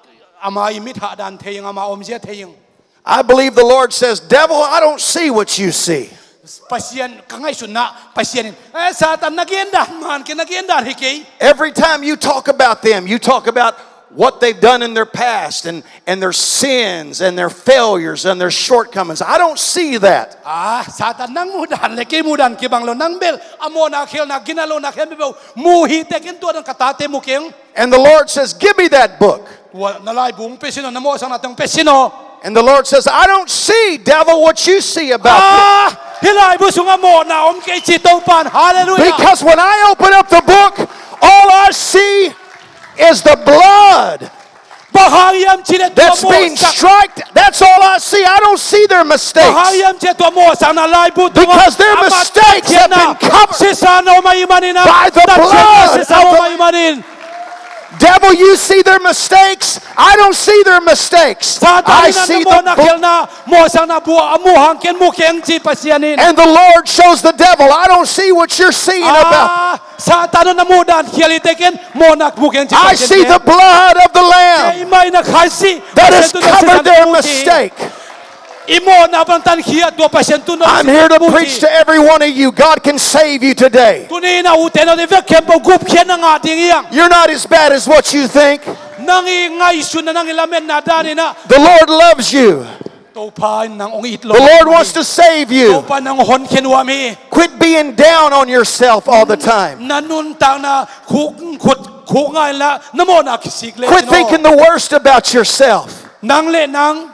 ama i mit hah dan thei ing, ama omzia thei ing. I believe the Lord says, "Devil, I don't see what you see." Pasian, ka ngaihsutna, Pasian in, "Eh, Satan, na gen dan man kei, na gen dan hi kei." Every time you talk about them, you talk about what they've done in their past and, and their sins and their failures and their shortcomings. I don't see that. Ah, Satan, nang muh dan le kei muh dan kibang lo, nang bel a mawhna, khelhna, gina lohna khempeuh mu hi, tua ken tua dan ka tate mu keng. And the Lord says, "Give me that book." Tua na laibu hong pia sin aw, na mawhsakna teng hong pia sin aw. And the Lord says, "I don't see, devil, what you see about this." Ah, hih laibu sungah mawhna om kei ci Topa'n. Hallelujah. Because when I open up the book, all I see is the blood. Bang hang hiam cih leh tua mawhsak, that's being striked. That's all I see. I don't see their mistakes. Bang hang hiam cih leh tua mawhsakna laibu tungah, because their mistakes have been covered by the blood of the Lamb. Ama tatkhiatna, sisan om ahih manin ah, tatkhiatna, sisan om ahih manin. Devil, you see their mistakes. I don't see their mistakes. I see the bl- Satan in ah na mawhna, khelhna, mawhsakna bu a mu hang ken mu keng ci Pasian in. And the Lord shows the devil, "I don't see what you're seeing about." Ah, Satan, na muh dan khial hi, tua ken mawhna mu keng ci Pasian in. I see the blood of the Lamb. Keimah in ah Khazih that has covered their mistake. I mawhna pan tatkhiat tua Pasian tu no. I'm here to preach to every one of you. God can save you today. Tuni in ah ute naute vek khempeuh gupkhiatna ngah ding hi hang. You're not as bad as what you think. Nang i ngaihsutna, nang i lametna dan in ah. The Lord loves you. Topa in nang hong it lo. The Lord wants to save you. Topa in nang hong honkhia nuam hi. Quit being down on yourself all the time. Na nuntakna khuk, khuk, khuk ngai la, na mawhna kisik le. Quit thinking the worst about yourself. Nang le nang.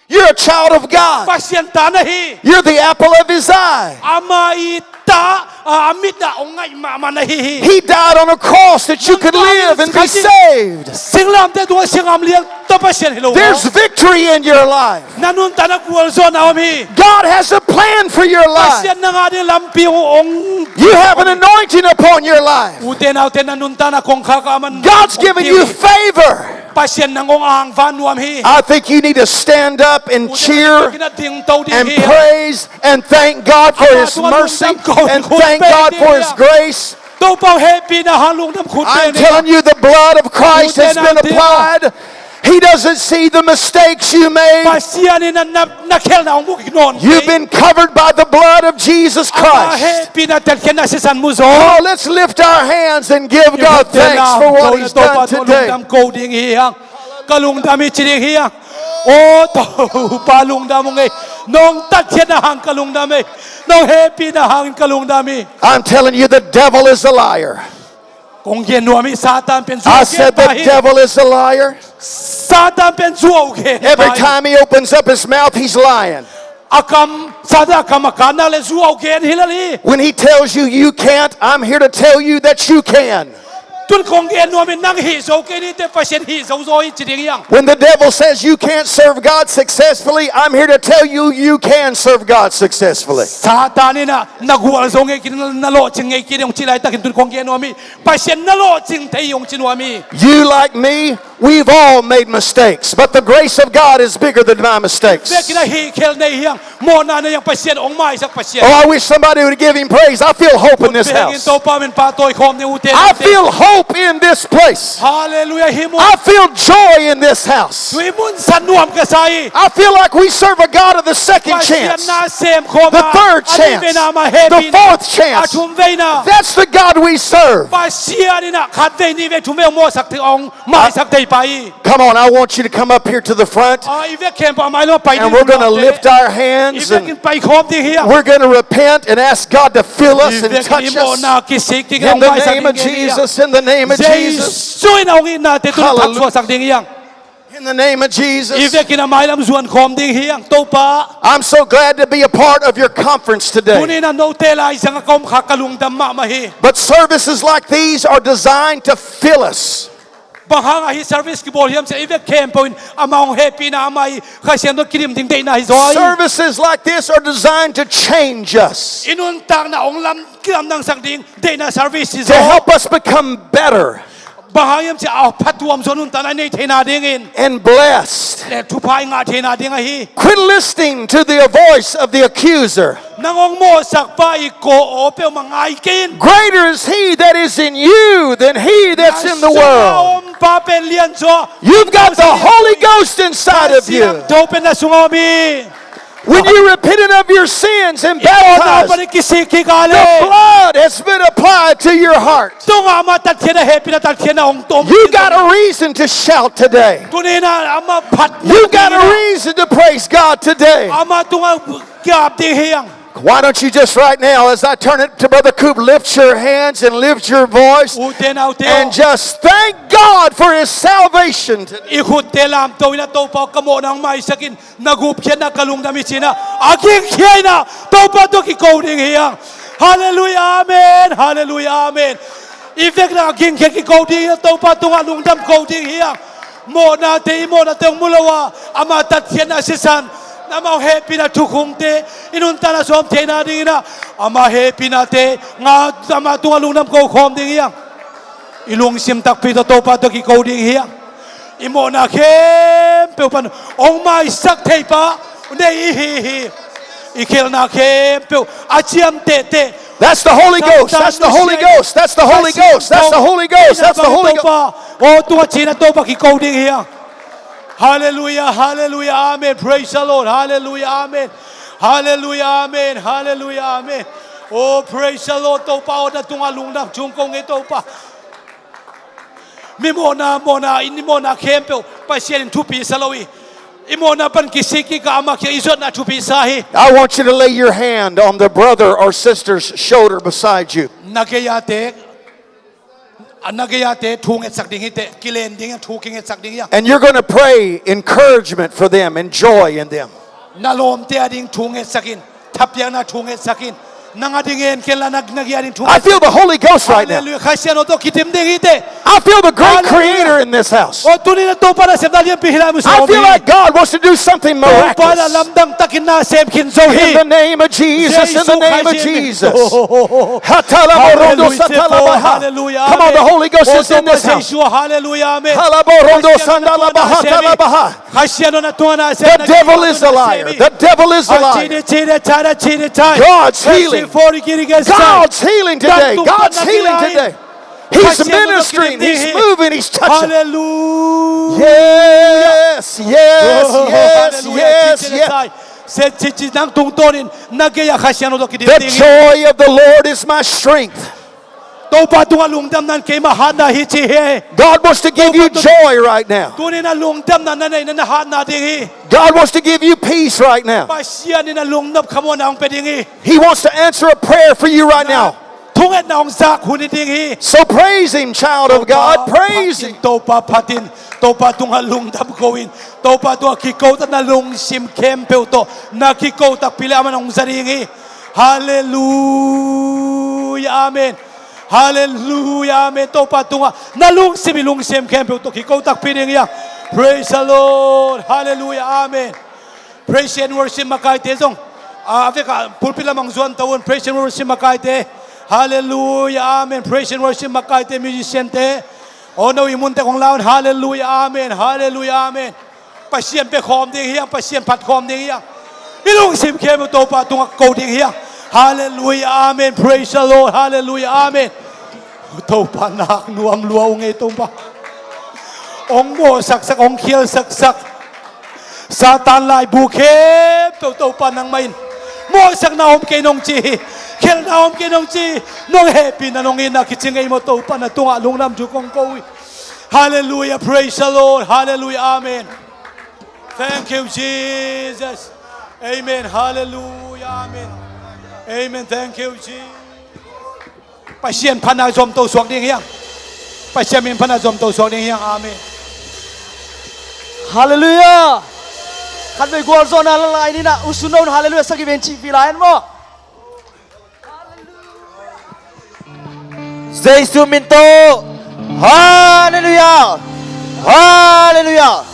You're a child of God. Pasian ta na hi. You're the apple of his eye. Ama i ta, a, a mit ah hong ngaih mahmah na hi hi. He died on a cross that you could live and be saved. Singlamteh tungah singlamlian tawh Pasian hi lo. There's victory in your life. Na nuntakna gualzawhna om hi. God has a plan for your life. Pasian nang a ding lampi hong, hong. You have an anointing upon your life. Ute naute, na nuntakna kongkhak ah a man. God's given you favor. Pasian nang hong angvan nuam hi. I think you need to stand up and cheer and praise and thank God for his mercy and thank God for his grace. Topa hehpihna hang lungdam khut beng ni. I'm telling you, the blood of Christ has been applied. He doesn't see the mistakes you made. Pasian in na, na, na khelna hong mu kik nawn kei. You've been covered by the blood of Jesus Christ. Ama hehpihna tatkhiatna sisan mu zaw. Oh, let's lift our hands and give God thanks for what He's done today. Topa tungah lungdam ko ding hi hang. Ka lungdam hi ci ding hi hang. O Topa, lungdam ung ei. Nong tatkhiatna hang ka lungdam ei. Nong hehpihna hangin ka lungdam hi. I'm telling you, the devil is a liar. Kong gen nuam hi, Satan pen zu a gen ta hi. I said the devil is a liar. Satan pen zu a gen hi. Every time he opens up his mouth, he's lying. A kam, Satan a kam a kan nak leh zu a gen hi lel hi. When he tells you you can't, I'm here to tell you that you can. Tun kong gen nuam hi, nang hih zo kei ni teh, Pasian hih zo zaw hi ci ding hi hang. When the devil says you can't serve God successfully, I'm here to tell you you can serve God successfully. Satan in na, na gualzo ngei kei, na, na lawhcing ngei kei ding hong cih laitakin tun kong gen nuam hi. Pasian na lawhcing thei hi hong ci nuam hi. You like me, we've all made mistakes, but the grace of God is bigger than my mistakes. Vekin a hih khel nei hi hang, mawhna nei hi hang, Pasian hong maisak Pasian. Oh, I wish somebody would give Him praise. I feel hope in this house. Khut bengin Topa min pahtawi khawm ni u te. I feel hope in this place. Hallelujah, hih mun. I feel joy in this house. Tui mun san nuam ka sa hi. I feel like we serve a God of the second chance, Pasian na sem khawm a, the third chance, a li veina, ama hehpihna, the fourth chance, a thum veina. That's the God we serve. Pasian in a khat vei, nih vei, thum vei hong mawhsak thei, hong maisak thei pa hi. Come on, I want you to come up here to the front. Ah, i vek khempeuh a mai lam pai ding. And we're gonna lift our hands and we're gonna repent and ask God to fill us and touch us. I vekin i mawhna kisik kik a hong maisak ding hi hang. In the name of Jesus, in the name of Jesus. Jesu in a hong itnate tun thak suaksak ding hi hang. Hallelujah. In the name of Jesus. I vekin a mai lam zuan khawm ding hi hang, Topa. I'm so glad to be a part of your conference today. Tuni in a note laizang a ka om kha ka lungdam mahmah hi. But services like these are designed to fill us. Bang hang a hih service kibawl hiam cih leh i vek khempeuh in ama hong hehpihna, ama i Kha Siangtho kidim ding deihna hi zaw hi. Services like this are designed to change us. I nuntakna hong lam, kilamdangsak ding deihna service hi zaw. To help us become better. Bang hang hiam cih leh a phatuam zaw nuntakna i nei theihna dingin. And blessed. Le thupha i ngah theihna ding ahi. Quit listening to the voice of the accuser. Nang hong mawhsak pa i ko aw peuhmah ngai kei in. Greater is he that is in you than he that's in the world. Na sungah a om pa pen lian zaw. You've got the Holy Ghost inside of you. Kha Siangtho pen na sungah om hi. When you repented of your sins and baptized, i mawhna pan i kisik kik a leh, the blood has been applied to your heart. Tungah ama tatkhiatna, hehpihna tatkhiatna hong tom. You got a reason to shout today. Tuni in a ama phat. You got a reason to praise God today. Ama tungah ki-ap ding hi hang. Why don't you just right now, as I turn it to Brother Coop, lift your hands and lift your voice and just thank God for His salvation today. I khutte lamto in a, Topa, ka mawhna hong maisak in, na gupkhiatna ka lungdam hi ci in a, a gingkhia in a Topa tawh kiko ding hi hang. Hallelujah, amen. Hallelujah, amen. I vek in a gingkhia kiko ding hi hang, Topa tungah lungdam ko ding hi hang. Mawhnate, i mawhnate hong mu lo a, ama tatkhiatna sisan, ama hong hehpihna thukhunte i nuntakna sawm theihna dingin a, ama hehpihnate ngah, ama tungah lungdam ko khawm ding hi hang. I lungsim takpi tawh Topa tawh kiko ding hi hang. I mawhna khempeuh pan hong maisak thei pa nei i hi hi. I khelhna khempeuh a ciamtehteh. That's the Holy Ghost. That's the Holy Ghost. That's the Holy Ghost. That's the Holy Ghost. That's the Holy Ghost. Aw, tua ci in a Topa kiko ding hi hang. Hallelujah, hallelujah, amen. Praise the Lord. Hallelujah, amen. Hallelujah, amen. Hallelujah, amen. Oh, praise the Lord. Topa aw, na tungah lungdam chung kong hi, Topa. Mi mawhna, mawhna, i mawhna khempeuh Pasian in thupi sa lo hi. I mawhna pan kisik kik a, ama kiang i zuatna thupi sa hi. I want you to lay your hand on the brother or sister's shoulder beside you. Na gei-ate, a na gei-ate thu ngetsak ding hi teh, kilen ding, thu kingetsak ding hi a. And you're gonna pray encouragement for them and joy in them. Na lawmte a ding thu ngetsak in, thapiakna thu ngetsak in. Nang a ding en kei inla, na, na gei a ding thu ngetsak in. I feel the Holy Ghost right now. Hallelujah. Kha Siangtho tawh kidim ding hi teh. I feel the great Creator in this house. Aw, tuni in a Topa nasemna lianpi hi lai mu sa hi. I feel like God wants to do something miraculous. Topa in a lamdang takin na sem khin zo hi. In the name of Jesus, in the name of Jesus. Jesu Khrist min. Hatala borondo satala baha. Hallelujah. Come on, the Holy Ghost is in this house. Aw, Topa Jesu, hallelujah, amen. Hala borondo sandala baha, tala baha. Kha Siangtho na tungah na sem. The devil is a liar. The devil is a liar. God's healing. God's healing today. God's healing today. He's ministering, he's moving, he's touching. Hallelujah. Yes, yes, yes, yes, yes. Sen chichi nang tungtawnin na gei-a Kha Siangtho tawh kidim ding hi. The joy of the Lord is my strength. Topa tungah lungdamna in keima hatna hi ci hi. God wants to give you joy right now. Tunin a lungdamna na neih na na hatna ding hi. God wants to give you peace right now. Pasian in a lungnop khamuanna hong pia ding hi. He wants to answer a prayer for you right now. Thungetna hong zak hun hi ding hi. So praise him, child of God. Praise him. Topa phat in, Topa tungah lungdam ko in, Topa tungah kiko ta, na lungsim khempeuh tawh na kiko takpi leh amah in hong za ding hi. Hallelujah, amen. Hallelujah, amen. Topa tungah na lungsim, i lungsim khempeuh tawh kiko takpi ding hi hang. Praise the Lord. Hallelujah, amen. Praise and worship makaite zong, ah, a vekah pulpit lamah hong zuan to un. Praise and worship makaite. Hallelujah, amen. Praise and worship makaite, musician te. Oh, no, i mun tek hong la un. Hallelujah, amen. Hallelujah, amen. Pasian pia khawm ding hi hang, Pasian phat khawm ding hi hang. I lungsim khempeuh Topa tungah ko ding hi hang. Hallelujah, amen. Praise the Lord. Hallelujah, amen. Topa, nak nuam lua ung ei Topa. Hong mawhsaksak, hong khialsaksak Satan laibu khempeuh Topa nangmah in mawhsakna om kei nong ci hi. Khialna om kei nong ci hi. Nong hehpihna, nong itna kici ngei maw Topa, na tungah lungdam thu kong ko hi. Hallelujah, praise the Lord. Hallelujah, amen. Thank you, Jesus. Amen. Hallelujah, amen. Amen. Thank you, Jesus. Pasian phatna zomto suak ding hi hang. Pasian min phatna zomto suak ding hi hang. Amen. Hallelujah. Khatvei gualzawhna la lai ni na, usun no un hallelujah sagih vei cih vila hen maw? Jesu min tawh. Hallelujah. Hallelujah.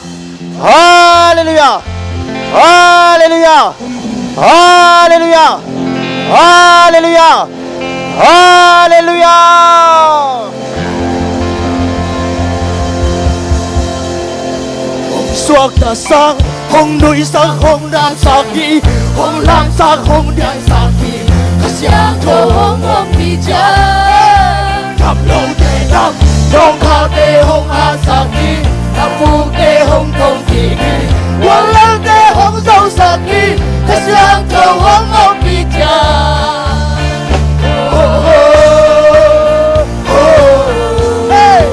Hallelujah. Hallelujah. Hallelujah. Hallelujah. Hallelujah. Hong suaktasak, hong nuihsak, hong damsak hi. Hong lamsak, hong diangsak hi. Kha Siangtho hong ompih ciang, damlote dam, nawngkaite hong hatsak hi. Tampukte hong thongkik hi. Guallangte hong zosak hi. Kha Siangtho hong ompih ciang. Oh, oh, oh, oh. Hey.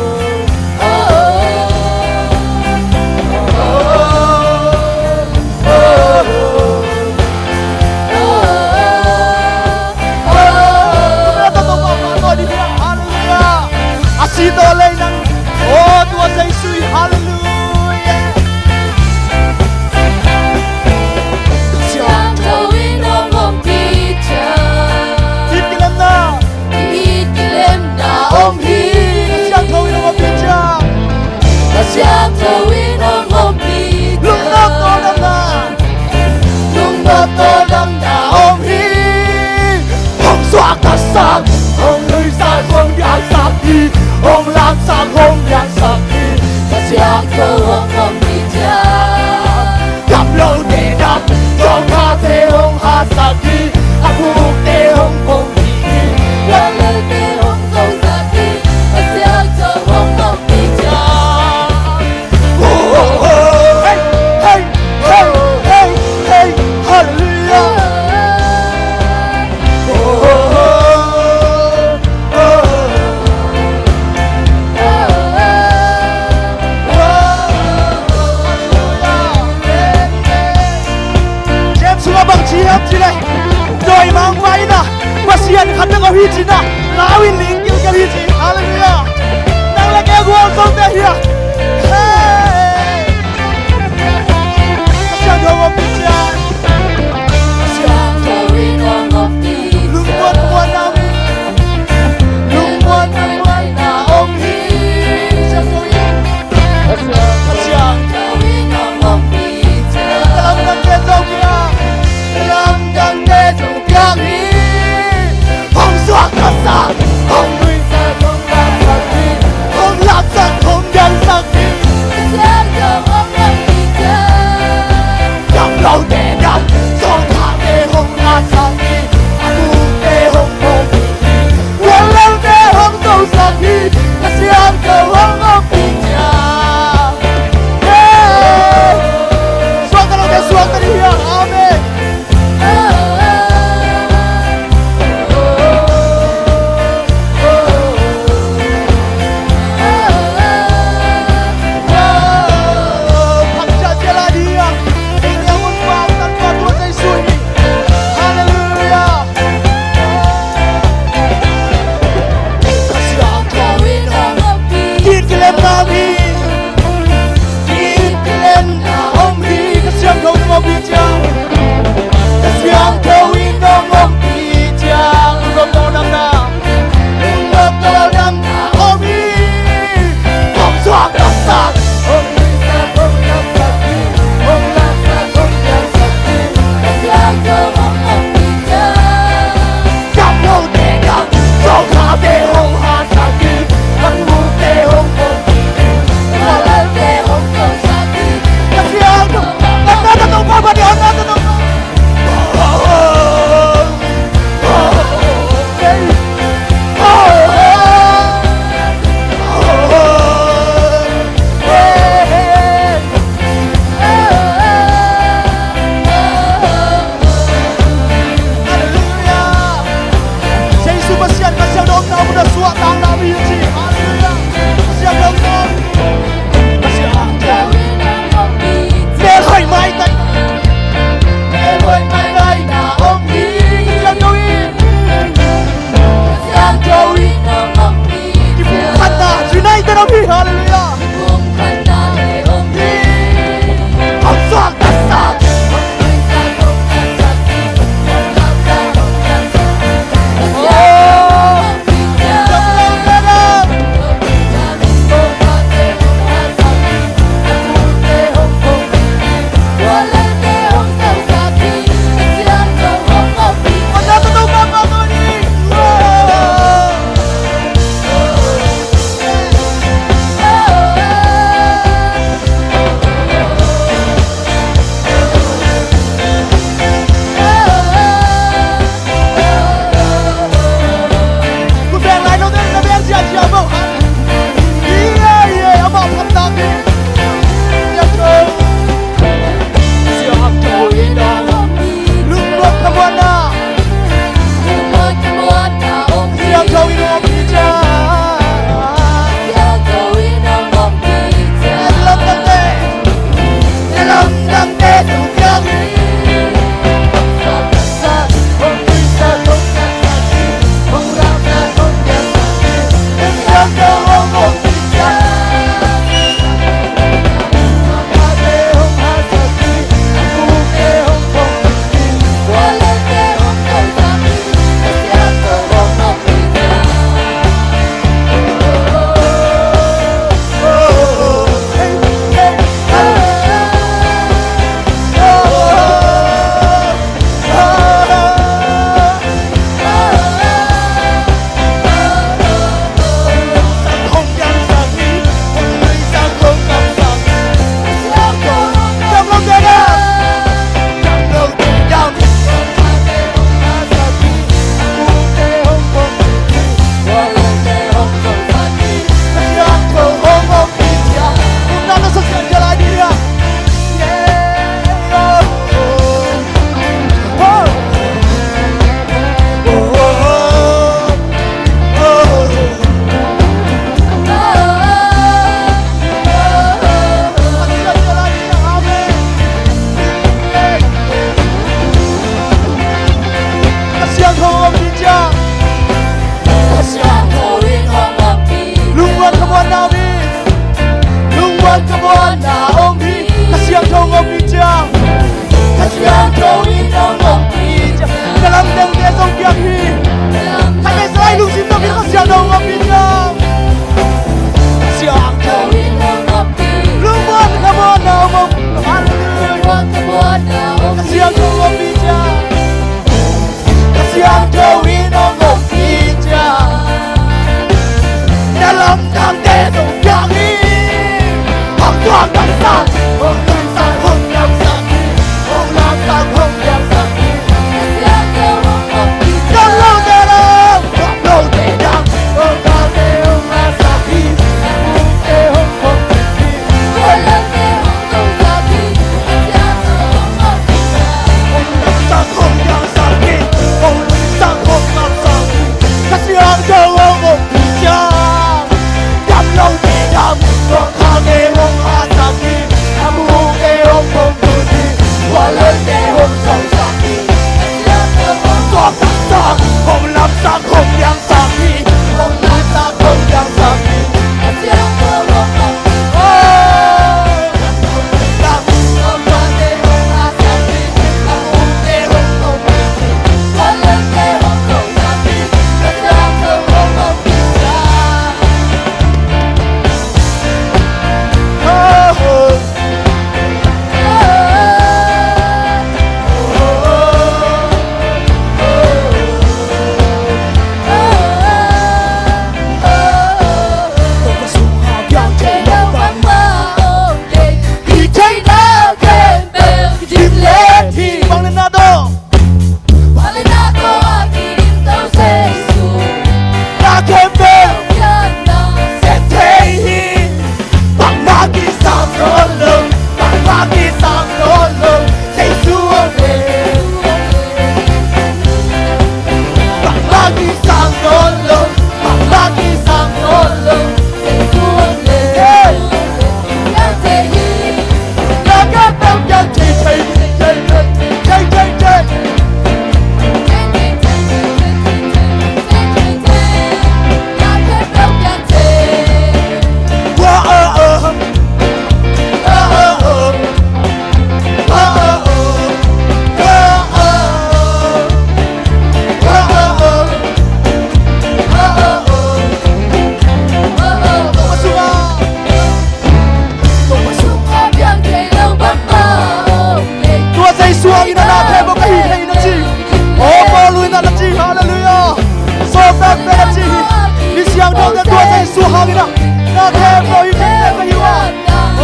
Na khe bawh hi thei teh ka hi uh a.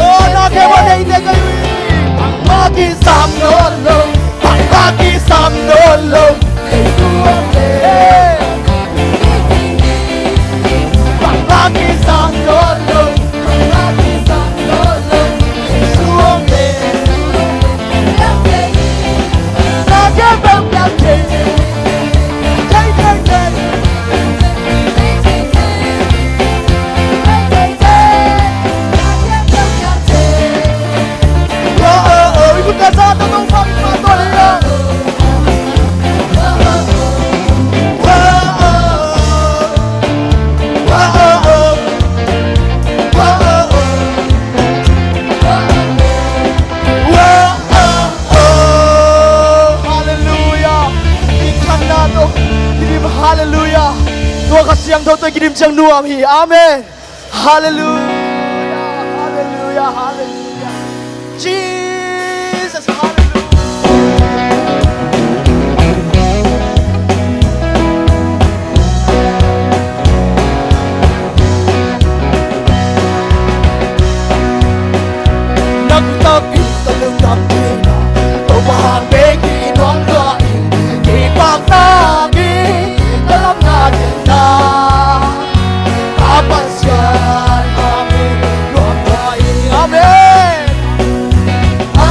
Oh, na khe bawh thei teh ka hi uh hi. Bangmah kisam nawn lo, bangmah kisam nawn lo. Hey. Bangmah kisam nawn lo, bangmah kisam nawn lo. Suang le. Halleluiah. Kikhanna tawh kidim, halleluiah. Tua Kha Siangtho tawh kidim ciang nuam hi. Amen. Halleluiah. Halleluiah. Halleluiah. Jesus. Halleluiah. Naktakin ka lungdam kei na, Topa hang bek i nuam lua in, kei paktakin ka lamna kei na, ka Pasian hang bek i nuam lua in. Amen. A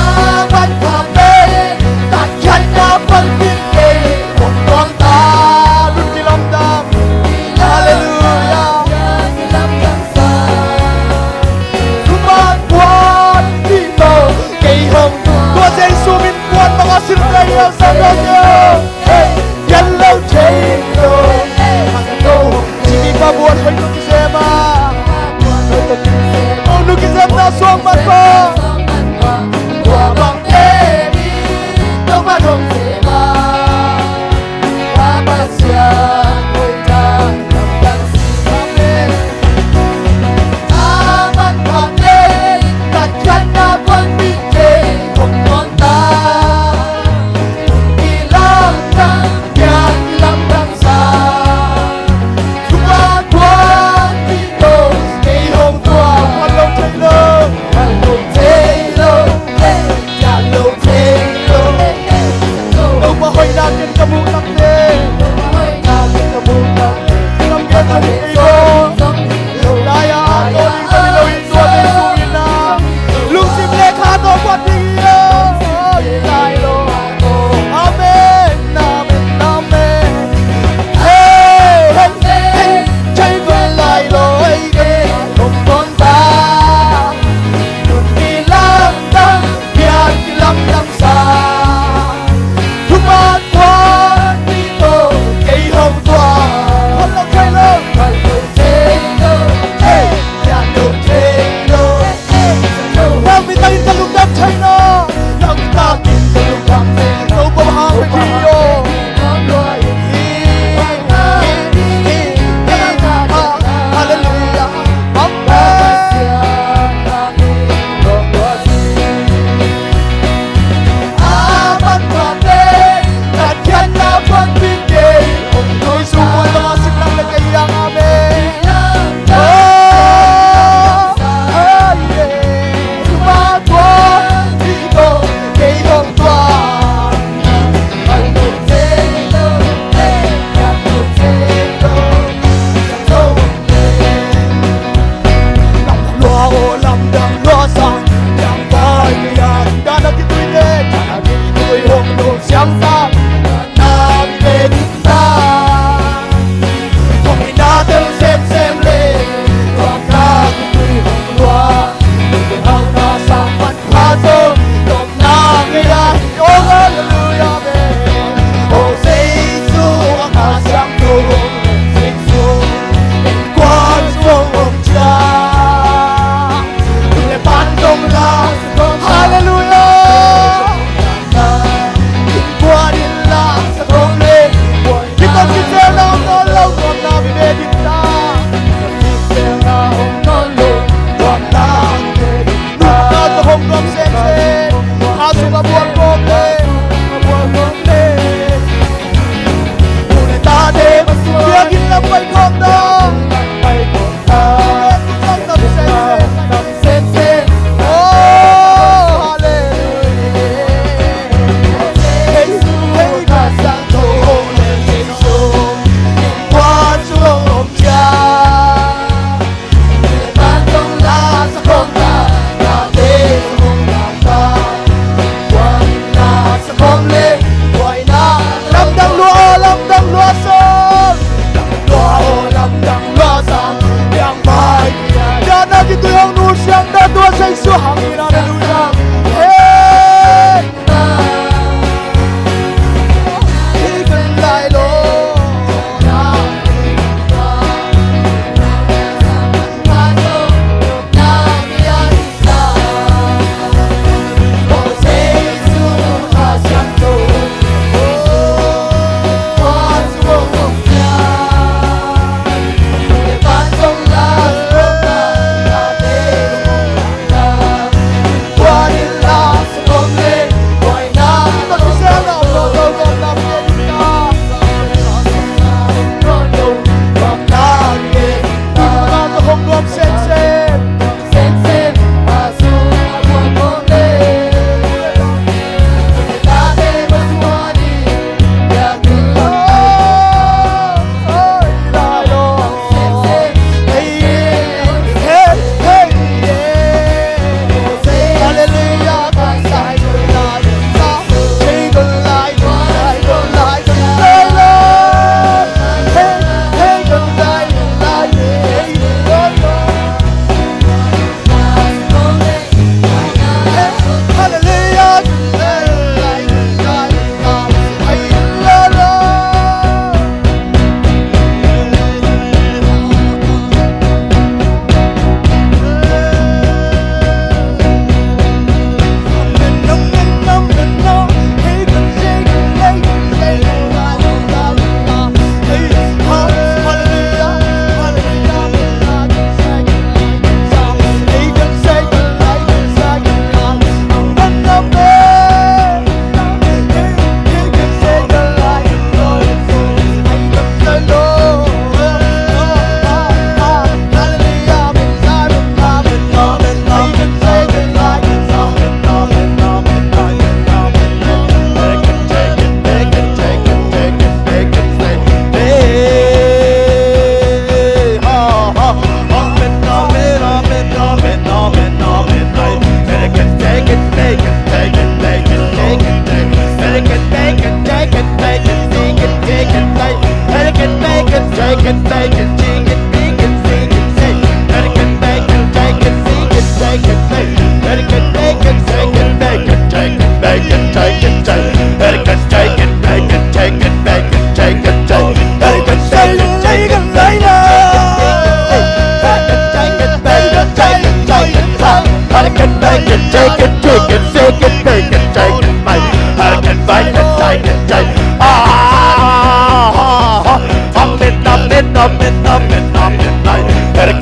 man kha bek, ka khiatna pangpih kei hong tuang ta. Lut kilamdam. Halleluiah. Sumang kuan dih lo, kei hong tua Jesu min kuan bang a sil kei hiam, sa lo kei. Hey, yan lo thei lo. Cimi pa buan hoih lo kizem a. Hoih lo kizem a, hoih lo kizem na suang man ko. Tua bang te mi, tua bang hong kizem a.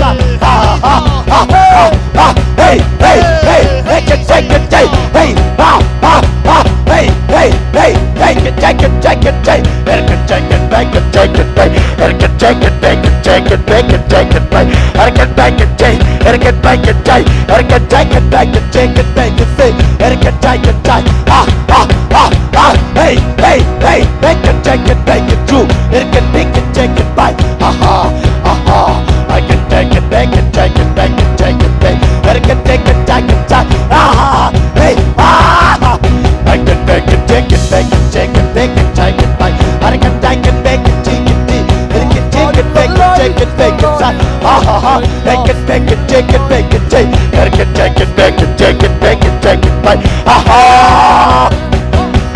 Ha, ha, ha, ha, ha. Hey, hey, hey, hey, can take it, take. Hey, ha, ha, ha. Hey, hey, hey, hey, can take it, take it, take. It can take it, take it, take it, take. It can take it, take it, take it, take it, take it, take. It can take it, take. It can take it, take. It can take it, take it, take it, take it, take. It can take it, take. Ha, ha, ha, ha. Hey, hey, hey, hey, can take it, take it, true. It can take it, take it, bye. Ha, ha, ha, ha. I can take it, take it, take it, take it, take it, take. I can take it, take it, take. Ah, hey, ah. I can take it, take it, take it, take it, take it, take it, take. I can take it, take it, take it, take it. I can take it, take it, take it, take it, take. Ah, ha, ha. I can take it, take it, take it, take. I can take it, take it, take it, take it, take it, take. Ah, ha.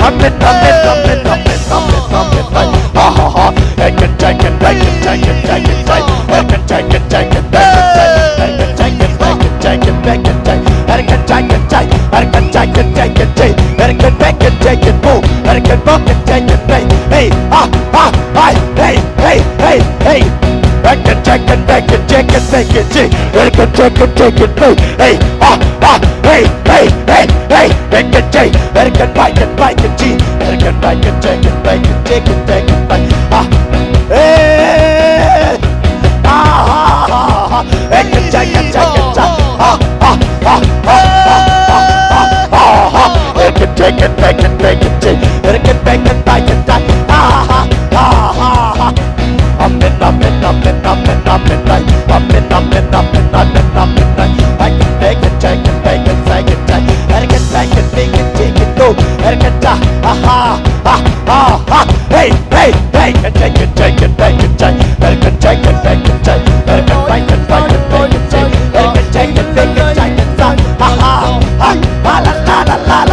Amen, amen, amen, amen, amen, amen. Ah, ha, ha. I can take it, take it, take it, take it, take. I can take it, take it, take it, take. I can take it, take it, take it, take it, take. I can take it, take. I can take it, take it, take. I can make it, take it, move. I can walk it, take it, make. Hey, ah, ah, hi, hey, hey, hey, hey. I can take it, take it, take it, take it, take. I can take it, take it, take. Hey, ah, ah, hey, hey, hey, hey. Hey, can take. Hey, can make it, make it, G. Hey, can make it, take it, make it, take it, take it, make. Ah, hey. Ah, ah, ah, ah. Hey, can take it, take it, take. Ah, ah, ah, ah. Hey, can take it, take it, take it, take. Hey, can make it, make it, take. Ah, ah, ah, ah, ah. Amen, amen, amen, amen, amen, amen. Amen, amen, amen, amen, amen, amen. I can make it, take it, make it, take it, take. I can make it, make it, take it, no. I can ta, ha, ha, ha, ha, ha. Hey, hey, hey. I can take it, take it, take it, take. I can take it, take it, take. I can make it, make it, make it, take. I can take it, make it, take it, take. Ha, ha, ha, ha, la, la, la.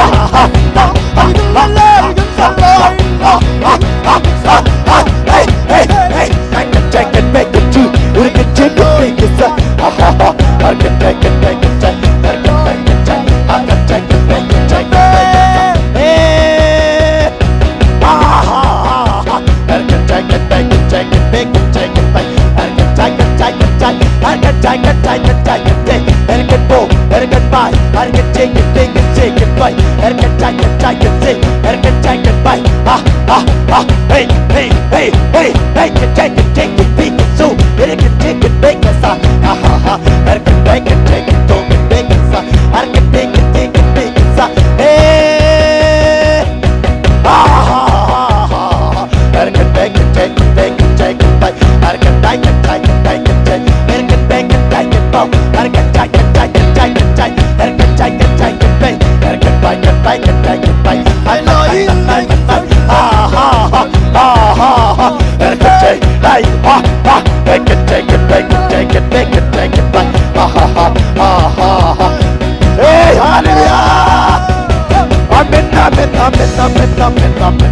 Hey, hallelujah. Amen, amen, amen, amen, amen, amen.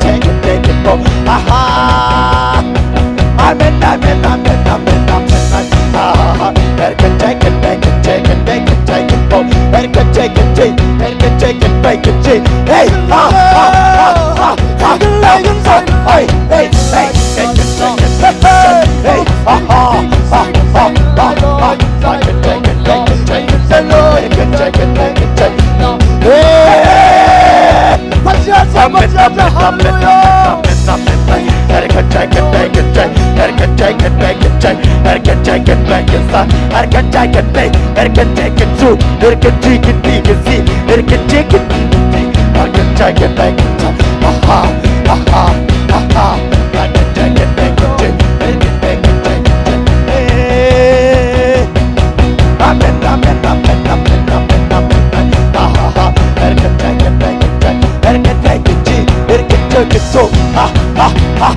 take it, take it, go. Aha. Amen, amen, amen, amen, amen. Aha. Take it, take it, take it, take it, take it, take it, go. Take it, take it, take it, take it, take it, take it. Hey, ha, ha, ha, ha, ha, ha. Hey, hey, hey, take it, take it, take it, take it. Hey, ha, ha, ha, ha, ha, ha. Take it, take it, take it, take it, take it. Take it, take it, take it, take it. Hey! Pasiensia, pasiensia, haleluya. Amen, amen, amen, amen, amen, amen. Aha, aha. Erke teke teke teke. Erke teke ji. Erke teke so. Ha, ha, ha.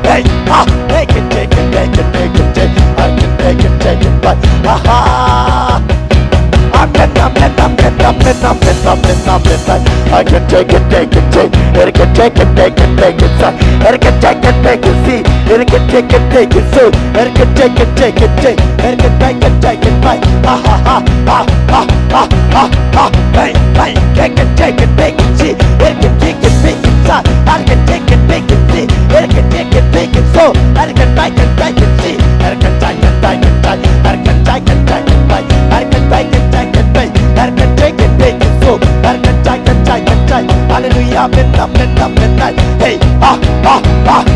Hey, ha. Erke teke teke teke teke. Erke teke teke teke. Aha. Amen, amen, amen, amen, amen, amen, amen. I can take it, take it, take it. Erke teke teke teke sa. Erke teke teke si. Erke teke teke so. Erke teke teke teke. Erke teke teke teke. Ha, ha, ha. Hey, hey. Erke teke teke si. Erke teke teke sa. Erke teke teke si. Erke teke teke so. Erke teke teke si. Erke teke teke teke. Erke teke teke teke. Erke teke teke teke. Erke teke teke so. Erke teke teke teke. Hallelujah. Amen, amen, amen, amen. Hey, ha, ha, ha.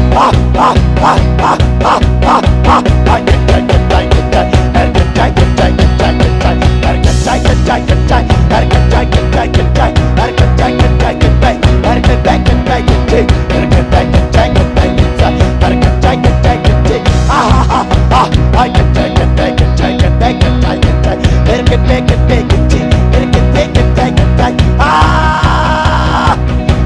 Ah!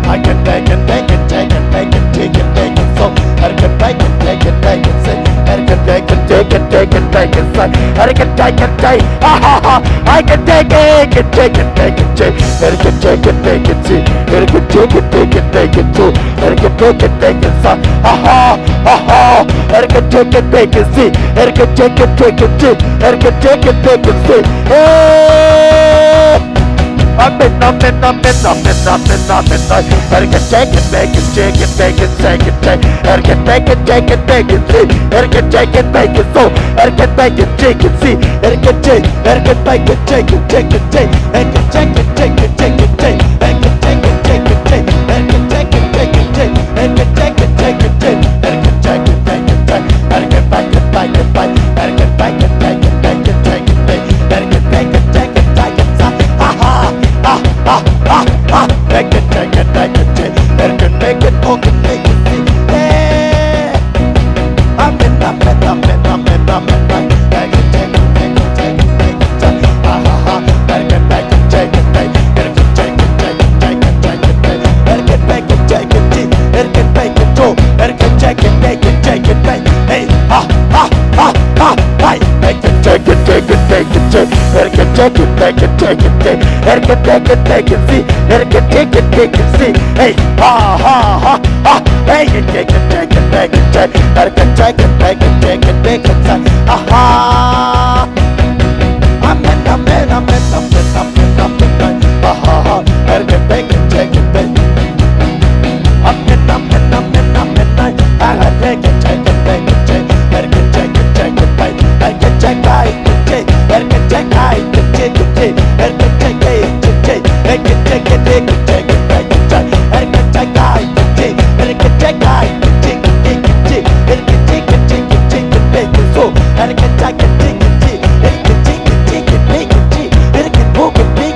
I can take it, take it, take it, take it, take it, take it, take it, so. I can take it, take it, take it, say. I can take it, take it, take it, say. I can take it, take, ah, ha, ha. I can take it, take it, take it, take it, take it. I can take it, take it, see. I can take it, take it, take it, so. I can take it, take it, say. Ha, ha, ha, ha. I can take it, take it, see. I can take it, take it, see. I can take it, take it, see. Hey! Amen, amen, amen, amen, amen, amen. Erke teke teke teke teke teke teke. Erke teke teke teke teke. Erke teke teke so. Erke teke teke si. Erke teke, erke teke teke teke teke. Erke teke teke teke teke. Erke teke teke teke. Erke teke teke teke. Erke teke teke teke. Erke teke teke teke. Erke teke teke teke. Erke teke teke teke. Hey, ha, ha, ha, ha, hey. Take it, take it, take it, take it, take it. Erke take it, take it, take it, take it. Erke take it, take it, see. Erke take it, take it, see. Hey, ha, ha, ha, ha. Hey, take it, take it, take it, take it. Erke take it, take it, take it, take it, see. Aha. Amen, amen, amen, amen, amen, amen. Aha, ha. Erke take it, take it, take it. Amen, amen, amen, amen, amen. Erke take it, take it, take it, take it. Erke take it, take it, take it. Erke take it, take it, take it. Erke take it, take it, take it. Erke take it, take it, take it. Erke take it, take it, take it, take it. Erke take it, take it, take it. Erke take it, take it, take it, take it. Erke take it, take it, take it, take it. So, erke take it, take it, take it. Erke take it, take it, take it, take it. Erke take it, take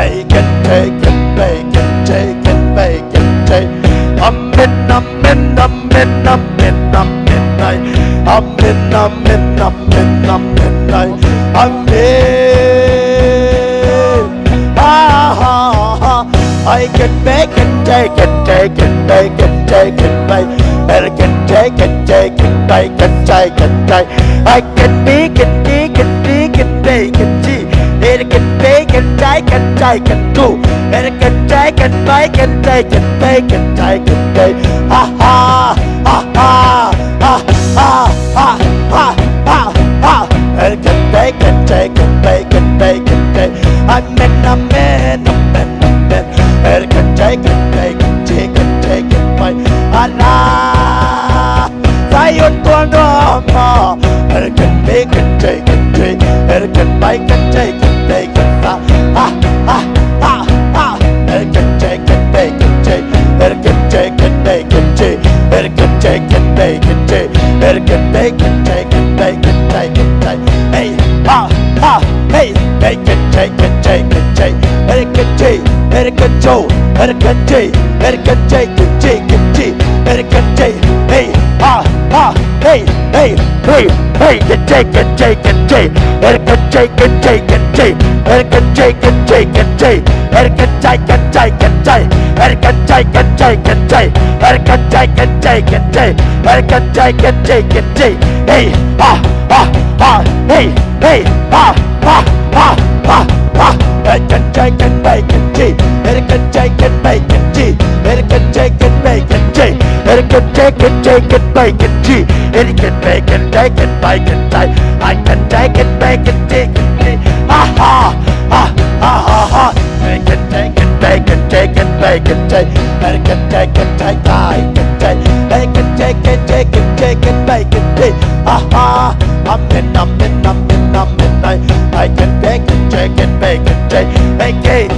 Ei, can, take, can, pay, can, take, can, pay, can, take. Amen, amen, amen, amen, amen, ai. Amen, amen, amen, amen, ai. Amen. Ah, ah, ah. Ai, can, pay, can, take, can, take, can, pay, can, take, can, pay. Ei, can, take, can, take, can, pay, can, take, can, take. Ai, can, be, can, be, can, be, can, pay, can, take. Ei, can, pay, can, take, can, take, can, do. Ei, can, take, can, pay, can, take, can, pay, can, take, can, pay. Ah, ah, ah, ah, ah, ah, ah, ah, ah, ah. Ei, can, pay, can, take, can, pay, can, pay, can, take. Amen, amen, amen, amen. Ei, can, take, can, pay, can, take, can, take, can, pay. Allah. Zion tuan dua ma. Ei, can, pay, can, take, can, take. Ei, can, pay, can, take, can, take, can, take. Ah, ah, ah, ah. Ei, can, take, can, pay, can, take. Ei, can, take, can, pay, can, take. Ei, can, take, can, pay, can, take. Ei, can, pay, can, take, can, pay, can, take, can, take. Hey, ah, ah, hey. Ei, can, take, can, take, can, take. Ei, can, take, ei, can, take, ei, can, take, can, take, can, take. Ei, can, take, hey, ah, ah, hey, hey, hey, hey, can, take, can, take, can, take. Ei, can, take, can, take, can, take. Ei, can, take, can, take, can, take. Ei, can, take, can, take, can, take. Ei, can, take, can, take, can, take. Ei, can, take, can, take, can, take. Ei, can, take, can, take, can, take. Hey, ah, ah, ah, hey, hey, ah, ah, ah, ah, ah. Ei, can, take, can, pay, can, take. Ei, can, take, can, pay, can, take. Ei, can, take, can, pay, can, take. Ei, can, take, can, take, can, pay, can, take. Ei, can, pay, can, take, can, pay, can, take. Ei, can, take, can, pay, can, take, can, take. Ah, ah, ah, ah, ah, ah. Ei, can, take, can, pay, can, take, can, pay, can, take. Ei, can, take, can, take, pay, can, take. Ei, can, take, can, take, can, take, can, pay, can, take. Ah, ah. Amen, amen, amen, amen. Ei, ei, can, take, can, take, can, pay, can, take. Ei, can,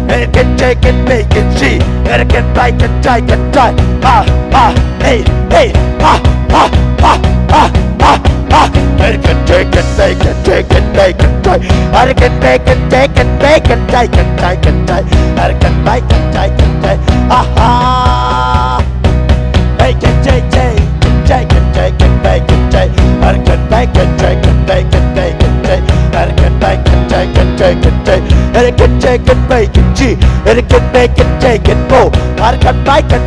ei, can, take, can, pay, can, take. Ei, can, pay, can, take, can, take. Ah, ah. Hey, hey, ah, ah, ah, ah, ah, ah. Ei, can, take, can, take, can, take, can, take, can, take. Ei, can, take, can, take, can, take, can, take, can, take, can, take. Ei, can, take, can, take, can, take. Ah, ah. Ei, can, take, take, can, take, can, take, can, take, can, take. Ei, can, take, can, take, can, take, can, take, can, take. Ei, can, take, can, take, can, take, can, take. Ei, can, take, can, pay, can, take. Ei, can, take, can, take, can, pay. Ei, can,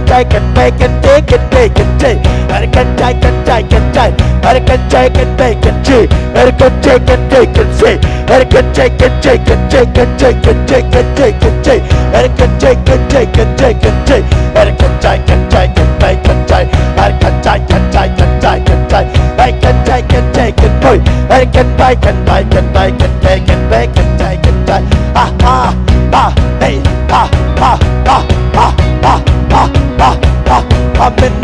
take, can, pay, can, take, can, pay, can, take. Ei, can, take, can, take, can, take. Ei, can, take, can, pay, can, take. Ei, can, take, can, take, can, take. Ei, can, take, can, take, can, take, can, take, can, take, can, take, can, take. Ei, can, take, can, take, can, take, can, take. Ei, can, take, can, take, can, pay, can, take. Ei, can, take, can, take, can, take, can, take. Ei, can, take, can, take, can, pay. Ei, can, pay, can, pay, can, pay, can, take, can, pay, can, take, can, take. Ah, ah, ah, hey, ah, ah, ah, ah, ah, ah, ah, ah. Amen,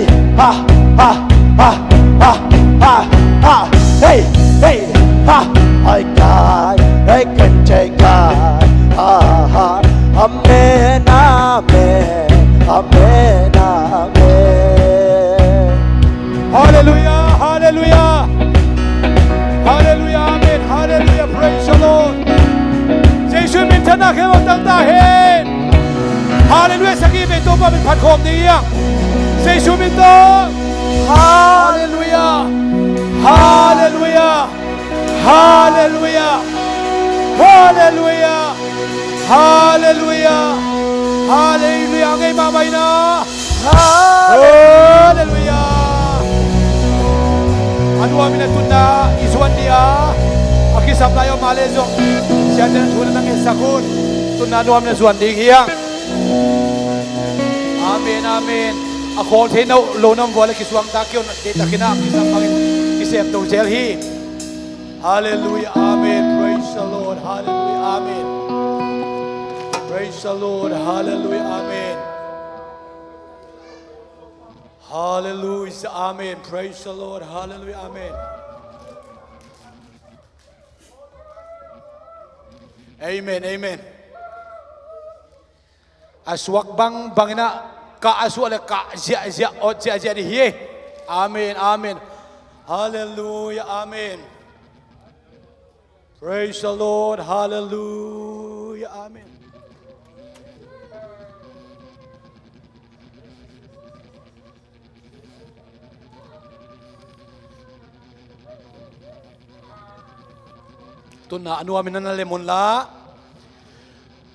Hey, ha, ha, ha, ha, ha, ha. Hey, hey, ha. Hai kai, hey, kan chai kai. Ha, ha. Amen, amen, amen, amen. Halleluia, halleluia. Halleluia, amen, halleluia, praise the Lord. Jesu min thanna khempeuh tang ta hen. Halleluia, sagih vei Topa min phat khawm ding hi hang. Jesu min tawh. Halleluia. Halleluia. Halleluia. Halleluia. Halleluia. Halleluia. Ngei mahmah in a. Halleluia. A nuam in a tunna i zuan ni A kisam lai om a le zong, Siate na thu na ngetsak un. Tunna nuam na zuan ding hi hang. Amen, amen. A khawl thei no lo nam vua le kisuang ta kei un, deihtakin a kisam bangin kisem to zel hi. Hallelujah, amen. Praise the Lord. Hallelujah, amen. Praise the Lord. Hallelujah, amen. Hallelujah, amen. Praise the Lord. Hallelujah, amen. Amen, amen. A suak bang bangin a kah a suak le kah ziahziah, awt ziahziah ding hi. Amen, amen. Hallelujah, amen. Praise the Lord. Hallelujah, amen. Tunna a nuamin na lem un la.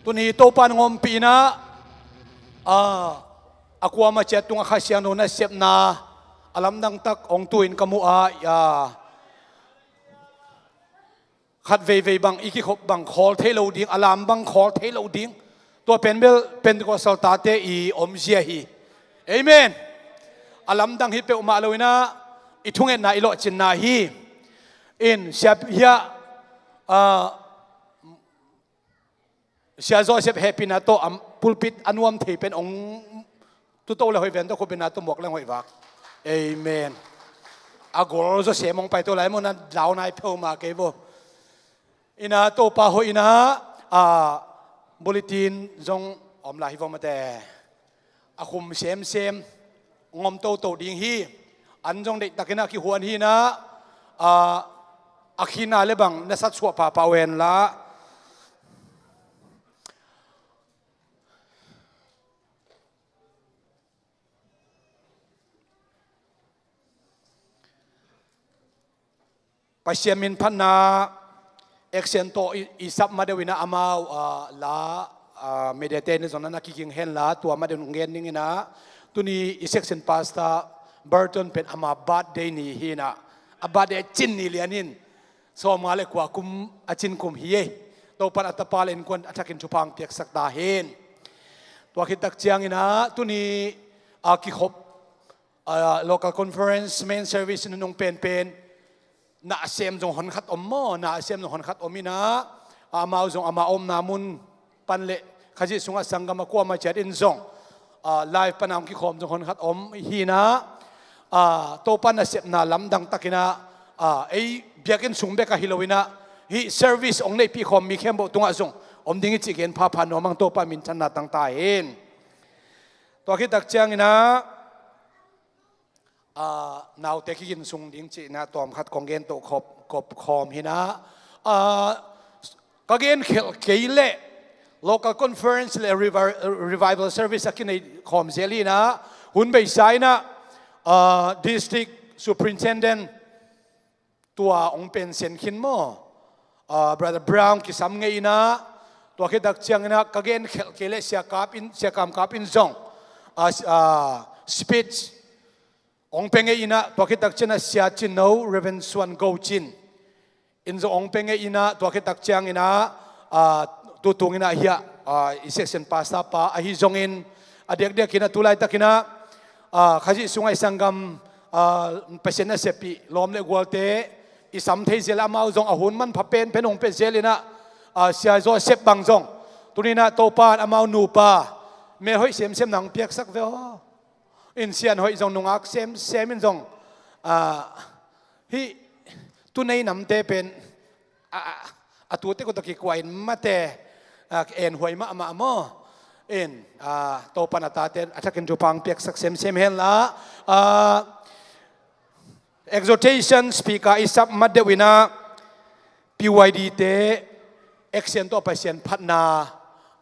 Tuni Topa na ngompih in a, a, a kuamah ciat tungah Kha Siangtho nasepna a lamdang tak hong tu in ka mu a, a, khat veivei bang i kikhop bang khawl thei lo ding, a lam bang khawl thei lo ding. Tua pen bel Pentecostal tate i omzia hi. Amen. A lamdang hi peuhmah lo in a, i thungetna i lawhcinna hi. In Sia Pi hiah, a, Sia Joseph hehpihna tawh a pulpit a nuam thei pen hong tuto le hoih ven tawh khupina tawh muak leng hoih vak. Amen. A gol zaw sem hong pai to lai maw, na lau nai peuhmah kei bo. In a Topa hoih in a, a, bulletin zong om lai hi vua mate. A khum semsem ngom toto ding hi. An zong deihtakin a kihuan hi in a, a, a khina le bang na satsuah pahpah uh hen la. Pasian min phatna action tawh i, i sap ma deuh in a amau, a, la, a, mediate ni zong na na kiging hen la, tua ma deuh nung gen ning in a, tuni i section pastor Burton pen ama birthday ni hi in a, a birthday a cin ni lian in, sawmnga le kua kum a cin kum hi ei. Topan a tapa le innkuan a thakin thupha hong piaksak ta hen. Tua khit tak ciangin a, tuni a kikhop a, local conference main service nunung penpen, na a sem zong honkhat om maw, na a sem zong honkhat om in a, amau zong ama omna mun pan le Khazih sungah sanggam a kuamah ciat in zong, a, live pan a hong kikhawm zong honkhat om hi in a, a, Topa nasepna lamdang takin a, a, ei biakinn sung bek ahi lo in a, hih service hong neihpih khawm mi khempeuh tungah zong om ding hi cih gen phapha nuam ang. Topa minthanna tang ta hen. Tua khit tak ciangin a, a, naute kigin sung ding cihna tawm khat kong gen to khop, kop khawm hi in a, a, ka gen khelh kei leh local conference le revi-, revival service a kinei khawm zel hi in a, hun beisa in a, a, district superintendent tua hong pensen khin maw? A, Brother Brown kisam ngei in a, tua khit tak ciangin a ka gen khelh kei leh Sia Kap in, Sia Kam Kap in zong, a, a, speech hong pia ngei in a, tua khit tak ciangin a Sia Cin No, Reverend Suan Go Cin in zong hong pia ngei in a, tua khit tak ciangin a, a, tutung in a hiah, a, i section pastor pa ahi zongin, a diakdiakin a tu laitakin a, a, Khazih sungah i sanggam, a, Pasian naseppih lawm le gualte i sam thei zel, amau zong a hun manpha penpen hong pia zel in a, a, Sia Joseph bang zong tuni in a Topan amau nupa melhoih semsem na hong piaksak ve aw. In Sian Hoih zong nungak semsem in zong, a, hih tunei namte pen, a, a, a tute ko tawh kikuah in mate, a, enhuai mahmah maw? In, a, Topan a tate a thakin thupha hong piaksak semsem hen la, a, exhortation speaker i sap ma deuh in a, P Y D te action tawh Pasian phatna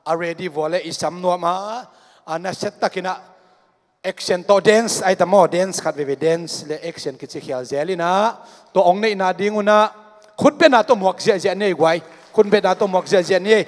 a ready vua le i sam nuam a, a, nasia takin a, action tawh dance ai ta maw, dance khat veve, dance le action kici khial zel in a, tua hong neihna ding un a, khutbetna tawh muak ziahziah ni ei guai. Khutbetna tawh muak ziahziah ni ei.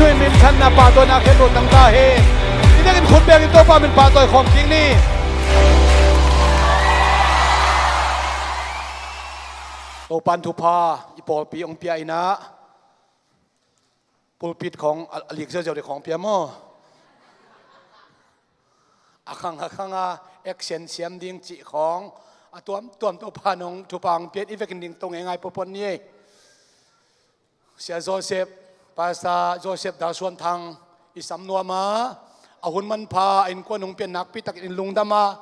Min thanna pahtawina khempeuh tang ta hen. I dengin khut bengin Topa min pahtawi khawm kik ni. Topan thupha i pawlpi hong pia inah pulpit khawng a, a lik ziauziau ding khawng pia maw? A khang a khang a action siam ding cih khawng a tuamtuam Topa nong thupha hong pian i vekin ding tong e ngai pawpawn ni ei. Sia Joseph, Pastor Joseph Dal Suan Thang i sam nuam a, a hun manpha a innkuan hong pian nakpi takin in lungdam a,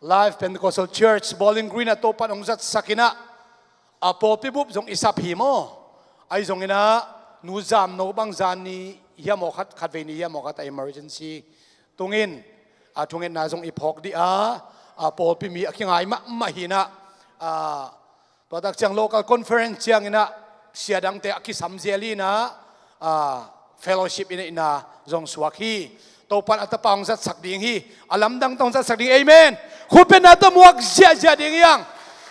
Life Pentecostal Church Bowling Green ah Topan hong zatsak inah a pawlpi bup zong i sap hi maw? Ahi zong inah nu zam no bang zan ni hiam aw khat, khatvei ni hiam aw khat a emergency tungin a thungetna zong i phawk dih a, a pawlpi mi a kingai mahmah hi inah, a, tua tak ciang local conference ciang inah sia dangte a kisam zel inah, a, fellowship inah inah zong suak hi. Topan a tapa hong zatsak ding hi. A lamdang tawh hong zatsak ding. Amen. Khutbetna tawh muak ziahziah ding hi hang.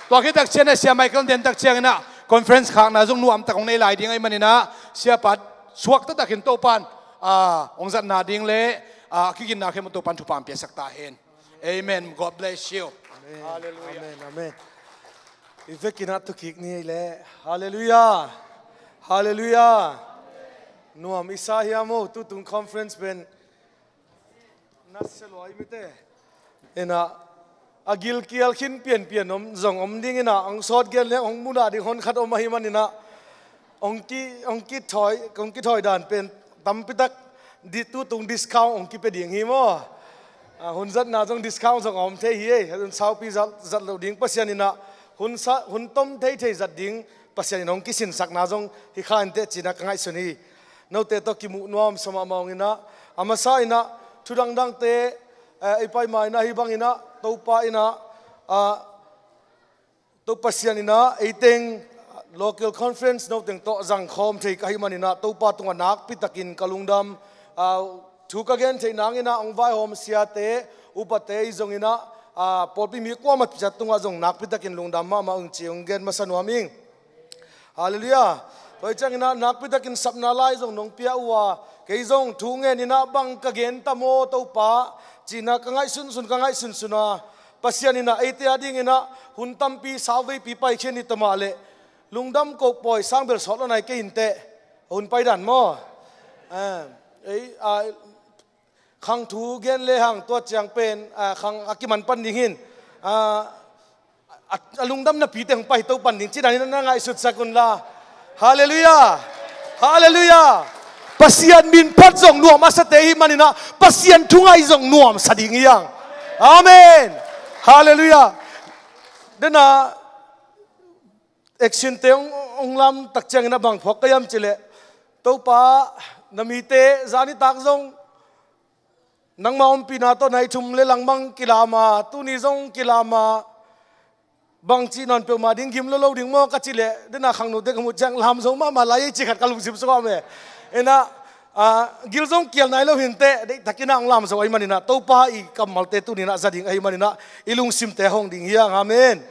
Tua khit tak ciang a sia Michael den tak ciang inah conference khakna zong nuamtak hong nei lai ding ahih man inah siapa suak taktakin Topan, a, hong zatna ding le, a, a kiginna khempeuh Topan thupha hong piasak ta hen. Amen. God bless you. Amen. Hallelujah. Amen. Amen. I vekin ah thukik ni ei le. Hallelujah. Hallelujah. Nuam i sa hiam aw, tutung conference pen nasia lua i mite. Inah a gilkial khin pianpian om zong om ding inah hong sawt gen le hong muna ding hon khat om ahih man inah hong ki, hong kithawi, hong kithawi dan pen tampi tak di, tutung discount hong kipia ding hi maw? A, hun zatna zong discount zong a om thei hi ei. Hun saupi zat, zat lo ding Pasian inah hun sa, hun tom theithei zat ding Pasian in hong kisinsakna zong hi kha inteh cinah ka ngaihsun hi. Note tawh kimuh nuam sa mahmah ung inah a masa inah thu dangdangte, eh, i pai ma inah hih bang inah Topa inah, a, Topa Pasian inah eiteng local conference noteng tawh zangkhawm thei ka hih man inah Topa tungah nakpi takin ka lungdam, a, thu ka gen theih nang inah hong vaihawm siate, upate i zong inah, a, pawlpi mi kuamah ciat tungah zong nakpi takin lungdam mahmah ung ci hong gen masa nuam ing. Hallelujah. Tua hi ciang inah nakpi takin sapna lai zong nong pia uh a, kei zong thu ngen inah bang ka gen ta maw Topa cinah ka ngaihsunsun, ka ngaihsunsun a, Pasian inah eite a ding inah hun tampi sauveipi paikhia ni ta mah leh lungdam kohpawi sang bel sawt lo nai kei inteh. Hun paidan maw? Eh, ei, a, khang thu gen le hang tua ciang pen, a, khang a kiman pan ding hin, a, a, a lungdam napi teng pai to pan ding ci dan inah na ngaihsutsak un la. Hallelujah. Hallelujah. Pasian min phat zong nuam a sate hih man inah Pasian thungai zong nuam sa ding hi hang. Amen. Hallelujah. Dena action te hong, hong lam tak ciang inah bang phawk ka hiam ci leh, Topa, na mite zanitak zong nangma ompihna tawh nai thum le langmang kilam a, tuni zong kilam a, bangci nawn peuhmah ding gim lo lo ding maw ka ci leh, dena khangnote ka muh ciang lam zo mahmah lai ei ci khat ka lungsim sungah om e. Inah, a, gil zong kial nai lo hinteh, deihtak inah hong lam zo ahih man inah Topa i kammalte tuni inah za ding ahih man inah i lungsimte hong ding hi hang. Amen.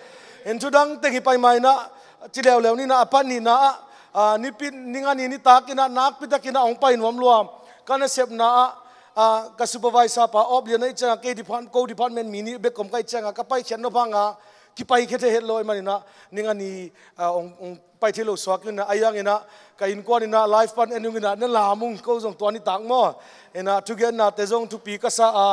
In thu dang teng hi pai ma inah ci leuleu ni inah a pan ni inah, a, nipi, ning a ni nitak inah nakpi tak inah hong pai nuam lua. Ka nasepna ah, a, ka supervisor pa Op Lian ahih ciangah kei depart-, ko department mi nih bek om ka hih ciangah ka paikhiat nop hangah kipaikhia thei het lo ahih man inah ning a ni, a, hong, hong pai thei lo suak inah, ahi hang inah ka innkuan inah live pan en ung inah na lam ung, ko zong tua nitak maw? Inah thugennate zong thupi ka sa a,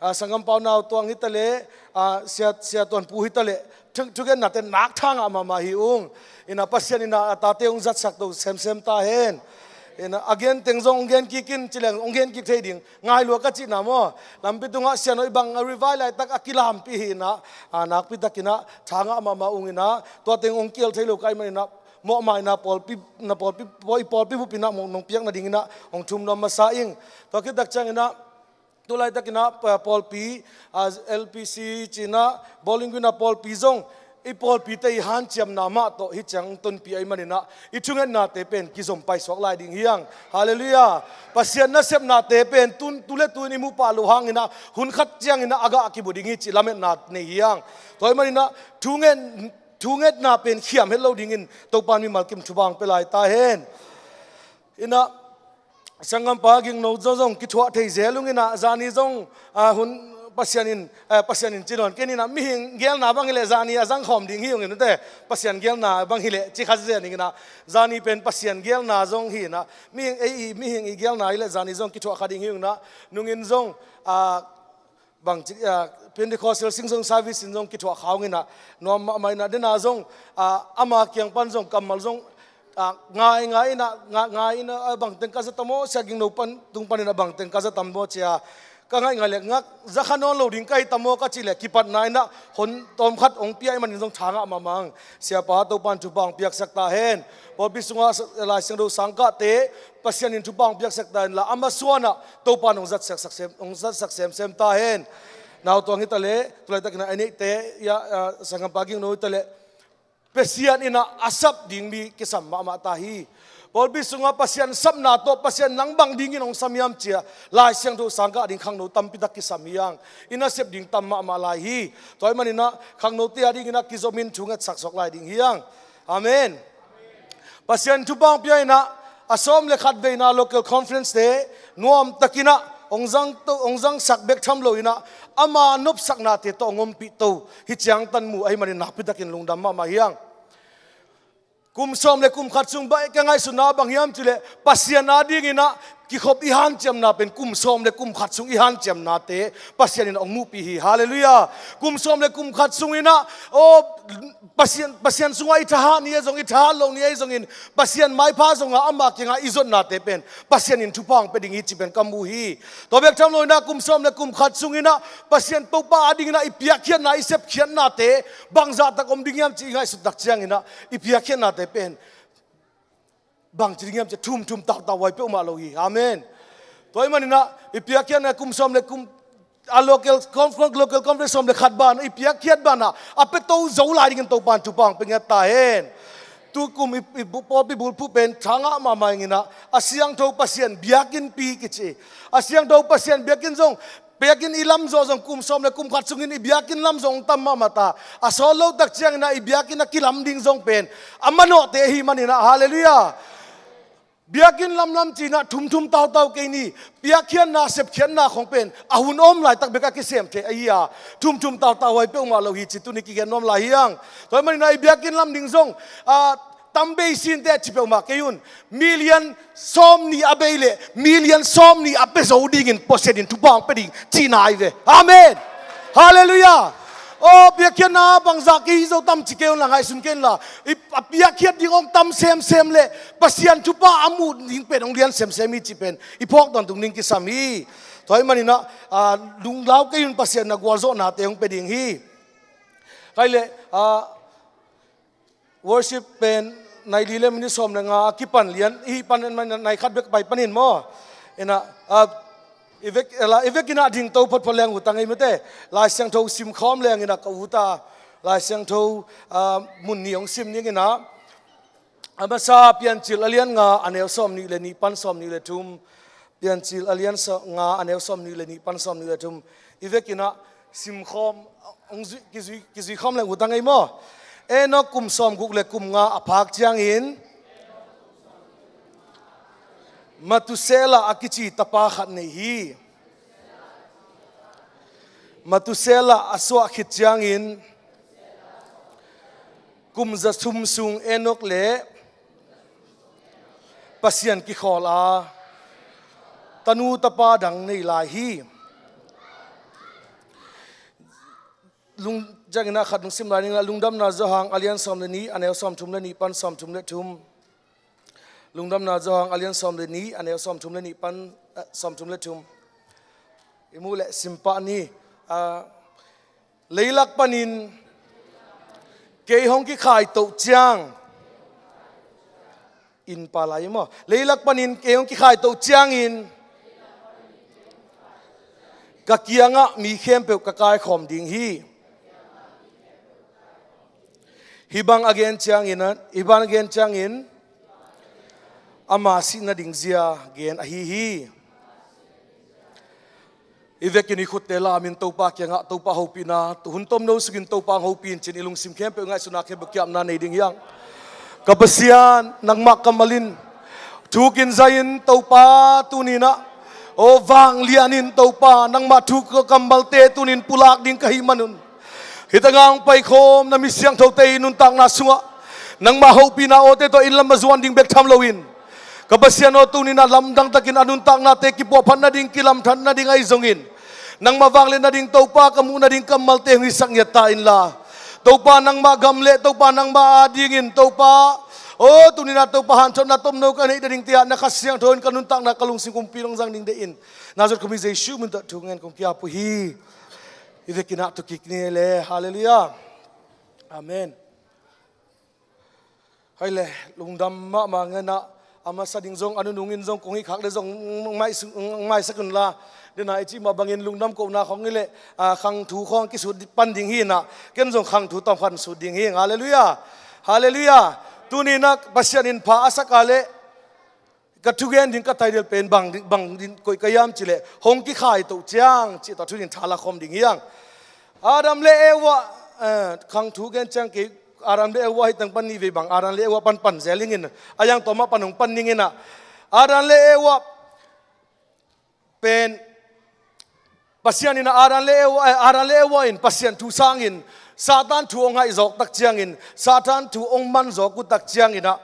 a, Sanggam Pau Nau Tuang hi ta leh, a, Sia, Sia Tuan Pu hi ta leh, thu, thugennate nak tha ngah mahmah hi ung. Inah Pasian inah a tate hong zatsak to semsem ta hen. Inah a gen teng zong hong gen kik in ci leng hong gen kik thei ding. Ngai lua ka cihna maw? Lampi tungah sian hoih bang a revive laitak a kilampih hi inah, a, nakpi tak inah tha ngah mahmah ung inah tua teng hong kial thei lo ka hih man inah mawhmah inah pawlpi, na pawlpi, pawi pawlpi bup inah mawh nong piak nading inah hong thum nuam masa ing. Tua khit tak ciang inah tu laitak inah, pa-, pawlpi, a, L P C ci inah Bowling Green a pawlpi zong i pawlpite i hanciamna mah tawh hih ciang tonpih ahih man inah i thungetnate pen kizom paisuak lai ding hi hang. Hallelujah. Pasian nasepnate pen tun, tu le tu in i muh pah loh hang inah hun khat ciang inah a gah kibu ding hi cih lametna nei hi hang. Tua ahih man inah thunget, thungetna pen khiam het lo dingin Topan mimal kim thupha hong pia lai ta hen. Inah Sanggampa Gingno zong zong kithuah thei zel ung inah, zani zong, ah, hun Pasian in, eh, Pasian in ci nawn kei inah, mihing gelna bang hileh zani a zangkhawm ding hi ung inah te, Pasian gelna bang hileh ci kha zel ning inah, zani pen Pasian gelna zong hi inah, mihing ei i, mihing i gelna hileh zani zong kithuah kha ding hi ung inah, nungin zong, ah, bang ci, ah, Pentecostal sing zong service in zong kithuah kha ung inah, nuam mahmah inah, dena zong, ah, ama kiang pan zong kammal zong, ah, ngai ngai inah, nga, ngai inah, ah, bang teng ka za tam aw, Sia Gingno pan, tung pan inah bang teng ka za tam aw cia, ka ngaih ngaih leh ngak za kha nawn lo ding ka hi tam aw ka cih leh, kipatna inah hon tawm khat hong pia ahih manin zong tha ngah mahmah ing. Siapa Topan thupha hong piaksak ta hen. Pawlpi sungah sa-, Lai Siangtho sangkahte Pasian in thupha hong piaksak ta hen la, a masuanah Topan hong zatsak sak sem, hong zatsak semsem ta hen. Nauthuang hi ta leh, tu laitakin a neihte, ia, ah, Sanggampa Gingno hi ta leh, Pasian inah a sap ding mi kisam mahmah ta hi. Pawlpi sungah Pasian sapna tawh, Pasian nang bang dingin hong sam hiam cia, Lai Siangtho sangkah ding khangno tampi tak kisam hi hang. I nasep ding tam mahmah lai hi. Tua ahih manin ah khangnote a dingin ah kizomin thu ngetsak suak lai ding hi hang. Amen. Pasian thupha hong pia inah, a sawm le khat veina local conference te nuamtakin ah hong zang to, hong zangsak bek tham lo inah, ama nopsaknate tawh hong ompih to, hih ciangtan mu ahih manin nakpitakin lungdam mahmah hi hang. Kum sawm le kum khat sung bang ka ngaihsutna bang hiam cih leh, Pasian a dingin ah kikhop i hanciamna pen kum sawm le kum khat sung i hanciamnate Pasian in hong muhpih hi. Halleluiah. Kum sawm le kum khat sung inah, aw, Pasian, Pasian sungah i thahat ni ahi zong, i thahat lo ni ahi zongin, Pasian maipha zongah ama kiangah i zotnate pen Pasian in thupha hong pia ding hi cih pen ka mu hi. Tua bek tham lo inah kum sawm le kum khat sung inah Pasian Topa a dingin ah i piakkhiatna, i sepkhiatnate bangzah tak om ding hiam cih i ngaihsut tak ciangin ah, i piakkhiatnate pen bangci ding hiam cih thum thum tautau huai peuhmah lo hi. Amen. Tua ahih manin ah i piakkhiatna kum sawm le kum, a local con-, local conference sawm le khat banah i piakkhiat banah a pia to zo lai dingin Topan thupha hong pia ngiat ta hen. Tukum i, i bu-, pawlpi bulphuh pen tha ngah mahmah ing inah, a siangtho Pasian biakinnpi kici. A siangtho Pasian biakinn zong, biakinn i lamzawh zong kum sawm le kum khat sungin i biakinn lamzawh hong tam mahmah ta. A sawt lo tak ciangin ah i biakinn a kilam ding zong pen a manawhte ahih manin ah, halleluiah. Biakinn lamlam ci-in ah thum thum tautau kei ni. Piakkhiatna, sepkhiatna khong pen a hun a om laitak bek a kisem thei ahi a, thum thum tautau huai peuhmah lo hi cih tuni kigen nuam lai hi hang. Tua ahih manin ah i biakinn lam ding zong, ah, tam beisin teh ci peuhmah kei un. Million sawmnih a bei leh million sawmnih a pia zo dingin Pasian in thupha hong pia ding cihna ahi ve. Amen. Halleluiah. Aw, piakkhiatna bangzah kei hi zo tam ci kei un la, ngaihsun kei un la. I, a piakkhiat ding hong tam semsem leh Pasian thupha a muh ding pen hong lian semsem hi cih pen i phawk tawntung ding kisam hi. Tua ahih manin ah, ah, lunglau kei un, Pasian in a gualzawhnate hong pia ding hi. Kei leh, ah, worship pen nai li le minute sawm le nga a kipan lian, i pan nai khat bek pai panin maw. Inah, ah, i vek, la, i vekin ah dingto photphot leng uh ta ngei mate. Lai Siangtho simkhawm leng inah ka ut a. Lai Siangtho, ah, mun nih hong sim ning inah. A masa Piancil a lian nga a neu sawmnih le nih pan sawmnih le thum. Piancil a lian sa-, nga a neu sawmnih le nih pan sawmnih le thum. I vekin ah simkhawm, hong zui, kizui, kizui khawm leng uh ta ngei maw. Enok kum sawmguk le kum nga a phak ciangin Matusela a kici tapa khat nei hi. Matusela a suah khit ciangin kum za thum sung Enok le Pasian kikhawl a, tanu tapa dang nei lai hi. Lung, ciangin ah khat lungsim lai ning a, Lungdamna Johan a lian sawm le nih a neu sawmthum le nih pan sawmthum le thum. Lungdamna Johan a lian sawm le nih a neu sawmthum le nih pan, eh, sawmthum le thum. I muh leh simpah ni, ah, leilak panin kei hong kikhaitoh ciang, in pa lai maw. Leilak panin kei hong kikhaitoh ciangin ka kiangah mi khempeuh ka kaikhawm ding hi. Hih bang a gen ciangin, hih bang a gen ciangin ama sih nading zia gen ahi hi. I vekin i khutte lamin Topa kiangah Topa hopihna, tu hun tomno sungin Topa hong hopih in ci-in i lungsim khempeuh, ngaihsutna khempeuh kiamna nei ding hi hang. Ka Pasian, nangmah kammal in Thukin zai-in Topa tuninah, aw vanglianin Topa, nangmah thu kammalte tunin pulak ding ka hih manun, hih tangah hong paikhawm na mi siangthote i nuntakna sungah nangmah hopihna awte tawh inn lam a zuan ding bek tham loin, ka Pasian aw tuninah lamdangtakin a nuntaknate kipuahphat nading, kilamthat nading ahi zongin, nangmah vangliat nading Topa ka muh nading kammalte hong hisak ngiat ta inla, Topa nangmah gam le Topa nangmah adingin Topa, aw tuninah Topa hanthotna tomno ka neih nadingte ah na Kha Siangtho in ka nuntakna ka lungsim kumpi hong zang ding deihin, Nazareth khuami Jesuh min tawh thu ngen kong ki-ap uh hi. I vekinah tu kik ni le. Halleluiah. Amen. Hai le, lungdam mahmah ngenah, a masa ding zong a nunungin zong kong hih khak le zong maisak unla, dena i cih mah bangin lungdam kohna khong hi leh, a, khang thu khong kisut pan ding hi inah, ken zong khang thu tawmkhat sut ding hi. Halleluiah. Halleluiah. Tuninah Pasian in pha a sak a leh ka thugen ding ka taidel pen bang, bang ding koih ka hiam cih leh hong kikhai toh ciang cih tawh thunin thala khawm ding hiang. Adam le Eva, eh, khang thu gen ciang kei, Adam le Eva hi teng pan ni vei bang, Adam le Eva pan pan zel ingin, a yang tawmah pan hong pan ning inah. Adam le Eva pen Pasian inah Adam le Eva, eh, Adam le Eva in Pasian thu sangin Satan thu hong haih zawk tak ciangin, Satan thu hong man zawk uh tak cianginah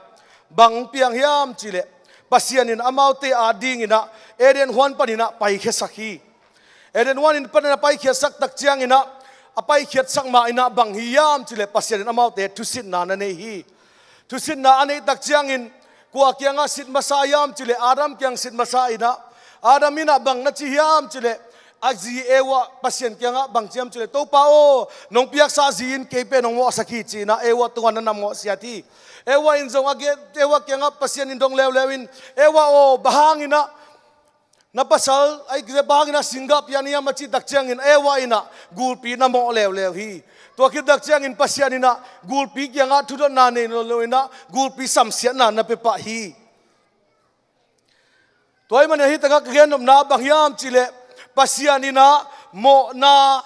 bang hong piang hiam cih leh, Pasian in amaute adinginah Eden huan paninah paikhiasak hi. Eden huan in paninah paikhiatsak tak cianginah, a paikhiatsak mah inah bang hi hiam cih leh Pasian in amaute thusitna na nei hi. Thusitna a neih tak ciangin kua kiangah sit masa hiam cih leh Adam kiang sit masa inah, Adam inah bang na ci hiam cih leh, a zi Eva Pasian kiangah bang ci hiam cih leh, Topa aw, nong piaksa zi in kei pen hong mawhsak hi ci inah Eva tungah na nam ngawhsiat hi. Eva in zong a gen, Eva kiangah Pasian in dong leuleu in, Eva aw, bang hanginah na pasal a ikte bang hanginah singgah pian hiam a cih tak ciangin Eva inah gulpi na mawh leuleu hi. Tua khit tak ciangin Pasian inah gulpi kiangah thudotna nei lo inah gulpi samsiatna na pia pah hi. Tua ahih manin hih tengah ka gennopna bang hiam cih leh, Pasian inah mawhna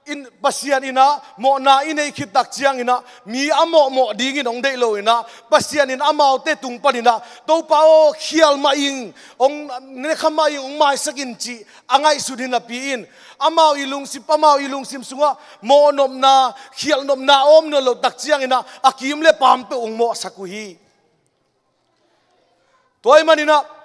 in, Pasian inah mawhna i neih khit tak cianginah mi a mawhmawh dingin hong deih lo inah, Pasian in amaute tung paninah, Topa aw, khial mah ing, hong nekha mah ing, hong maisak in cih a ngaihsut hi napi in, amau i lungsim, amau i lungsim sungah mawhnopna, khialhnopna a om nawn loh tak cianginah a kim le paam peuh hong mawhsak uh hi. Tua ahih maninah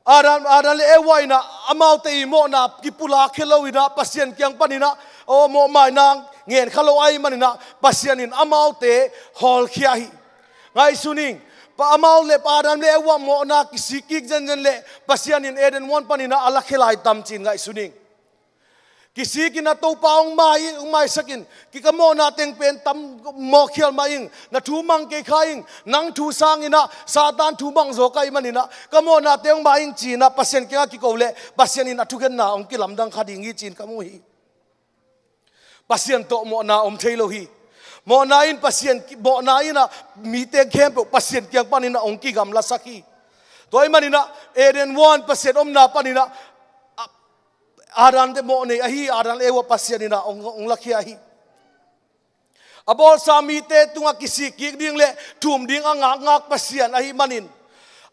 Adam, Adam le Eva inah amaute i mawhna kipulak khia lo inah Pasian kiang paninah, aw, mawhmaina ngen kha lo ahih maninah Pasian in amaute hawlkhia hi. Ngaihsun ing, pa amau le pa Adam le Eva mawhna kisik kik zenzen leh Pasian in Eden huan paninah a lakhia lai tam ci-in ngaihsun ing. Kisik inah Topa hong mai, hong maisak in, kei ka mawhna teng pen tam mawhkhial mah ing, na thu mang kei kha ing, nang thu sanginah Satan thu mang zawk ahih maninah ka mawhnate hong mai ing ci inah Pasian kiangah kiko leh Pasian in a thugenna hong kilamdang kha ding hi ci-in ka mu hi. Pasian tawh mawhna om thei lo hi. Mawhna in Pasian, mawhna inah mite khempeuh Pasian kiang paninah hong kigamlasak hi. Tua ahih maninah Eden huan Pasian omna paninah, a, Adam te mawh nei ahi, Adam le Eva Pasian inah hong, hong lakhia hi. A bawlsa mite tungah kisik kik ding le thum ding a ngakngak Pasian ahih manin,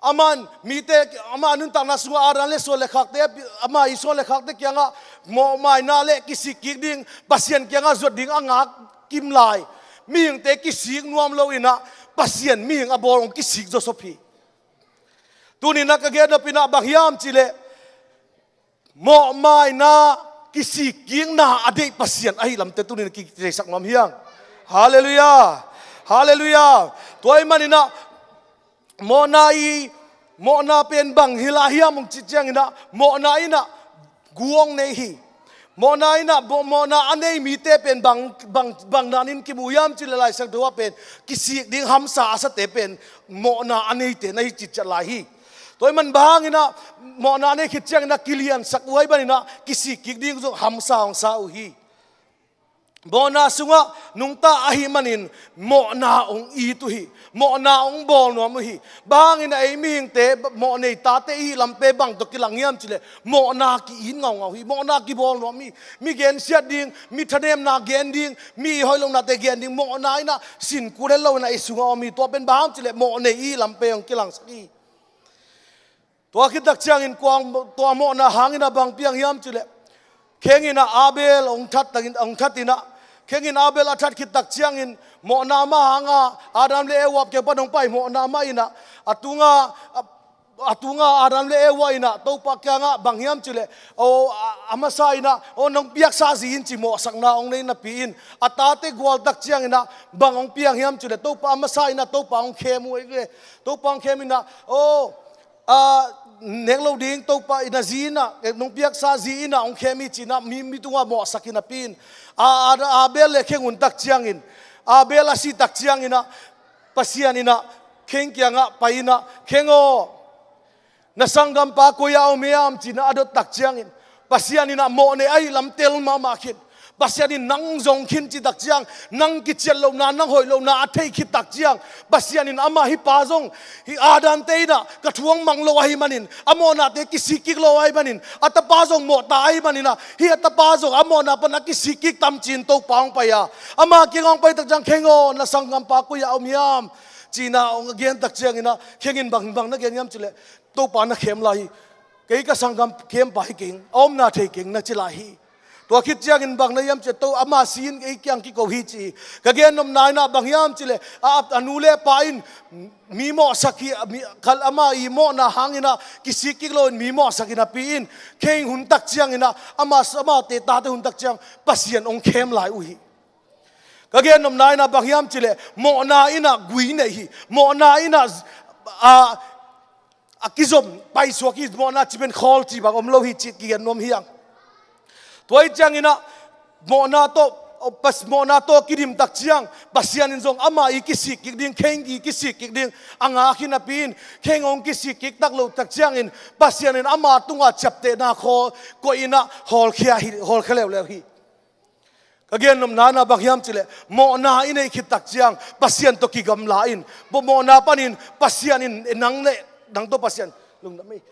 aman mite, amah a nuntakna sungah Adam le suan le khakte, amah i suan le khakte kiangah mawhmaina le kisik kik ding, Pasian kiangah zuat ding a ngak kim lai. Mihingte kisik nuam lo inah Pasian mihing a bawl hong kisik zawsop hi. Tuninah ka gennop inah bang hiam cih leh, mawhmaina, kisik kikna a deih Pasian ahih lamte tuninah kitheisak nuam hiang. Halleluiah. Halleluiah. Tua ahih maninah mawhna i, mawhna pen bang hi lai hiam hong cih cianginah mawhna inah gu hong nei hi. Mawhna inah, mawh-, mawhna a nei mite pen bang, bang, bang danin kimu hiam cih leh Lai Siangtho ah pen kisik ding hamsa a sate pen mawhna a neite na hi citciat lai hi. Tua ahih man bang hanginah mawhna a nei khit cianginah kiliansak uh ahih maninah kisik kik ding zong hamsa hong sa uh hi. Mawhna sungah nungta ahih manin mawhna hong it uh hi. Mawhna hong bawl nuam uh hi. Bang hanginah ei mihingte mawh nei tate i hih lamte bang tawh kilang hiam cih leh mawhna ki-it ngaungau hi. Mawhna kibawl nuam hi. Mi gensiat ding, mi thanemna gen ding, mi hoih lohnate gen ding, mawhna inah sinkul het lo inah i sungah om hi. Tua pen bang hiam cih leh mawh nei i hih lamte hong kilangsak hi. Tua khit tak ciangin kua, tua mawhna hangin a bang piang hiam cih leh, kheng in ah Abel hong that takin, hong that in ah, kheng in Abel a that khit tak ciangin mawhna mah hang a, Adam le Eva kiang pan hong pai mawhna mah in ah, a tung a, a, a tung a Adam le Eva in ah Topa kiangah bang hiam cih leh, aw, a, a masa in ah, aw, nong piaksa zi in ci mawhsakna hong nei napi in, a tate gual tak ciangin ah bang hong piang hiam cih leh, Topa a masa in ah Topa hong khem uh hi ve. Topa hong khem in ah, aw, a, nek lo ding, Topa in ah zi in ah, nong piaksa zi in ah hong khem hi ci in ah mi, mi tungah mawhsak hi napi in, a, a, Abel le kheng hun tak ciangin, Abel a si tak ciangin ah, Pasian in ah kheng kiangah pai in ah, "Kheng aw, na sanggampa koi-ah om hiam?" ci in ah a dot tak ciangin, Pasian in ah mawhnei ahih lam tel mahmah khin, Pasian in nang zong khin cih tak ciang, nang kiciat lohna, nang hoih lohna a thei khit tak ciang, Pasian in amah, "Hih pa zong, hih Adam te in ah ka thu hong mang lo ahih manin, a mawhnate kisik kik lo ahih manin, a tapa zong mawhta ahih manin ah, hih a tapa zong a mawhna pan a kisik kik tam," ci in Topa hong pai a, ama kiang hong pai tak ciang, "Kheng aw, na sanggampa koi-ah om hiam?" ci in ah hong gen tak ciangin ah, kheng in bang, bang na gen hiam cih leh, "Topa, na khem lai hi. Kei ka sanggam khempa hi keng, a omna thei keng," na ci lai hi. Tua khit ciangin bang na hiam cih leh, "To, ama si in ei kiang kiko hi," ci hi. Ka gen nopna in ah bang hiam cih leh, a, a nu le pa in mi mawhsak hi, mi, kal ama i mawhna hangin ah kisik kik lo in mi mawhsak hi napi in, kheng hun tak ciangin ah, ama, amate tate hun tak ciang Pasian hong khem lai uh hi. Ka gen nopna in ah bang hiam cih leh, mawhna in ah gui nei hi. Mawhna in ah, a, a kizom paisuak hi, mawhna cih pen khawl cih bang om lo hi cih kigen nuam hi hang. Tua ahih ciangin ah mawhna tawh, Pas-, mawhna tawh kidim tak ciang, Pasian in zong ama i kisik kik ding, kheng i kisik kik ding a ngak hi napi in, kheng hong kisik kik tak loh tak ciangin, Pasian in ama tungah ciaptehna khawl koih in ah hawlkhia hi, hawlkhia leuleu hi. Ka gen nopna in ah bang hiam cih leh, mawhna i neih khit tak ciang Pasian tawh kigamla in, mawhna panin Pasian in nang le, nang tawh Pasian, lungdam ei.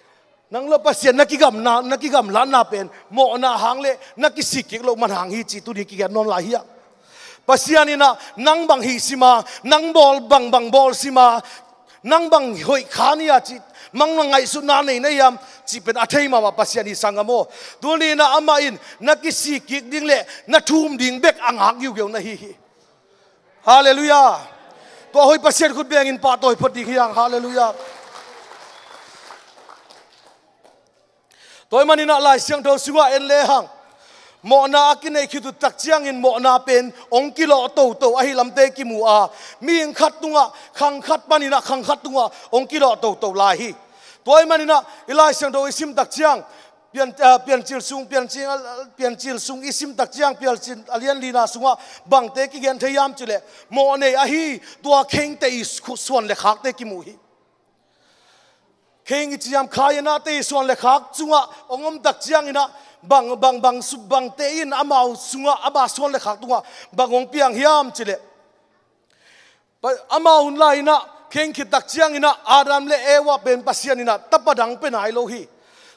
Nang le Pasian na kigamna, na kigamlatna pen mawhna hang le na kisik kik loh man hang hi cih tuni kigen nuam lai hi hang. Pasian in ah nang bang hih sim a, nang bawl bang, bang bawl sim a, nang bang hoih kha ni a cih, nang ngaihsutna nei na hiam cih pen a thei mahmah Pasian hi, sanggam aw. Tuni in ah amah in na kisik kik ding le na thum ding bek a ngak giugiau na hi hi. Halleluiah. Tua hoih Pasian khut bengin pahtawi phot ding hi hang. Halleluiah. Tua ahih manin ah Lai Siangtho sungah en lehang, mawhna a kineih khit uh tak ciangin mawhna pen hong kilawh toto ahih lamte kimu a, mihing khat tungah khang khat panin ah khang khat tungah hong kilawh toto lai hi. Tua ahih manin ah i Lai Siangtho i sim tak ciang, Pian, ah, Piancil sung, Piancil, Piancil sung i sim tak ciang, Piancil a lian lina sungah bangte kigen thei hiam cih leh, mawhnei ahi tua khengte i khu-, suan le khakte kimu hi. Kheng i ciam khaina te i suan le khak sungah hong om tak ciangin ah, bang, bang, bang, su-, bangte in amau sungah, ama suan le khak tungah bang hong piang hiam cih leh, pa-, amau hun lai in ah, kheng khit tak ciangin ah, Adam le Eva pen Pasian in ah tapa dang pia nai lo hi.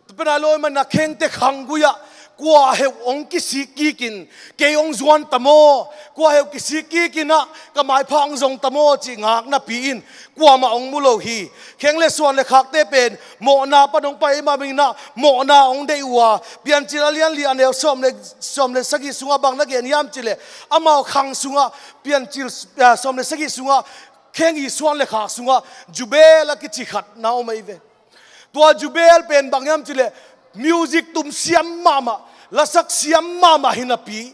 Pia nai lo ahih manin ah khengte khanggui ah, kua heuh hong kisik kik in kei hong zuan ta maw, kua heuh kisik kik in ah ka maipha hong zong ta maw cih ngak napi in kuamah hong mu lo hi. Kheng le suan le khakte pen mawhna pan hong pai ahih manin ah mawhna hong deih uh a, Piancil a lian li a neu sawm le, sawm le sagih sungah bang na gen hiam cih leh, amau khang sungah, Piancil, ah, sawm le sagih sungah, kheng i suan le khak sungah Jubel a kici khat na om ahi ve. Tua Jubel pen bang hiam cih leh, music tum siam mahmah, lasak siam mahmah hi napi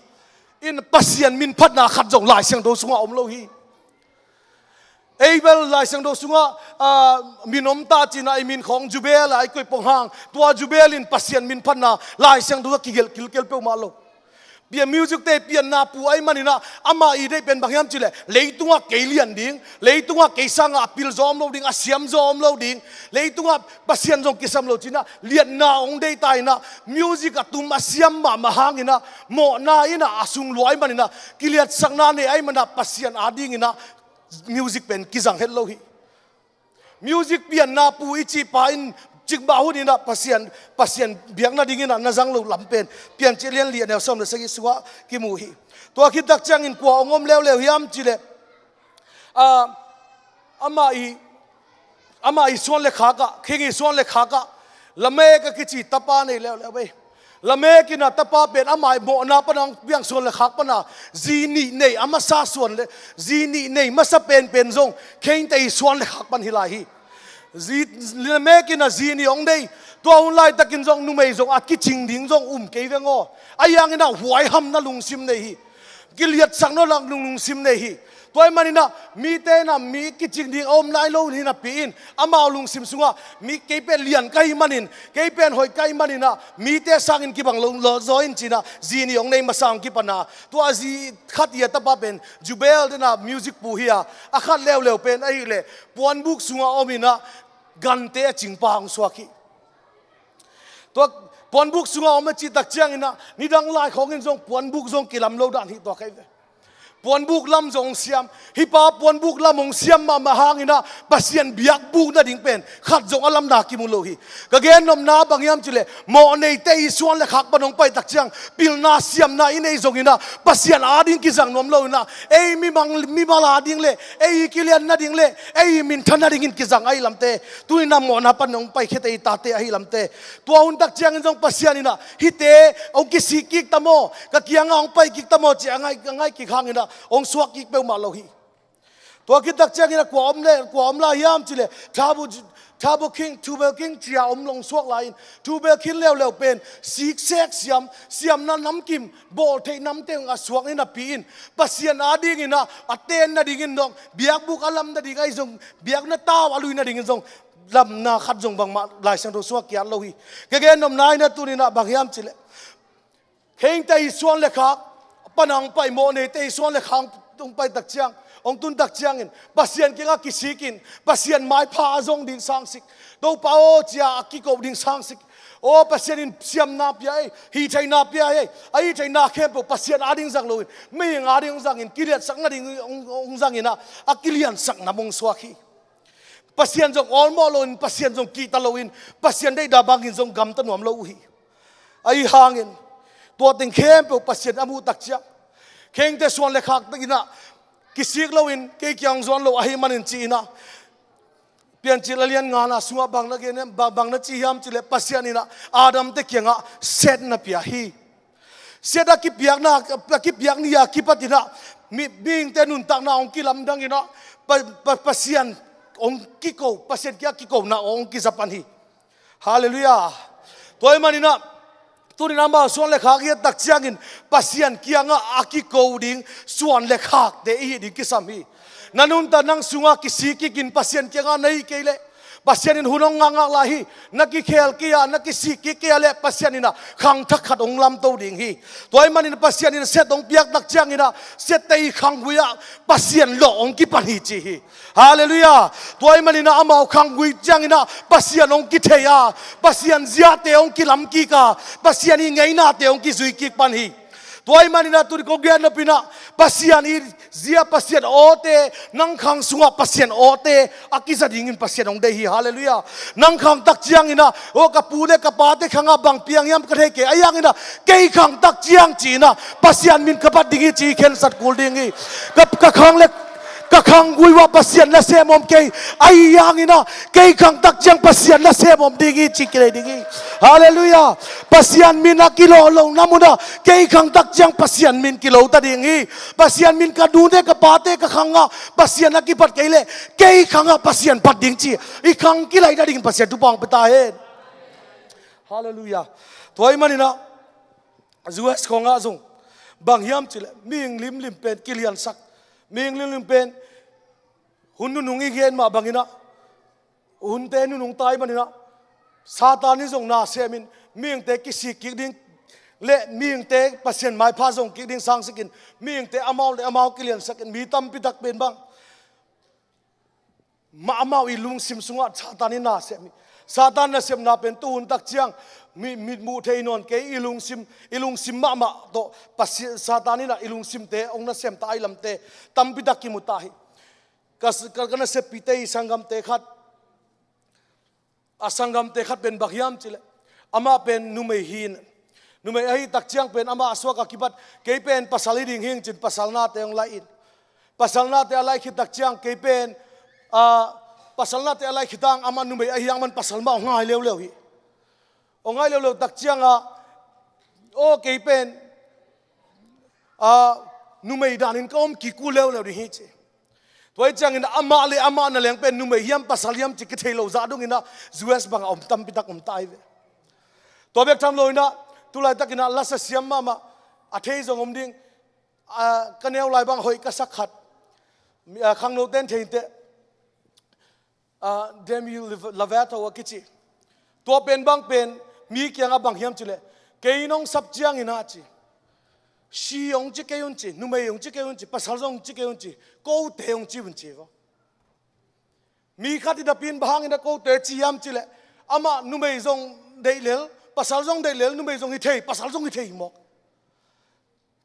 in Pasian min phatna khat zong Lai Siangtho sungah om lo hi. Ei bel Lai Siangtho sungah, ah, min om ta ci in ah i min khawng Jubel a i koih pong hang, tua Jubel in Pasian min phatna Lai Siangtho sungah kigelh kilkel peuhmah lo. Pian, music te pianna pu ahih manin ah, amah i deih pen bang hiam cih leh, leitungah kei lian ding, leitungah kei sangah a pil zaw om lo ding, a siam zaw om lo ding, leitungah Pasian zong kisam lo ci in ah liatna hong deih ta in ah, music a tum a siam mahmah hangin ah, mawhna in ah a sung lua ahih manin ah, kiliatsakna nei ahih manin ah, Pasian adingin ah music pen kizang het lo hi. Music pianna pu i cih pa in cikmah hun in ah Pasian, Pasian biak nadingin ah na zang loh lam pen Piancil lian li a neu sawm le sagih sungah kimu hi. Tua khit tak ciangin kua hong om leuleu hiam cih leh, ah, amah i, amah i suan le khak ah, kheng i suan le khak ah, Lamek a kici tapa nei leuleu ei. Lamek in a tapa pen ama mawhna pana hong piang suan le khak pana zi nih nei a masa suan le, zi nih nei masa penpen zong Khainte i suan le khak pan hi lai hi. Zi, Lamek in a zi nih hong nei. Tua hun laitakin zong numei zong a kicing ding zong um kei veng aw. Ahi hangin a huaihamna lungsim nei hi. Kiliatsak nawn lo lungsim nei hi. Tua ahih manin a mite in a mi kicing ding a om nai lo hi napi in, amau lungsim sungah mi kei pen lian ka hih manin, kei pen hoih ka hih manin a mite sangin kibang lo, lo zaw in ci-in a zi nih hong nei masa hong kipan a, tua zi khat i a tapa pen Jubel den a music pu hi a, a khat leuleu pen ahih leh puanbuk sungah om in a gante a cingpa hong suak hi. Tua puanbuk sungah om a cih tak ciangin a nidang lai khawngin zong puanbuk zong kilam lo dan hi tua kei ve. Puanbuk lam zong hong siam. Hih pa puanbuk lam hong siam mahmah hangin a Pasian biakbuk nading pen khat zong a lamna kimu lo hi. Ka gen nopna bang hiam cih leh mawh neite i suan le khak pan hong pai tak ciang pilna siamna i nei zongin a Pasian ading kizang nuam lo in a ei mimal, mimal ading le ei kilian nading le ei minthan nadingin kizang ahi lamte, tuni in a mawhna pan hong paikhia te i tate ahi lamte. Tua hun tak ciangin zong Pasian in a hihte hong kisik kik ta maw, ka kiangah hong pai kik ta maw ci a ngai, a ngai kik hangin a hong suak kik peuhmah lo hi. Tua khit tak ciangin a kua om le, kua om lai hiam cih leh Tabu, Tabu King, Tubal King ci a om lo hong suak lai in, Tubal King leuleu pen siksek siam, siamna namkim bawl theih namte a suak ni napi in Pasian adingin a, a ten nadingin dong biakbuk a lam nading ahi zong biakna tau a lui nadingin zong lamna khat zong bangmah Lai Siangtho sungah kiat lo hi. Ka gen nopna in a tuni in a bang hiam cih leh Khainte i suan le khak pana hong pai, mawh neite i suan le khak hong pai tak ciang, hong tun tak ciangin Pasian kiangah kisik in Pasian maipha a zong ding sangsik. Topa aw ci a a kiko ding sangsik. Aw Pasian in siamna pia ei, hih theihna pia ei, a hih theihna khempeuh Pasian ading zang lo in mihing ading hong zangin kiliatsak nading hong, hong zangin a, a kiliansak nam hong suak hi. Pasian zong awlmawh lo in, Pasian zong kihta lo in, Pasian deihna bangin zong gamta nuam lo uh hi. Ahi hangin tua teng khempeuh Pasian a muh tak ciang Khainte suan le khak tak in a kisik lo in kei kiang zuan lo ahih manin ci in a Piancil a lian ngana sungah bang na gen hiam, bang, bang na ci hiam cih leh Pasian in a Adam te kiangah Seth na pia hi. Seth a kipiakna, a kipiak ni a kipat in a mi, mihingte nuntakna hong kilamdang in a Pa, Pa, Pasian hong kiko, Pasian kiang kikona hong kiza pan hi. Halleluiah. Tua ahih manin a tuni in amau suan le khak i et tak ciangin Pasian kiangah a kiko ding suan le khakte i hih ding kisam hi. Na nuntak nang sungah kisik kik in Pasian kiangah na hih kei leh Pasian in hun hong ngakngak lai hi. Na kikhel kei a, na kisik kik kei a leh Pasian in a khangthak khat hong lamto ding hi. Tua ahih manin Pasian in Seth hong piak tak ciangin a Seth te i khanggui ah Pasian lawh hong kipan hi ci hi. Halleluiah. Tua ahih manin a amau khanggui ciangin a Pasian hong kithei a, Pasian ziate hong kilam kik a, Pasian i ngeinate hong kizui kik pan hi. Tua ahih manin a tuni ko gen nop in a Pasian i zia, Pasian awte, nang khang sungah Pasian awte a kiza dingin Pasian hong deih hi. Halleluiah. Nang khang tak ciangin a aw ka pu le ka pate khangah bang piang hiam ka thei kei, ahi hangin a kei khang tak ciang ci in a Pasian min ka bat ding hi ci khensat kul ding hi. Ka, ka khang le ka khanggui uah Pasian nasem om kei, ahi hangin a kei khang tak ciang Pasian nasem om ding hi ci kidei ding hi. Halleluiah. Pasian min a kilawh lohna mun ah kei khang tak ciang Pasian min kilo ta ding hi. Pasian min ka nute ka pate ka khangah Pasian a kipat kei leh kei khangah Pasian pat ding ci i khang kilaih nadingin Pasian thupha hong pia ta hen. Halleluiah. Tua ahih manin a U S khawngah zong bang hiam cih leh mihing limlim pen kiliansak, mihing limlim pen hun nunung i gen mah bangin a hunte nunung ta ahih manin a Satan in zong na sem in mihingte kisik kik ding le mihingte Pasian maipha zong kik ding sangsik in mihingte amau le amau kiliansak in mi tampi tak pen bang mah amau i lungsim sungah Satan in na sem hi. Satan nasepna pen tuhun tak ciang mi, mitmuh thei nawn kei, i lungsim, i lungsim mahmah tawh Pasian, Satan in a i lungsimte hong nasem ta ahi lamte tampi tak kimu ta hi. Ka, ka, ka naseppihte i sanggamte khat, a sanggamte khat pen bang hiam cih leh amah pen numei hi in, numei ahih tak ciang pen amah a suak a kipat kei pen pasal hi ding hi ing ci in pasal nate hong laih in, pasal nate a laih khit tak ciang kei pen, ah, pasal nate a laih khit hang amah numei ahi hang man pasal mah hong ngai leuleu hi. Hong ngai leuleu tak cianga, aw kei pen a, numei danin ka om kik uh leuleu ding hi ci. Tua hi ciangin amah le amah na leng pen numei hiam pasal hiam ci kithei lo zah dongin ah U S bangah om tampi tak om ta hi ve. Tua bek tham loin ah tulaitakin ah lasa siam mahmah a thei zong om ding. A, ka neu lai bang hoih ka sak khat, a, khangnote in thei inteh. A, Demi Lovato a kici. Tua pen bang pen mi kiangah bang hiam cileh, kei nong sap ciangin ah ci, she hong ci kei un ci, numei hong ci kei un ci, pasal zong hong ci kei un ci, kote hong ci un ci vaw. Mi khat i napi in bang hangin ah kote ci hiam cileh, amah numei zong deih lel, pasal zong deih lel, numei zong hi thei, pasal zong hi thei mawk.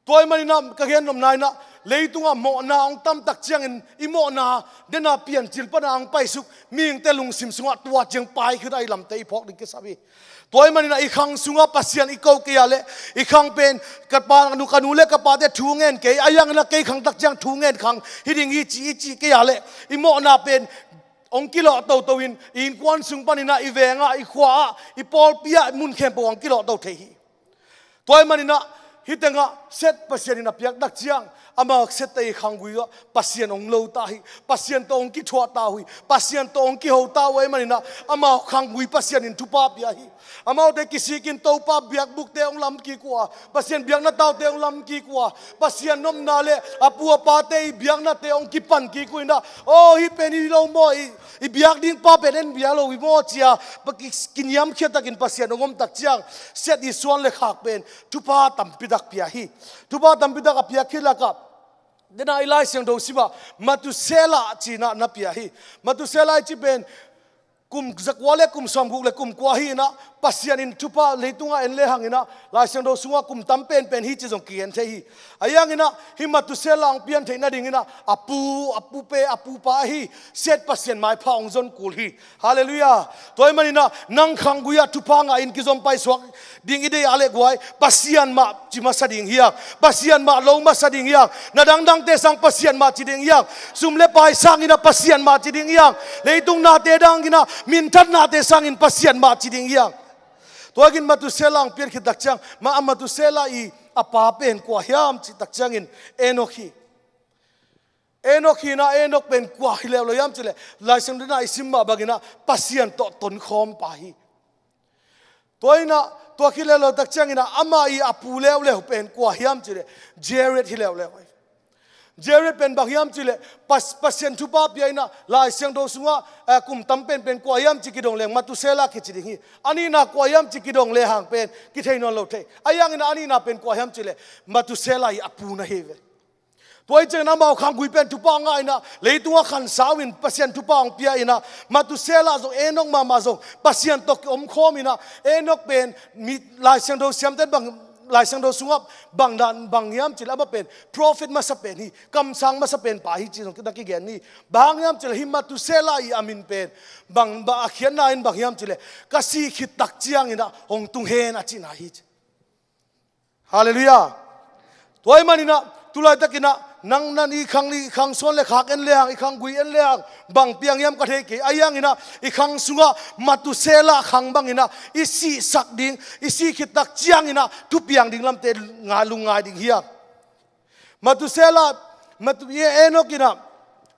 Tua ahih manin ah ka gen nopna in ah, leitungah mawhna hong tamtak ciangin i mawhna dena piancil pana hong paisuk mihingte lungsim sungah tua ciang pai khit a i lamte i phawk ding kisam hi. Tua ahih manin ah i khang sungah Pasian i ko kei a leh, i khang pen ka pa, ka nu, ka nu le ka pate thu ngen kei, a hiangin ah kei khangtak ciang thu ngen khang hi ding hi ci i cih kei a leh, i mawhna pen hong kilawh toto in i innkuan sung panin ah, i vengah, i khua-ah, i pawlpi-ah, mun khempeuh hong kilawhto thei hi. Tua ahih manin ah hih tengah set Pasian in a piaktak ciang, amau sette i khanggui ah Pasian hong lo ta hi. Pasian tawh hong kithuah ta uh hi. Pasian tawh hong kiho ta uh ahih manin ah amau khanggui Pasian in thupha pia hi. Amaute kisikin Topa biakbukte hong lam kik uh a, Pasian biakna taute hong lam kik uh a, Pasian nopna le a pu a pate i biaknate hong kipan kik uh in ah, aw hih pen hi lo maw, i, i biak ding pa pen en bia lo hi maw ci-a, pa ki, kiniamkhiat takin Pasian hong omtak ciang, set i suan le khak pen thupha tampi tak pia hi. Thupha tampi tak a piak khit lakah, dena i Lai Siangtho simah Methuselah ci-in ah na pia hi. Methuselah i cih pen kum zakua le kum sawmguk le kum kua hi in ah, Pasian in thupha leitungah en lehang in ah, Lai Siangtho sungah kum tam penpen hi ci zong kigen thei hi. A hiangin ah hih Methuselah hong pian theih nadingin ah, a pu, a pupe, a pupa ahi set Pasian maipha hong zon kul hi. Halleluiah. Tua ahih manin ah nang khanggui ah thupha ngah in kizom paisuak ding i deih a leh guai, Pasian mah ci masa ding hi hang. Pasian mah lo masa ding hi hang. Na dangdangte sang Pasian mah ci ding hi hang. Sum le pai sangin ah Pasian mah ci ding hi hang. Leitung nate dangin ah, minthat nate sangin Pasian mah ci ding hi hang. Tua hi-in Methuselah hong pian khit tak ciang, ma, a Methuselah i a pa pen kua hiam cih tak ciangin Enok hi. Enok hi in ah, Enok pen kua hi leuleu hiam cileh, Lai Siangtho dena i sim mah bangin ah Pasian tawh tonkhawm pa hi. Tua in ah, tua hi leuleu tak ciangin ah, amah i a pu leuleu pen kua hiam cileh, Jared hi leuleu hi. Jared pen bang hiam cileh, Pas-, Pasian thupha pia in ah, Lai Siangtho sungah, eh, kum tam penpen kua hiam ci kidong leng Methuselah kici ding hi. A nihna kua hiam ci kidong lehang pen kithei nawn lo thei. A hiangin ah a nihna pen kua hiam cileh, Methuselah i a pu na hi ve. Tua hi ciangin amau khanggui pen thupha ngah in ah, leitungah khansau in Pasian thupha hong pia in ah, Methuselah zong, Enok mahmah zong Pasian tawh kiomkhawm in ah, Enok pen mi, Lai Siangtho siamte bang, Lai Siangtho sungah bang dan, bang hiam cileh amah pen prophet masa pen hi, kamsang masa pen pa hi ci zong na kigen hi. Bang hiam cileh hih Methuselah i a min pen bang, bang a khiatna in bang hiam cileh, ka sih khit tak ciangin ah hong tung hen a cihna hi ci. Halleluiah. Tua ahih manin ah, tulaitakin ah, nang nan i khang, i khang suan le khak en lehang, i khanggui en lehang, bang piang hiam ka thei kei. A hiangin ah, i khang sungah Methuselah khang bangin ah, i sihsak ding, i sih khit tak ciangin ah, thupiang ding lamte nga, lungngai ding hi hang. Methuselah, Methu-, Enok in ah,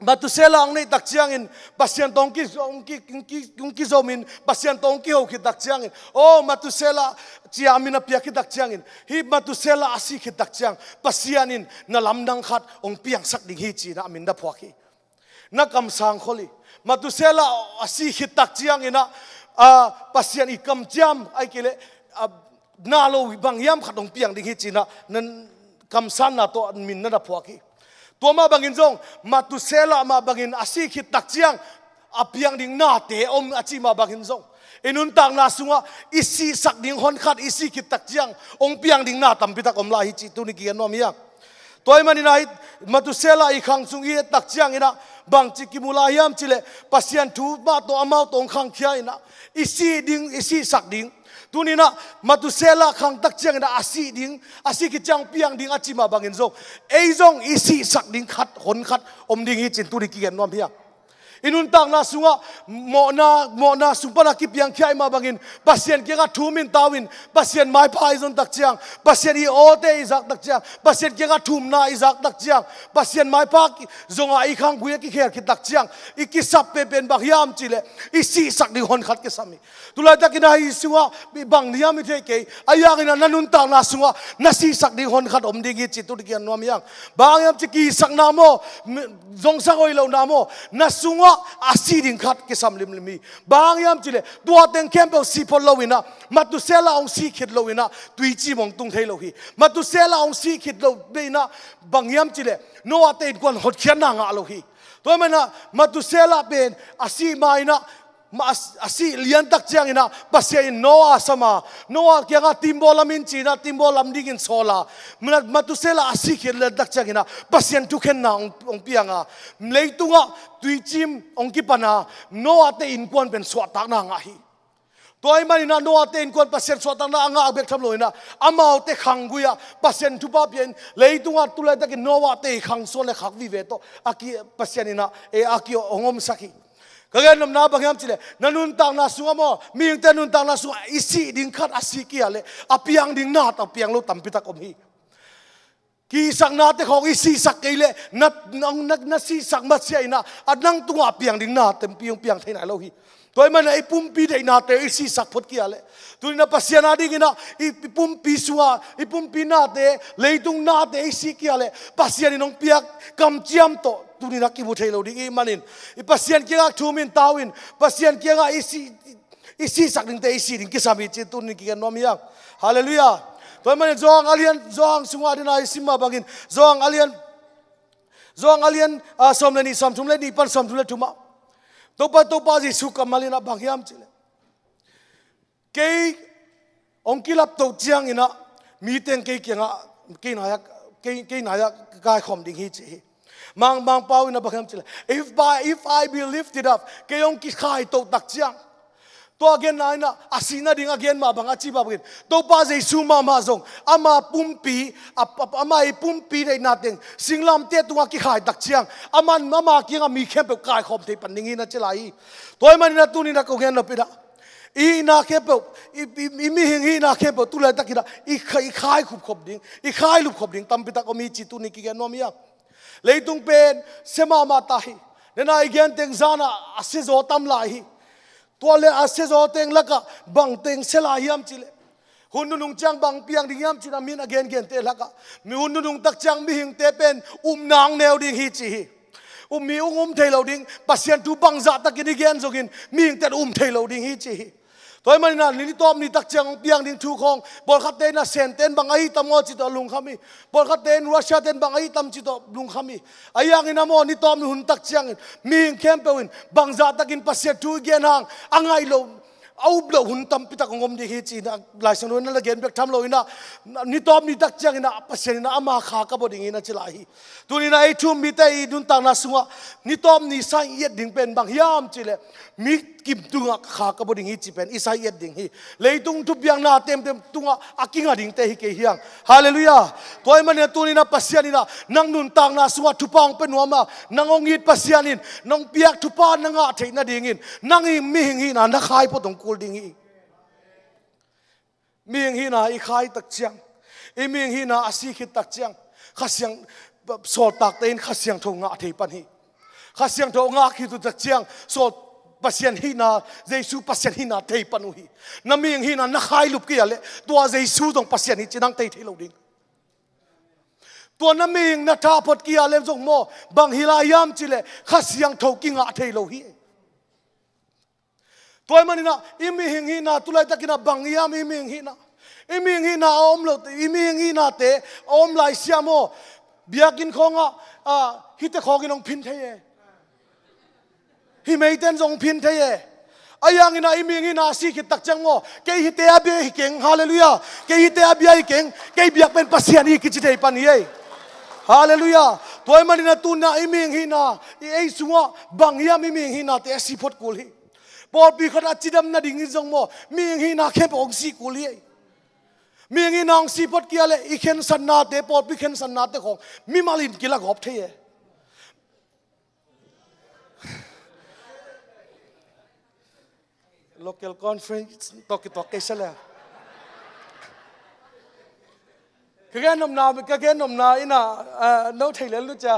Methuselah hong neih tak ciangin, Pasian tawh hong ki, hong ki, hong ki, hong kizomin, Pasian tawh hong kiho khit tak ciangin, aw, Methuselah ci-a a min a piak khit tak ciangin, hih Methuselah a sih khit tak ciang, Pasian in na lamdang khat hong piangsak ding hi ci-in ah a min na phuak hi. Na kamsang khol hi. Methuselah a sih khit tak ciangin ah, a, Pasian i kamciam, ahih kei leh, a, na lo bang hiam khat hong piang ding hi ci-in ah, nan kamsanna tawh min na na phuak hi. Tua mah bangin zong, Methuselah mah bangin a sih khit tak ciang, a piang ding nate om a cih mah bangin zong, i nuntakna sungah i sihsak ding honkhat i sih khit tak ciang, hong piang ding na tampi tak om lai hi cih tuni kigen nuam hi hang. Tua ahih manin ah hih Methuselah i khang sung i et tak ciangin ah, bangci kimu lai hiam cileh, Pasian thu mah tawh amau tawh hong khangkhia in ah, i sih ding, i sihsak ding. Tuni in ah, Methuselah khang tak ciangin ah, a sih ding, a sih khit ciang piang ding a cih mah bangin zong, ei zong i sihsak ding khat, honkhat om ding hi ci-in tuni kigen nuam hi hang. I nuntakna sungah mawhna, mawhna sung pana kipiangkhia i mah bangin Pasian kiangah thu um in tau in, Pasian maipha i zon tak ciang, Pasian i awte i zak tak ciang, Pasian kiangah thumna i zak tak ciang, Pasian maipha ki-, zongah i khanggui a kikhel khit tak ciang, i kisap penpen bang hiam cihleh, i sihsak ding honkhat kisam hi. Tulaitakin a hi sungah bang hiam i thei kei, a hiangin a na nuntakna sungah na sihsak ding honkhat om ding hi ci tu ding kian nuam hiang. Bang hiam ci kisakna maw, zongsak hoih lohna maw, na sungah a sih ding khat kisam limlim hi. Bang hiam cihleh, tua teng khempeuh sih phot loinah, Matusela hong sih khit loinah, tuicim hong tung thei lo hi. Matusela hong sih khit lo beinah, bang hiam cihleh, Noah te innkuan hotkhiatna ngah lo hi. Tua hi manah, Matusela pen a sih mainah, ma-, a, a sih liantak cianginah, Pasian in Noah sama, Noah kiangah timbaw lam in cinah, timbaw lam dingin sawla, Ma-, Matusela a sih khit liantak cianginah, Pasian thukhenna hong, hong pianga, leitungah tuicim hong kipana, Noah te innkuan pen suahtakna ngah hi. Tua hi maninah Noah te innkuan Pasian suahtakna a ngah bek tham loinah, amaute khanggui ah Pasian thupha piain, leitungah tulaitakin Noah te i khangsuan le khak vive tawh, a ki Pasian inah, e, a ki hong omsak hi. Ka gen nopna bang hiam cihleh, na nuntakna sungah maw, mihingte nuntakna sungah i sih ding khat a sih kia leh, a piang ding na a piang lo tampitak om hi. Kisaknate khawng i sihsak kei leh, na, na, na, na sihsak masiah inah, a nang tungah a piang ding na tampi hong piang thei nai lo hi. Tua hi manah i pumpi deihnate i sihsak phot kia leh, tuninah Pasian a dinginah i, i pumpi sungah, i pumpi nate, leitung nate i sih kia leh, Pasian in hong piak kamciam tawh tuninah kimu thei lo ding i hih manin, i Pasian kiangah thu um in tau in, Pasian kiangah i sih, i sihsak dingte i sih ding kisam hi ci tunin kigen nuam hiang. Halleluiah. Tua hi manin Johan a lian, Johan sungah dina i sim mah bangin, Johan a lian, Johan a lian, a, sawm le nih, sawm thum le nih pan sawm thum le thumah, Topa, Topa Jesu kammal inah bang hiam cihleh, kei hong kilaptoh cianginah, mi teng kei kiangah, kei nai-ah, kei, kei nai-ah kaikhawm ding hi ci hi. Mang, Mangpau inah bang hiam cihleh, if by, if I be lifted up, kei hong kikhaitoh tak ciang, tua genna inah, a sih nading a gen mah bang a ci mah bangin, Topa Jesu mahmah zong, ama pumpi, a, a, ama i pumpi deihna teng, singlamteh tungah kikhai tak ciang, aman, ama kiangah mi khempeuh kaikhawm thei pan ding hi na ci lai hi. Tua hi maninah tuninah ko gen nopinah, i hihna khempeuh, i, i, i mihing hihna khempeuh tulaitakinah, i kha-, i khai khupkhop ding, i khai lupkhop ding tampitak om hi ci tunin kigen nuam hiang. Leitung pen sia mahmah ta hi. Nena i gen teng zanah a siazaw tam lai hi. Tua le a siazaw teng lakah bang teng sia lai hiam cihleh, hun nunung ciang bang piang ding hiam cinah min a gengente lakah, mi hun nunung tak ciang mihingte pen upna hong neu ding hi ci hi. Upmi hong um thei lo ding, Pasian thu bangzah takin i gen zongin mihingte um thei lo ding hi ci hi. Tua hi maninah ni tawp ni tak ciang hong piang ding thu khawng, pawlkhatte inah Sente in bang ahi tam aw ci tawh lungkham hi. Pawlkhatte in Russia te in bang ahi tam ci tawh lungkham hi. A hiangin a maw, ni tawp ni hun tak ciangin mihing khempeuh in bangzah takin Pasian thu i gen hang a ngaih loh, a up loh hun tampitak hong om ding hi cinah Lai Siangtho inah la gen bek tham loinah, ni tawp ni tak cianginah Pasian inah ama kha ka baw ding hi na ci lai hi. Tuninah ei thu um mite i nuntakna sungah ni tawp ni sa i et ding pen bang hiam cihleh, mi kim tungah kha ka baw ding hi ci pen i sa i et ding hi. Leitung thupiakna temtem tungah a kinga dingte hi kei hiang. Halleluiah. Tua hi maninah tuninah Pasian inah nang nuntakna sungah thupha hong pia nuam a, nang hong it Pasian in nong piak thupha na ngah theih nadingin, nang i mihing hihna na khai phot hong kul ding hi. Mihing hihna i khai tak ciang, i mihing hihna a sih khit tak ciang, Kha Siang, sawltakte in Kha Siangtho ngah thei pan hi. Kha Siangtho ngah khit uh tak ciang, sawl Pasian hihna, Jesu Pasian hihna thei pan uh hi. Na mihing hihna na khai lup kei a leh, tua Jesu zong Pasian hi ci nang thei thei lo ding. Tua na mihing na tha phot kei a leh zong maw, bang hi lai hiam cihleh, Kha Siangtho kingah thei lo hi. Tua hi maninah, i mihing hihna, tulaitakinah bang hiam i mihing hihna. I mihing hihna a om lo, i mihing hihnate a om lai siam aw. Biakinn khawngah, a, hihte khawngin hong phin thei e. Hih meiten zong hong phin thei e. A hianginah i mihing hihna a sih khit tak ciang maw, kei hihte a bia hi keng, halleluiah. Kei hihte a bia hi keng, kei biak pen Pasian hi kici thei pan hi ei. Halleluiah. Tua hi maninah tunah i mihing hihna, i ei sungah bang hiam i mihing hihnate a sih phot kul hi. Pawlpi khat a cidam nadingin zong maw, mihing hihna khempeuh hong sih kul hi ei. Mihing hihna hong sih phot kei a leh i khensatnate, pawlpi khensatnate khawng mimal in kila gawp thei e. Local conference tawh kituak kei sia le. Ka gen nopna, ka gen nopna in ah, ah, no thei lel nu cia.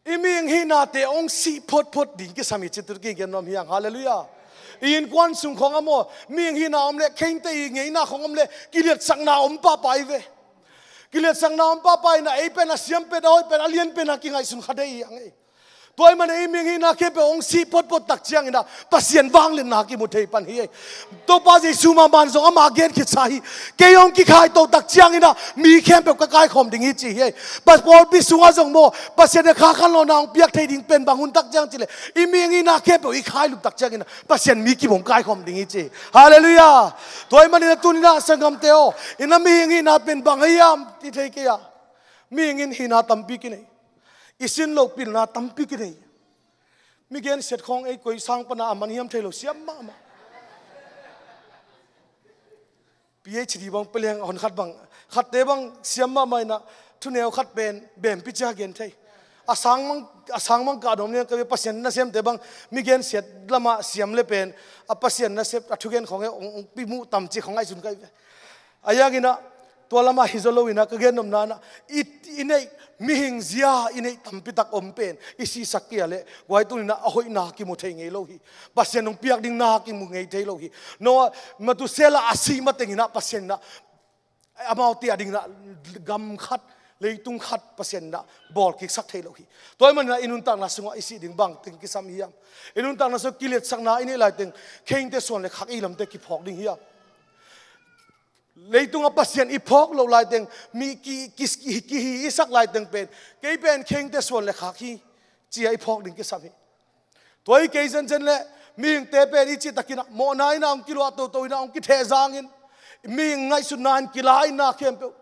I mihing hihnate hong sih photphot ding kisam hi ci tu kigen nuam hi hang. Halleluiah. I innkuan sung khong a maw, mihing hihna om le, khente i ngeina khong om le, kiliatsakna om pahpah hi ve. Kiliatsakna om pahpah in ah ei pen a siam pen, a hoih pen, a lian pen a kingaihsun kha dei hi hang ei. Tua ahih manin i mihing hihna khempeuh hong sih photphot tak ciangin ah Pasian vangliatna kimu thei pan hi ei. Topa Jesu mahmah in zong amah gen khitsa hi. Kei hong kikhaito tak ciangin ah mi khempeuh ka kaikhawm ding hi ci hi ei. Pa pawlpi sungah zong maw, Pasian in kha khanlawhna hong piak thei ding pen bang hun tak ciang ci le, i mihing hihna khempeuh i khailup tak ciangin ah Pasian mi kim hong kaikhawm ding hi ci. Halleluiah. Tua ahih manin ah tuni-in ah sanggamte aw, i na mihing hihna pen bang hiam ti thei kei a. Mihing in hihna tampi kinei. I sin loh pilna tampi kinei. Mi gensiat khawng ei koi sang pana a man hiam thei lo siam mahmah. P H D bang pia leng hon khat bang, khatte bang siam mahmah in ah thuneu khat pen bempi cia gen thei. A sang mang, a sang mang kah dawm liang ka ve. Pasian nasemte bang mi gensiat lamah siam le pen a Pasian nasep a thugen khawng ei hong, hong pi muh tam ci khawng ngaihsun ka hi ve. A yang in ah tua lamah hi zaw lo in ah ka gen nopna in ah i, i neih mihing zia i neih tampi tak om pen i sihsak kei a leh guai tuni-in ah a hoihna kimu thei ngei lo hi. Pasian hong piak ding na kimu ngei thei lo hi. Noah, Methuselah a sih mateng in ah Pasian in ah amaute a dingin ah gam khat, leitung khat Pasian in ah bawl kiksak thei lo hi. Tua ahih manin ah i nuntakna sungah i sih ding bang teng kisam hiam? I nuntakna sungah kiliatsakna i neih laiteng khengte suan le khak i lamte kiphawk ding hiam? Leitungah Pasian i phawk loh laiteng, mi ki, ki, ki, kihi i sak laiteng pen, kei pen khengte suan le khak hi, ci-a i phawk ding kisam hi. Tua hi kei zenzen le, mihingte pen i cih takin ah mawhna in ah hong kiluah toto in ah hong kithehzang in, mihing ngaihsutna in kila in ah khempeuh.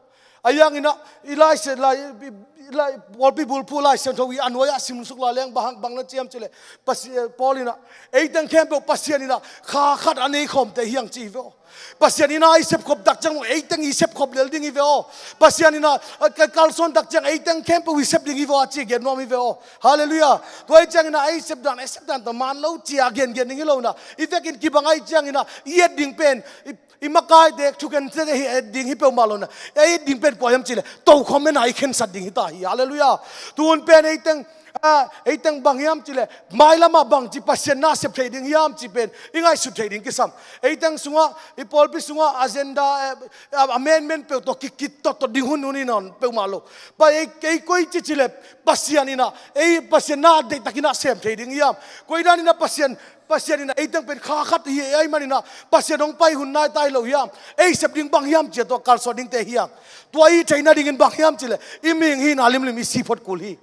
A yang in ah i Lai Siang, Lai, i, i Lai, pawlpi bulphuh Lai Siangtho i a nuai-ah simsuk lai leng bang, bang na ci hiam ci le, Pasi-, Paul in ah, eiteng khempeuh Pasian in ah kha khat a nei khawmte hi hang ci hi ve aw. Pasian in ah i sepkhop tak ciang eiteng i sepkhop lel ding hi ve aw. Pasian in ah, a, ka kalsuan tak ciang eiteng khempeuh i sep ding hi ve aw, a ci gen nuam hi ve aw. Halleluiah. Tua hi ciangin ah ei sep dan, ei sep dan tawh man lo ci-a gengen ding hi lo in ah, i vekin kibang ahih ciangin ah i et ding pen, i, i makaite, thukente hi et ding hi peuhmah lo in ah, i et ding pen kua hiam ci le, tokhom en a i khensat ding hi ta hi. Halleluiah. Tun pen eiteng, a, eiteng bang hiam ci le, mailamah bangci Pasian na sep thei ding hiam ci pen i ngaihsut thei ding kisam. Eiteng sungah, i pawlpi sungah agenda, eh, a, a menmen peuh tawh ki, kitottot ding hun hun hi nawn peuhmah lo. Pa, ei, ei koi ci ci le, Pasian in ah, ei Pasian na deihtakin ah sem thei ding hiam? Koi dan in ah Pasian, Pasian in ah eiteng pen kha khat hi ahih manin ah Pasian hong pai hun nai ta hi lo hiam? Ei sep ding bang hiam ci-a tua kalsuan dingte hi hang. Tua i theih nadingin bang hiam ci le, i mihing hihna limlim i sih phot kul hi.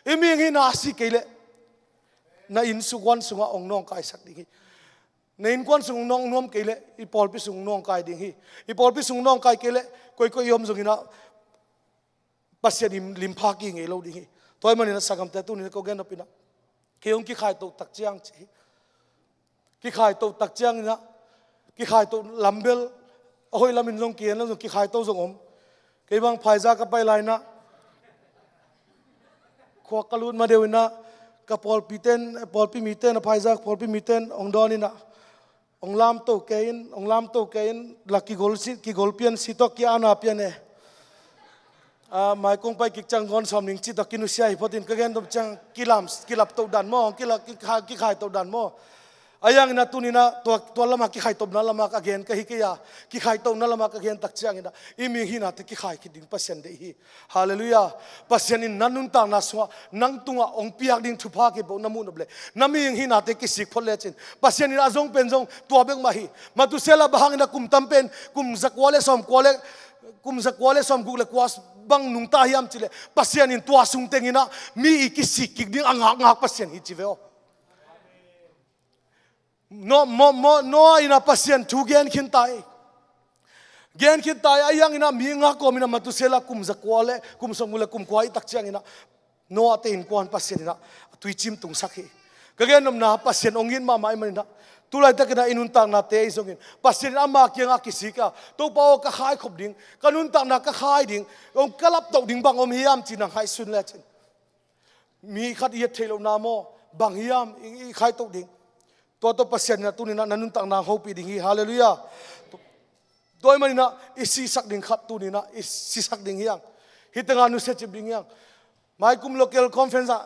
I mihing hihna a sih kei leh, na inn sung, kuan sungah hong nawngkaisak ding hi. Na innkuan sung hong nawng nuam kei leh, i pawlpi sung hong nawngkai ding hi. I pawlpi sung hong nawngkai kei leh, koikoi i om zongin ah Pasian in limpha ki ngei lo ding hi. Tua ahih manin ah sanggamte, tuni-in ah ko gen nop in ah, kei hong kikhaito tak ciang ci hi. Kikhaito tak ciangin ah, kikhaito lam bel, a hoih lamin zong ki-en lo zong kikhaito zong om. Kei bang phaizak ka pai lai-in ah, khua ka lut ma deuh in ah, ka pawlpite'n, pawlpi mite'n a phaizak, pawlpi mite'n hong dawn in ah, hong lamto kei in, hong lamto kei in, la kigol si, kigol pian si tawh ki-ana pian e. A, mai kong pai kik ciang gawn sawm ning ci tawh kinusia hi phot in, ka gen nop ciang kilam, kilapto dan maw, kila, kikha, kikhaito dan maw. A yang in ah tuni-in ah tua, tua lamah kikhaitona lamah ka gen ka hi kei a, kikhaitona lamah ka gen tak ciangin ah i mihing hihnate kikhai khit ding Pasian deih hi. Halleluiah. Pasian in na nuntakna sungah nang tungah hong piak ding thupha khempeuh na muh nop leh, na mihing hihnate kisik phot lecin, Pasian in a zong pen zong tua bek mah hi. Methuselah bang hangin ah kum tam pen, kum zakua le sawmkua le, kum zakua le sawmguk le kua bang nungta hiam ci le, Pasian in tua sung tengin ah mi i kisik kik ding a ngakngak Pasian hi ci ve aw. No, mo, mo, Noah in ah Pasian thu gen khin ta hi. Gen khin ta hi, a yang in ah mi nga kawmin ah Methuselah kum zakua le, kum sawmguk le kum kua i tak ciangin ah Noah te innkuan Pasian in ah tuicim tungsak hi. Ka gen nopna, Pasian hong it mahmah ahih manin ah, tu laitakin ah i nuntaknate ahi zongin Pasian in ama kiangah kisik a, Topa aw, ka khaikhop ding, ka nuntakna ka khai ding, hong ka laptoh ding bang om hiam ci-in ah ngaihsun lecin. Mi khat i et theih lohna maw, Bang hiam i, i khaitoh ding? Tua tawh Pasian in ah tuni-in ah na nuntakna hong hopih ding hi. Halleluiah. Tua ahih manin ah i sisak ding khat tuni-in ah i sisak ding hi hang. Hih tengah nusiacip ding hi hang. Maikum local conference ah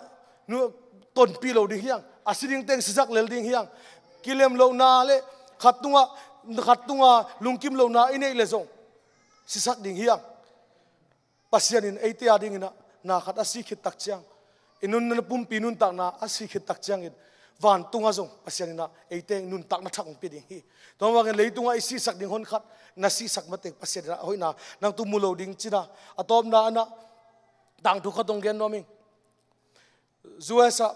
nu tonpih lo ding hi hang. A si ding teng sisak lel ding hi hang. Kilem lohna le khat tungah, khat tungah lungkim lohna i neih leh zong sisak ding hi hang. Pasian in eite a dingin ah na khat a si khit tak ciang, i nun, na pumpi nuntakna a si khit tak ciangin vantungah zong Pasian in ah eite nuntakna thak hong pia ding hi. Tua mah bangin leitungah i sisak ding hon khat na sisak mateng Pasian in ah hoihna nang tawh mu lo ding ci-in ah, a tawpna-in ah tangthu khat hong gen nuam ing. U S ah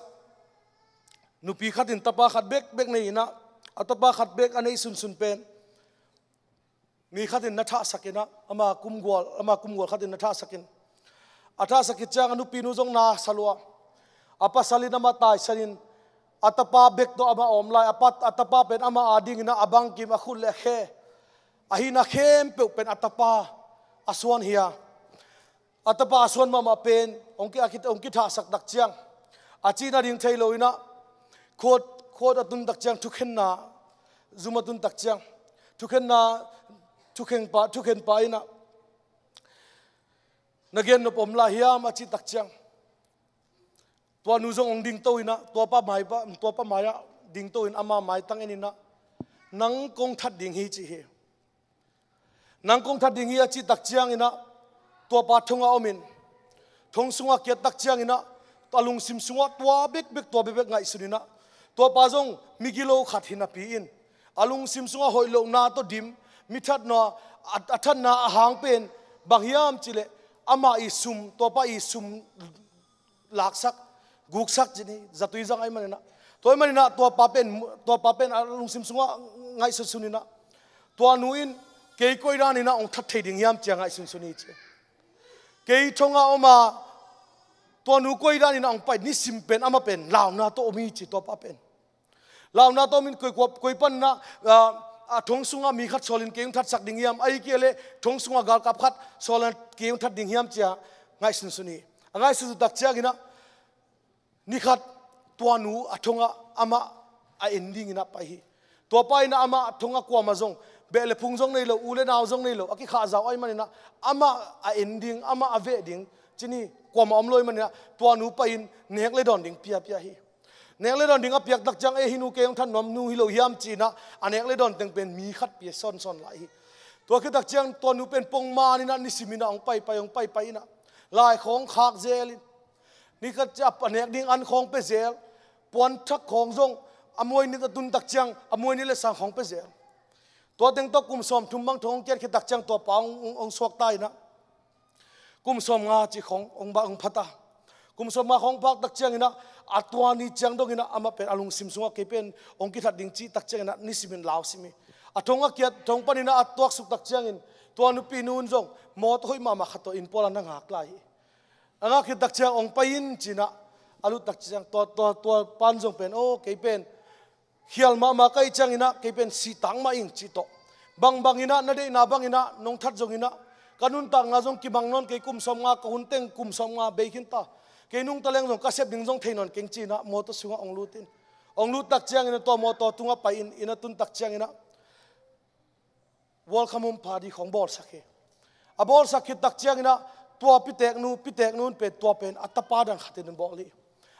nupi khat in tapa khat bekbek nei-in ah, a tapa khat bek a neih sunsun pen mi khat in na thahsak in ah, ama kumgual, ama kumgual khat in na thahsak in, a thahsak khit ciang a nupinu zong na sa lua. A pasal in amah taisan in, a tapa bek tawh amah a om lai. A pa, a tapa pen amah a dingin ah a bangkim, a khut le a khe, a hihna khempeuh pen a tapa a suan hi a. A tapa a suan mahmah pen hong ki, a ki, hong kithahsak tak ciang, a cih nading thei lo-in ah, court, court a tun tak ciang, thukhenna zum a tun tak ciang, thukhenna, thukhengpa, thukhenpa in ah, "Na gennop om lai hiam?" a cih tak ciang, tua nu zong hong dingto in ah, tua pa mai pa, tua pa mai-ah dingto in ama maitang en in ah, "Nang kong that ding hi," ci hi. "Nang kong that ding hi," a cih tak ciangin ah, tua pa thongah om in, thong sungah kiat tak ciangin ah, a lungsim sungah tua bekbek, tua bekbek ngaihsun in ah, tua pa zong migilo khat hi napi-in, a lungsim sungah hoih lohna tawh dim, mi thatna, a, a thatna a hang pen bang hiam cih leh, amah i sum, tua pa i sum laksak, guksak ci ni, zatui zang ahih manin ah. Tua ahih manin ah tua pa pen, tua pa pen a lungsim sungah ngaihsunsun in ah, tua nu in kei koi dan in ah hong that thei ding hiam ci-a ngaihsunsun hi ci. Kei thongah om a, tua nu koi dan in ah hong pai nisim pen amah pen launa tawh om hi ci, tua pa pen. Launa tawh om in koi, koi, koi pan in ah, ah, a thong sungah mi khat sawl in kei hong thatsak ding hiam, ahih kei leh thong sungah galkap khat sawl in kei hong that ding hiam ci-a ngaihsunsun hi. A ngaihsunsun tak ciangin ah, ni khat tua nu a thongah amah a en dingin ah pai hi. Tua pa in ah amah thongah kuamah zong, beh le phung zong nei lo, u le nau zong nei lo, a kikhahzau ahih manin ah, amah a en ding, amah a veh ding ci ni, kuamah om lo ahih manin ah, tua nu pai-in nek le dawn ding pia, pia hi. Nek le dawn ding a piak tak ciang, "E, hih nu kei hong that nuam nu hi lo hiam?" ci-in ah, a nek le dawn teng pen mi khat pia sawnsawn lai hi. Tua khit tak ciang tua nu pen pongman in ah, nisim in ah hong pai pai, hong pai pai in ah, lai khawng khak zel in, ni khat ciang a nek ding an khawng pia zel, puanthak khawng zong a muainit a tun tak ciang a muainit le sang khawng pia zel. Tua teng tawh kum sawmthum bang thong hong kiat khit tak ciang tua pa hong, hong, hong suakta in ah, kum sawmnga cih khawng hong ba, hong pha ta. Kum sawmnga khawng phak tak ciangin ah, a tua ni ciang dongin ah amah pen a lungsim sungah kei pen hong kithat ding cih tak ciangin ah nisim in lau sim hi. A thong a kiat, thong panin ah a tuaksuk tak ciangin, tua nupinu in zong mawtaw hoih mahmah khat tawh inn pawl ah na ngak lai hi. A ngak khit tak ciang, "Hong pai in," ci-in ah a lut tak ciang, tua, tua, tua pa in zong pen, "Aw, kei pen khial mahmah ka hih ciangin ah kei pen sih tang mah ing," cih tawh, "Bangbang in ah, na deihna bangin ah nong that zongin ah, ka nuntakna zong kimang nawn kei, kum sawmnga ka hun teng, kum sawmnga bei khin ta. Kei nungta leng zong ka sep ding zong thei nawn keng," ci-in ah mawtaw sungah hong lut in. Hong lut tak ciangin ah tua mawtaw tungah pai-in inn a tun tak ciangin ah, welcome home party khawng bawlsak hi. A bawlsak khit tak ciangin ah, tua piteknu, piteknu in pen, tua pen a tapa dan khatin a bawl hi.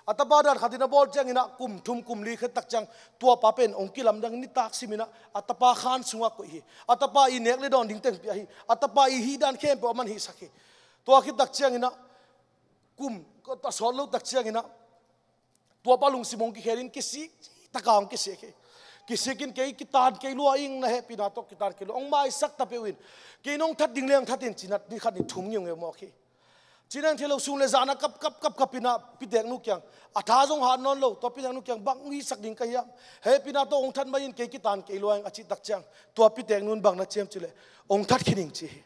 A tapa dan khatin a bawl ciangin ah, kum thum kum li khit tak ciang, tua pa pen hong kilamdang, nitak sim in ah a tapa khan sungah koih hi. A tapa i nek le dawn ding teng pia hi. A tapa i hih dan khempeuh a man hihsak hi. Tua khit tak ciangin ah, kum a sawt lo tak ciangin ah, tua pa lungsim hong kikhel in kisik, taka hong kisik hi. Kisik in, "Kei kitan kei lua ing, na hehpihna tawh kitan kei lua. Hong maisak ta peuh in. Kei nong that ding leng that in," ci-in ah ni khat ni thum ngiungiu mawk hi. Ci-in ah thei lo, sun le zan a kap, kap, kap, kap in ah piteknu kiang, a tha zong hat nawn lo, tua piteknu kiang, "Bang hong hisak ding ka hiam? Hehpihna tawh hong that mah in, kei kitan kei lua ing," a cih tak ciang, tua piteknu in bang na ci hiam cih leh, "Hong that khin ing," ci hi.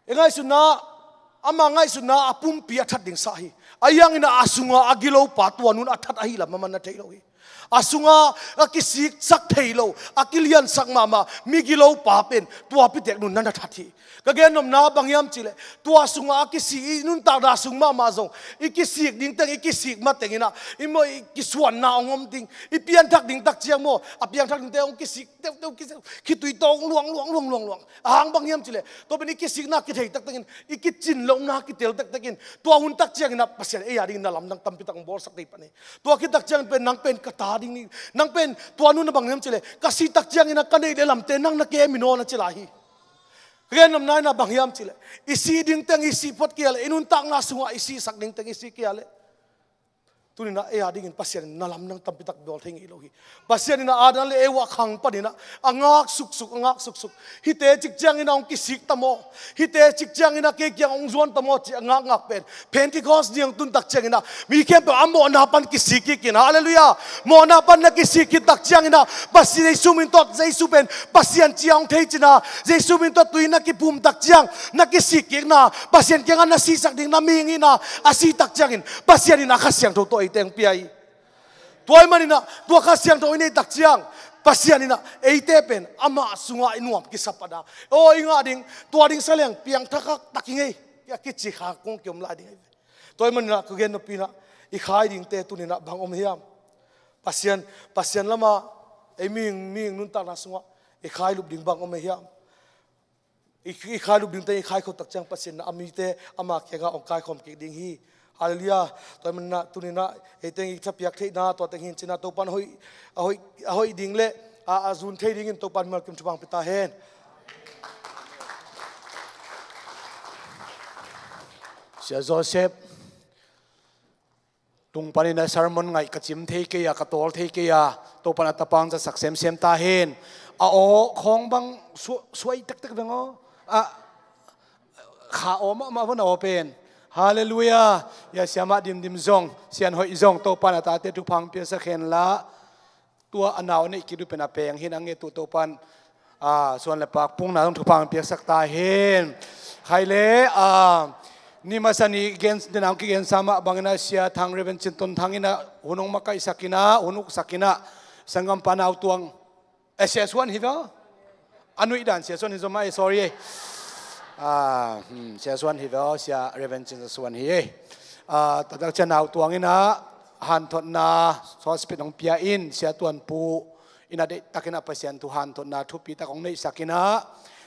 I ngaihsutna, ama ngaihsutna a pumpi a that ding sa hi. Ahi hangin ah a sunga a gilo pa tua nu in a that ahih lam a man na thei lo hi. A sunga a kisiksak thei lo, a kiliansak mahmah migilo pa pen tua pitek nun na na that hi. Ka gen nopna bang hiam cihleh, tua sunga a kisik, i nuntakna sung mahmah zong i kisik ding teng, i kisik mateng inah i maw, i kisuanna hong om ding, i pianthak ding tak ciang maw, a piangthak dingte hong kisik teuteu, kisik, khitui tawng luang luang luang luang luang. A hang bang hiam cihleh, tua pen i kisikna kithei taktakin, i kicin lohna kitel taktakin, tua hun tak cianginah Pasian ei a dingin na lamdang tampitak hong bawlsak dei pan hi. Tua khit tak ciangin pen nang pen ka ta ding ni, nang pen tua nuna bang hiam cihleh, ka si tak cianginah ka neih le lamte nang na kem hi naw na ci lai hi. Ka gen nopna inah bang hiam cihleh, i si ding teng i si phot kei a leh, i nuntakna sungah i sisak ding teng i si kei a leh, tuninah ei a dingin Pasian in na lamdang tampitak bawl thei ngei lo hi. Pasian inah Adam le Eva khang paninah a ngak suksuk, a ngak suksuk. Hihte cik cianginah hong kisik ta maw? Hihte cik cianginah kei kiang hong zuan ta maw? Ci a ngakngak pen Pentecost ni hong tun tak cianginah mi khempeuh a mawhna pan kisik kik in. Halleluiah. Mawhna pan na kisik kik tak cianginah Pasian, Jesu min tawh, Jesu pen Pasian ci a hong thei cina, Jesu min tawh tui na kiphum tak ciang na kisik kikna, Pasian kiangah na sisak ding na mihing hihna a si tak ciangin Pasian in a Kha Siangtho tawh eite hong pia hi. Tua ahih maninah tua Kha Siangtho i neih tak ciang Pasian inah eite pen amah sungah i nuam kisa pan a, aw, i ngah ding, tua ding sa leng piangthak hak tak hi ngei, a kici kha kong kiom lai ding ahi ve. Tua ahih maninah ka gen nopinah i khai dingte tuninah bang om hiam? Pasian, Pasian lamah ei mihing, mihing nuntakna sungah i khailup ding bang om hiam? I, i khailup dingte i khaikhop tak ciang Pasian inah a mite ama kiangah hong kaikhawm kik ding hi. Halleluiah. Tua ahih maninah tuninah eite i thapiak theihna tua teng hi in cinah Topan a hoih, a hoih, a hoih ding le a, a zun thei dingin Topan mimal kim thupha hong pia ta hen. Sia Joseph, tung panin a sermon ngaih ka cim thei kei a, ka tawl thei kei a, Topan a tapang zatsak semsem ta hen. A aw khawng bang su-, suai tektek veng aw. A kha aw mahmah vua na aw pen. Halleluiah. Ia siamah dimdim zong, sian hoih zong, Topan a tate thupha hong piasak hen la. Tua a nau a neih kik uh pen a peng hi in a nget uh Topan, a, suan le pak pungna zong thupha hong piaksak ta hen. Khai le, a, ni masa ni gen, dena hong kigensa mah bangin a Sia Thang, Reverend Cin Ton Thang inah hun hong makaihsak inah, hun uksak inah, sanggampa nau tuang, eh, Sia Suan hi ve aw. A nuih dan Sia Suan hi zaw mah, eh, sorry, eh. A, hmm, Sia Suan hi ve aw, Sia Reverend Cin Suan hi, eh. A, taktak ciang nau tuang inah hanthotna sawspit hong pia in, Sia Tuan Pu inah deihtakin a Pasian thu hanthotna thupi tak hong neihsak inah,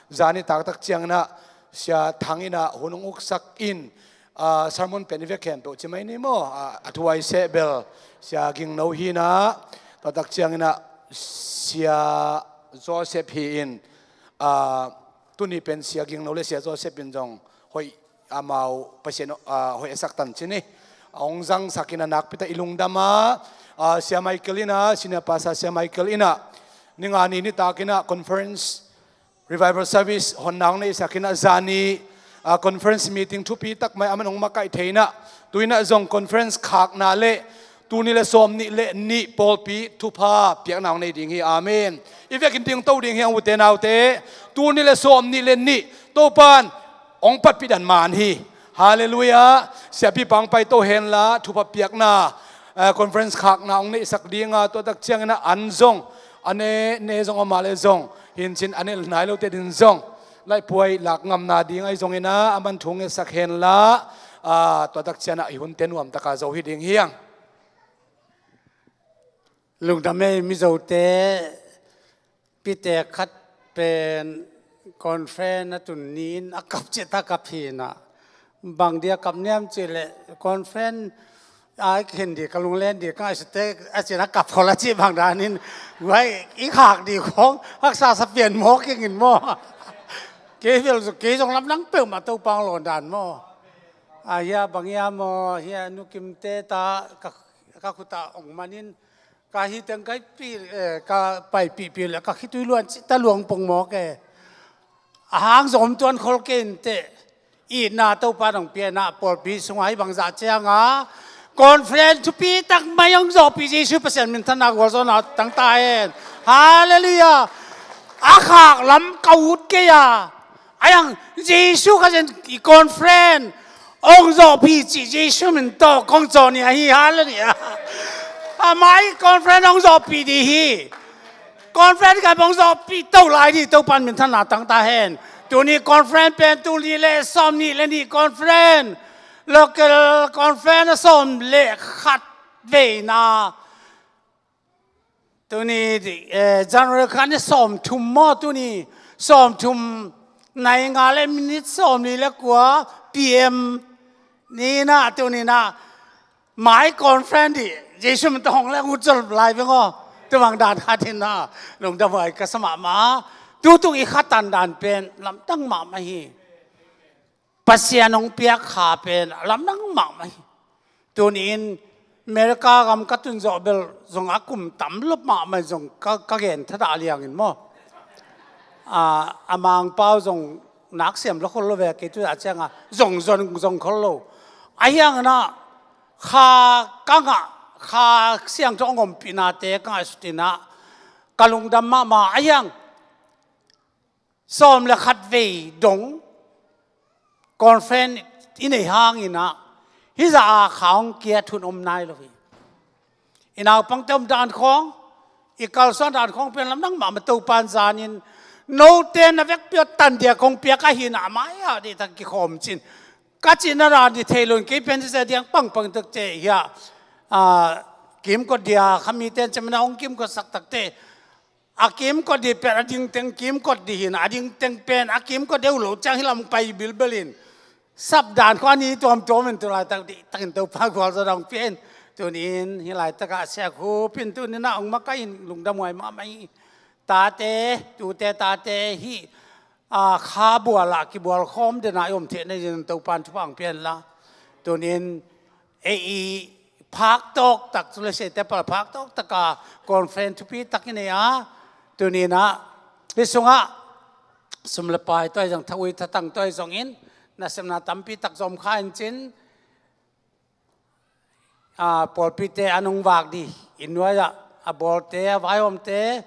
zani taktak cianginah Sia Thang inah hun hong uksak in, a, sermon pen i vek khempeuh ci mai ni maw, a, a thuai seh bel Sia Gingno hi inah, taktak cianginah Sia Joseph hi in, a, tuni pen Sia Gingno le Sia Joseph in zong hoih amau Pasian, a, hoih a sak tan ci ni. A hong zangsak in a nakpi tak i lungdam a, a, Sia Michael inah, Senior Pastor Sia Michael inah, ni nga ni nitak inah conference, revival service honna hong neihsak inah zani, a, conference meeting thupi tak mai a man hong makaih thei inah, tu inah zong conference khakna le tuni le sawm nih le nih pawlpi thupha piakna hong nei ding hi. Amen. I vekin dingto ding hi hang ute naute. Tuni le sawm nih le nih Topan hong patpih dan man hi. Halleluiah. Siapi pangpai to hen la thupha piakna, eh, conference khakna hong neihsak ding a, tua tak ciangin a an zong, a ne, ne zong a mah le zong, hincin a ne nai lote din zong laihpuai lak ngamna ding ahi zongin a, a man thu ngetsak hen la, ah, tua tak ciangin a i hunte nuamtaka zo hi ding hi hang. Lungdam ei, Mizote, pite khat pen conference a tun ni-in a kap ciah ta kap hi na. Bang dia kap niam cih leh conference ai khen di ka lunglen di ka ngaihsute a cin a kap khol a cih bang danin guai i khak di khong haksa sa pian maw kengin maw. Kei vel kei zong lamdang peuhmah Topa hong lawn dan maw. A hia bang hia maw, hia Nu Kimte ta ka, ka khut ah ong manin ka hi teng ka pi, eh, ka paipihpih le ka khitui luan cih ta luang pong mawk e. A hang zong om tuan khol kei inteh. Itna Topa nong piakna pawlpi sungah hih bangzah cianga conference thupi tak mai hong zawhpih Jesu Pasian minthanna gualzawhna tang ta hen. Halleluiah. A khak lam ka ut kei a, a yang Jesu Khazih i conference hong zawhpih cih Jesu min tawh kong cawh ni ahi. Halleluiah. A mai conference hong zawhpih dih hi. Conference ka hong zawhpih to lai dih, Topan minthanna tang ta hen. Tuni conference pen, tuni le sawm nih le nih conference, local conference a sawm le khat veina. Tuni, eh, January kha ni sawm thum maw, tuni sawm thum nai nga le minute sawm li le kua P M ni na, tuni na mai conference dih, Jesu min tawh hong le ngut zol lai veng aw. Tua bang dan khat hi na, lungdam huai ka sa mahmah. Tutung i khatan dan pen lamdang mahmah hi. Pasian hong piak kha pen a lamdang mahmah hi. Tuni-in America gam ka tun zawh bel zong a kum tam lop mahmah zong ka, ka gen thadah liangin maw. A, a Mangpau zong nak siam lo khol lo ve, kei tu a cianga zong zong zong khol lo. A hiangna kha ka ngah, kha siangtho a ngompihnate ka ngaihsutinah ka lungdam mahmah a hiang. Sawm le khat vei dong conference i nei hanginah hih zah a kha hong kiat hun om nai lo hi. I naupangte om dan khawng, i kalsuan dan khawng pen lamdang mahmah. Topan zanin note na vekpi aw tan dia kong piak ahi na, a mai-ah dih tak kikhawm cin ka cihna dan dih thei lo in, kei pen sisia diang pangpang tak ce hi a, a, kimkot dia khamite cemina hong kimkot sak takte. A kimkot dih pen a dingteng kimkot dih hin, a dingteng pen a kimkot deuh lo ciang hi lam pai bilbel in. Sap dan khua ni tuamtuam in tu laitak dih takin Topa gualzo dong pian. Tunin hi laitakah siak hupin tunin a ong makaih in lungdam huai mahmah hi. Tate, tute tate hi. A, kha bual ah kibual khawm dena i om theihna in Topan thupha hong pian la. Tunin ei i phak tawktak, Leisei Te pal phak tawktak a conference thupi tak i nei a, tuninah hih sungah sum le pai tuai zong, thaui thatang tuai zongin nasepna tampi tak zom kha in cin, a, pawlpite an hong vak dih i nuai-ah a bawlte, a vaihawmte,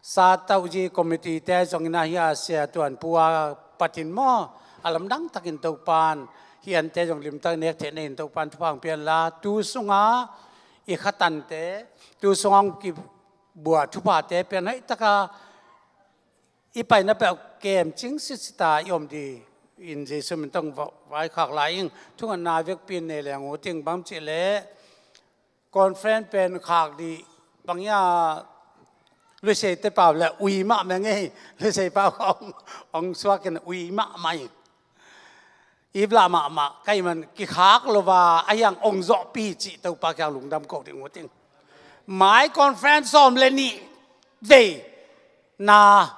satauh zi committee te zongin ahi a, sia tuanpu a patin maw, a lamdang takin Topan hih ante zong limtak nek theihna in Topan thupha hong pian la. Tu sunga i khatante, tu sunga hong kibuah thuphate pian hoih taka i paina peuh kem cing sitsita i om dih in Jesu min tawh vaikhak lai ing. Thungetna vekpi in nei leng uh ting bang cih leh conference pen khak dih bang ia, Luisei Te pau le ui mahmah ngei, Luisei pau hong, hong suak in ui mahmah hi. Iplah mahmah ka hih man kikhak lo va, a hiang ong zawhpih cih Topa kiang lungdam ko ding uh ting. Mai conference sawm le nih vei na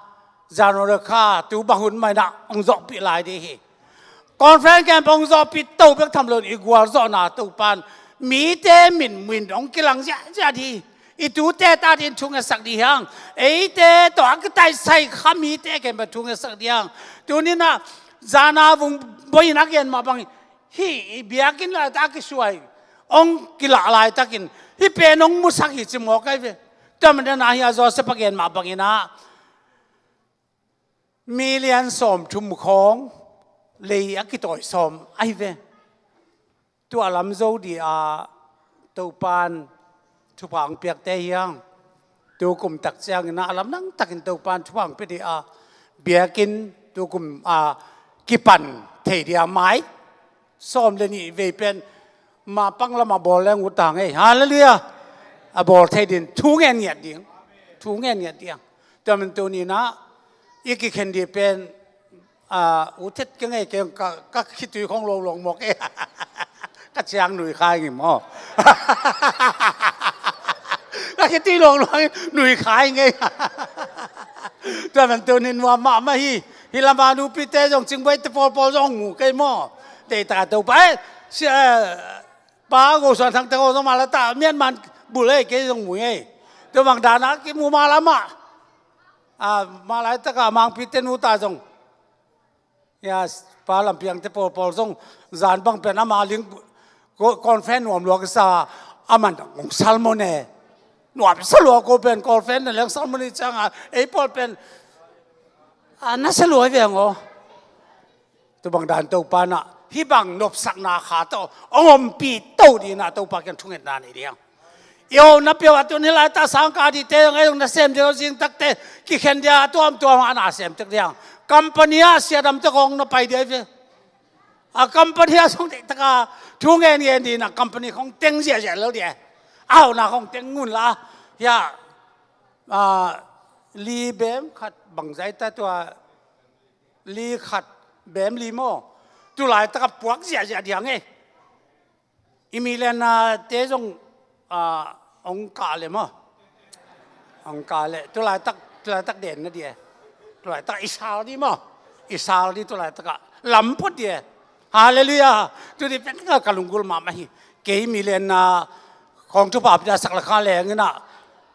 January kha tu bang hun mai na ong zawhpih lai dih hi. Conference camp ong zawhpih to bek tham lo in i gualzawhna Topan mite min min ong kilang ziahziah dih hi. I tute ta din thungetsak dih hiang. Eite tawh a kitaisai kha mite ken bang thungetsak dih hiang. Tuninah zana vung boihin a gen mah bangin hih i biakinn laitak a kisuai ong kilah laitakin hih pen ong musak hi ci mawk ahi ve. Tua man dena hi a Joseph a gen mah banginah million sawmthum khawng lei a kitawi sawm ahi ve. Tua lam zo dih a Topan thupha ang piakte hiang. Tu kum tak ciangin a lamdang takin Topan thupha ang pia dih a biakinn tu kum a kipan thei dih a mai sawm le nih vei pen mapang lam a bawl leng ut ta ngei. Halleluiah. A bawl thei din thu ngen ngiat ding. Thu ngen ngiat ding. Tua man tuninah i kikhen dih pen, a, u thet kei ngei kei ka, ka khitui khong lolong mawk e. Ka ciang nui khai ngim aw. Ka khitui lolong nui khai ngei. Tua man tunin nuam mahmah hi. Hi lama nupite zong cingbuaite pawlpawl zong mu kei maw. Deita Topa e, si, eh, Pa Go Suan Thang te ko zong mala ta mian man bul ei kei zong mu ei. Tua bang dana kimu mala mah. A, malai taka mangpite nu ta zong. Ya, Pa Lampiang te pawlpawl zong zan bang pen ama ling ko-, conference nuam lua kisa a man ngong salmon e. Nuam sa lua ko pen conference na leng salmon i cianga ei pawl pen a na sa lua veng aw. Tu bang dan Topa na hih bang nopsakna kha tawh ong ompih to dina Topa kiang thungetna nei diang. Yo, na pia a tun hi lai ta sang ka dih te, ei na sem dih lo zing tak te, kikhen dia, tuam tuam a na sem tek dia. Company a siadam te kong na pai dia ve. A company a song te taka, thu ngen ngen di na company kong teng zia zia lo dia. Au na kong teng ngun la. Ya, a, li bem khat bang zai ta tua, li khat bem li maw. Tu lai taka puak zia zia dia nge. I mi lian na te zong, ah, ong kah le maw. Ong kah le, tu laitak, tu laitak den na di e. Tu laitak i sal di maw. I sal di tu laitak a lam phot di e. Halleluiah. Tu di pen ka lunggulh mahmah hi. Kei mi lian na khawng thupha pia sak la kha leng ina,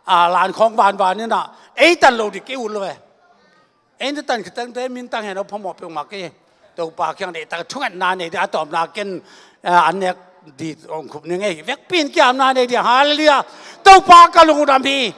ah, lan khawng vanvan ina, ei tan lo di kei ut lo e. Ei na tan khitang te min tang hen a phamawh peuhmah kei. Topa kiang deihtak thungetna nei dia, a tawpna ken, eh, an nek di ong khup ni ngei. Vekpi in kiamna nei dia. Halleluiah. Topa ka lungdam hi.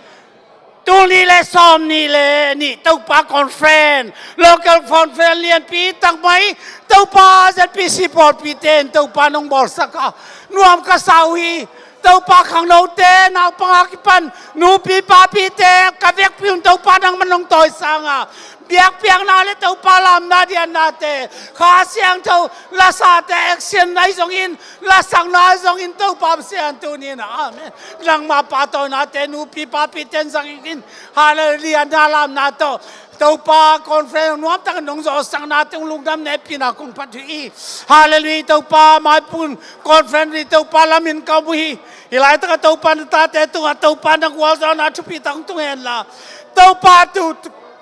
Tul nih le sawm nih le nih Topa conference, local conference lianpi tak mai, Topa Z P C pawlpi ten Topa nong bawlsak a nuam ka sa uh hi. Topa khangnote, naupang a kipan nupi papite, ka vekpi un Topa nangman nong tawi sanga biakpiakna le Topa lamna diannate, Kha Siangtho lasate, action ahi zongin, lasakna ahi zongin, Topa Pasian tuni in, amen. Nangma pahtawinate nupi papite in zangin, halleluiah, na lamna tawh Topa conference nuamtak nong zawhsaknate hong lungdam nehpihna kong phat uh hi. Halleluiah, Topa maipun conference ni Topa lamin ka mu hi. Hi laitaka Topa na tate tungah Topa na gualzawhna thupi tak hong tung henla, Topa tu,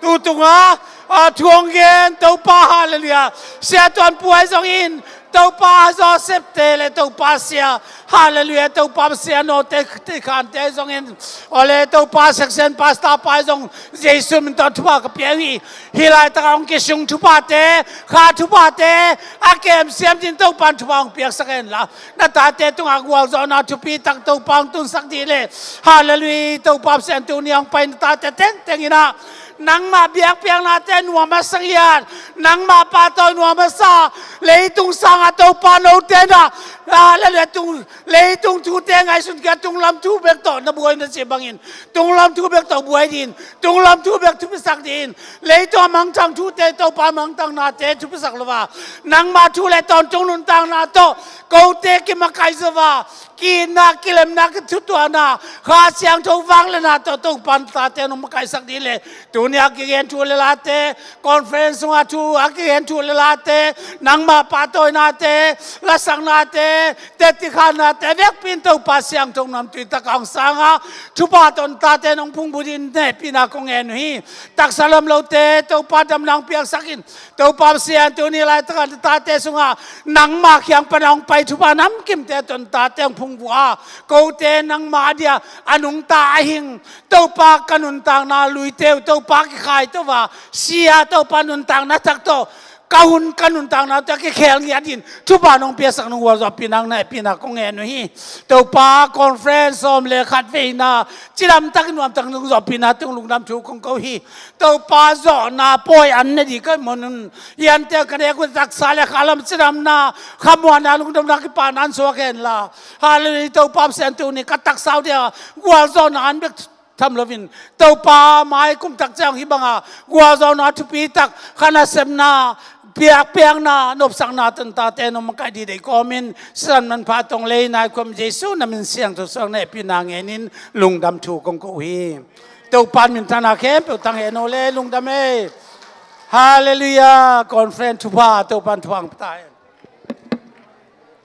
tu tunga, a, thu hong gen Topa, halleluiah. Sia Tuan Pu ahi zongin, Topa Joseph te le Topa Sia, halleluiah, Topa Sia Nawte, te khante ahi zongin, ole Topa section pastor pa ahi zong, Jesu min tawh thupha ka pia uh hi. Hi laitaka hong kisung thuphate, kha thuphate, a kemsiam din Topa in thupha hong piaksak henla, na tate tungah gualzawhna thupi tak Topa hong tunsak dih le. Halleluiah, Topa Pasian tuni hong pai na tate tengteng ina, nangma biakpiaknate nuam a sa ngiat, nangma pahtawi nuam a sa, leitung sanga Topa note na, halleluiah, tung, leitung thute ngaihsun kia tunglam thu bek tawh na buai na ci bangin, tunglam thu bek tawh buai din, tunglam thu bek thupisak din, leitung a mangthang thute Topa mangthang nate thupisak lo a, nangma thu le tawntung nuntakna tawh kote kimakaih zo a, kiitna, kilemna, kithutuahna, Kha Siangtho vangliatna tawh Topa na tate nong makaihsak dih le. Tuni a kigen thu le late, conference sunga thu a kigen thu le late, nangma pahtawinate, lasaknate, tetikhanate vekpi in Topa Siangtho namtui taka hong sanga, thupha tawh na tate nong phungbu din nehpihna kong ngen uh hi. Taksa lam lote Topa damna hong piaksak in. Topa Pasian tuni laitaka na tate sunga nangma kiang pana hong pai thupha namkimte tawh na tate hong phungbu a, kote nangma dia a nungta a hing, Topa ka nuntakna luite uh Topa kikhaito a, sia Topa nuntakna thak tawh ka hun ka nuntakna tawh a kikhel ngiat in thupha nong piaksak nong gualzawhpihna nong nehpihna kong ngen uh hi. Topa conference sawm le khat veina cidamtak nuamtak nong zawhpihna tung lungdam thu kong ko hi. Topa zawhna pawi an na di ka mon un. Iante ka nek un taksa le khalam cidamna, khamuanna, lungdamna kipahna an suak henla. Halleluiah, Topa Pasian tuni ka taksa uh dia gualzawhna an bek tham loin, Topa mai kum tak ciang hih banga gualzawhna thupi tak, kha nasepna, biakpiakna, nopsakna tawh na tate nong makaih dih deih kawmin, sisan manpha tong lei nai khuam Jesu na min siangtho suak nehpihna ngenin lungdam thu kong ko uh hi. Topa in minthanna khempeuh tang hen aw le, lungdam ei. Halleluiah, conference thupha, Topa in thupha hong pia ta hen.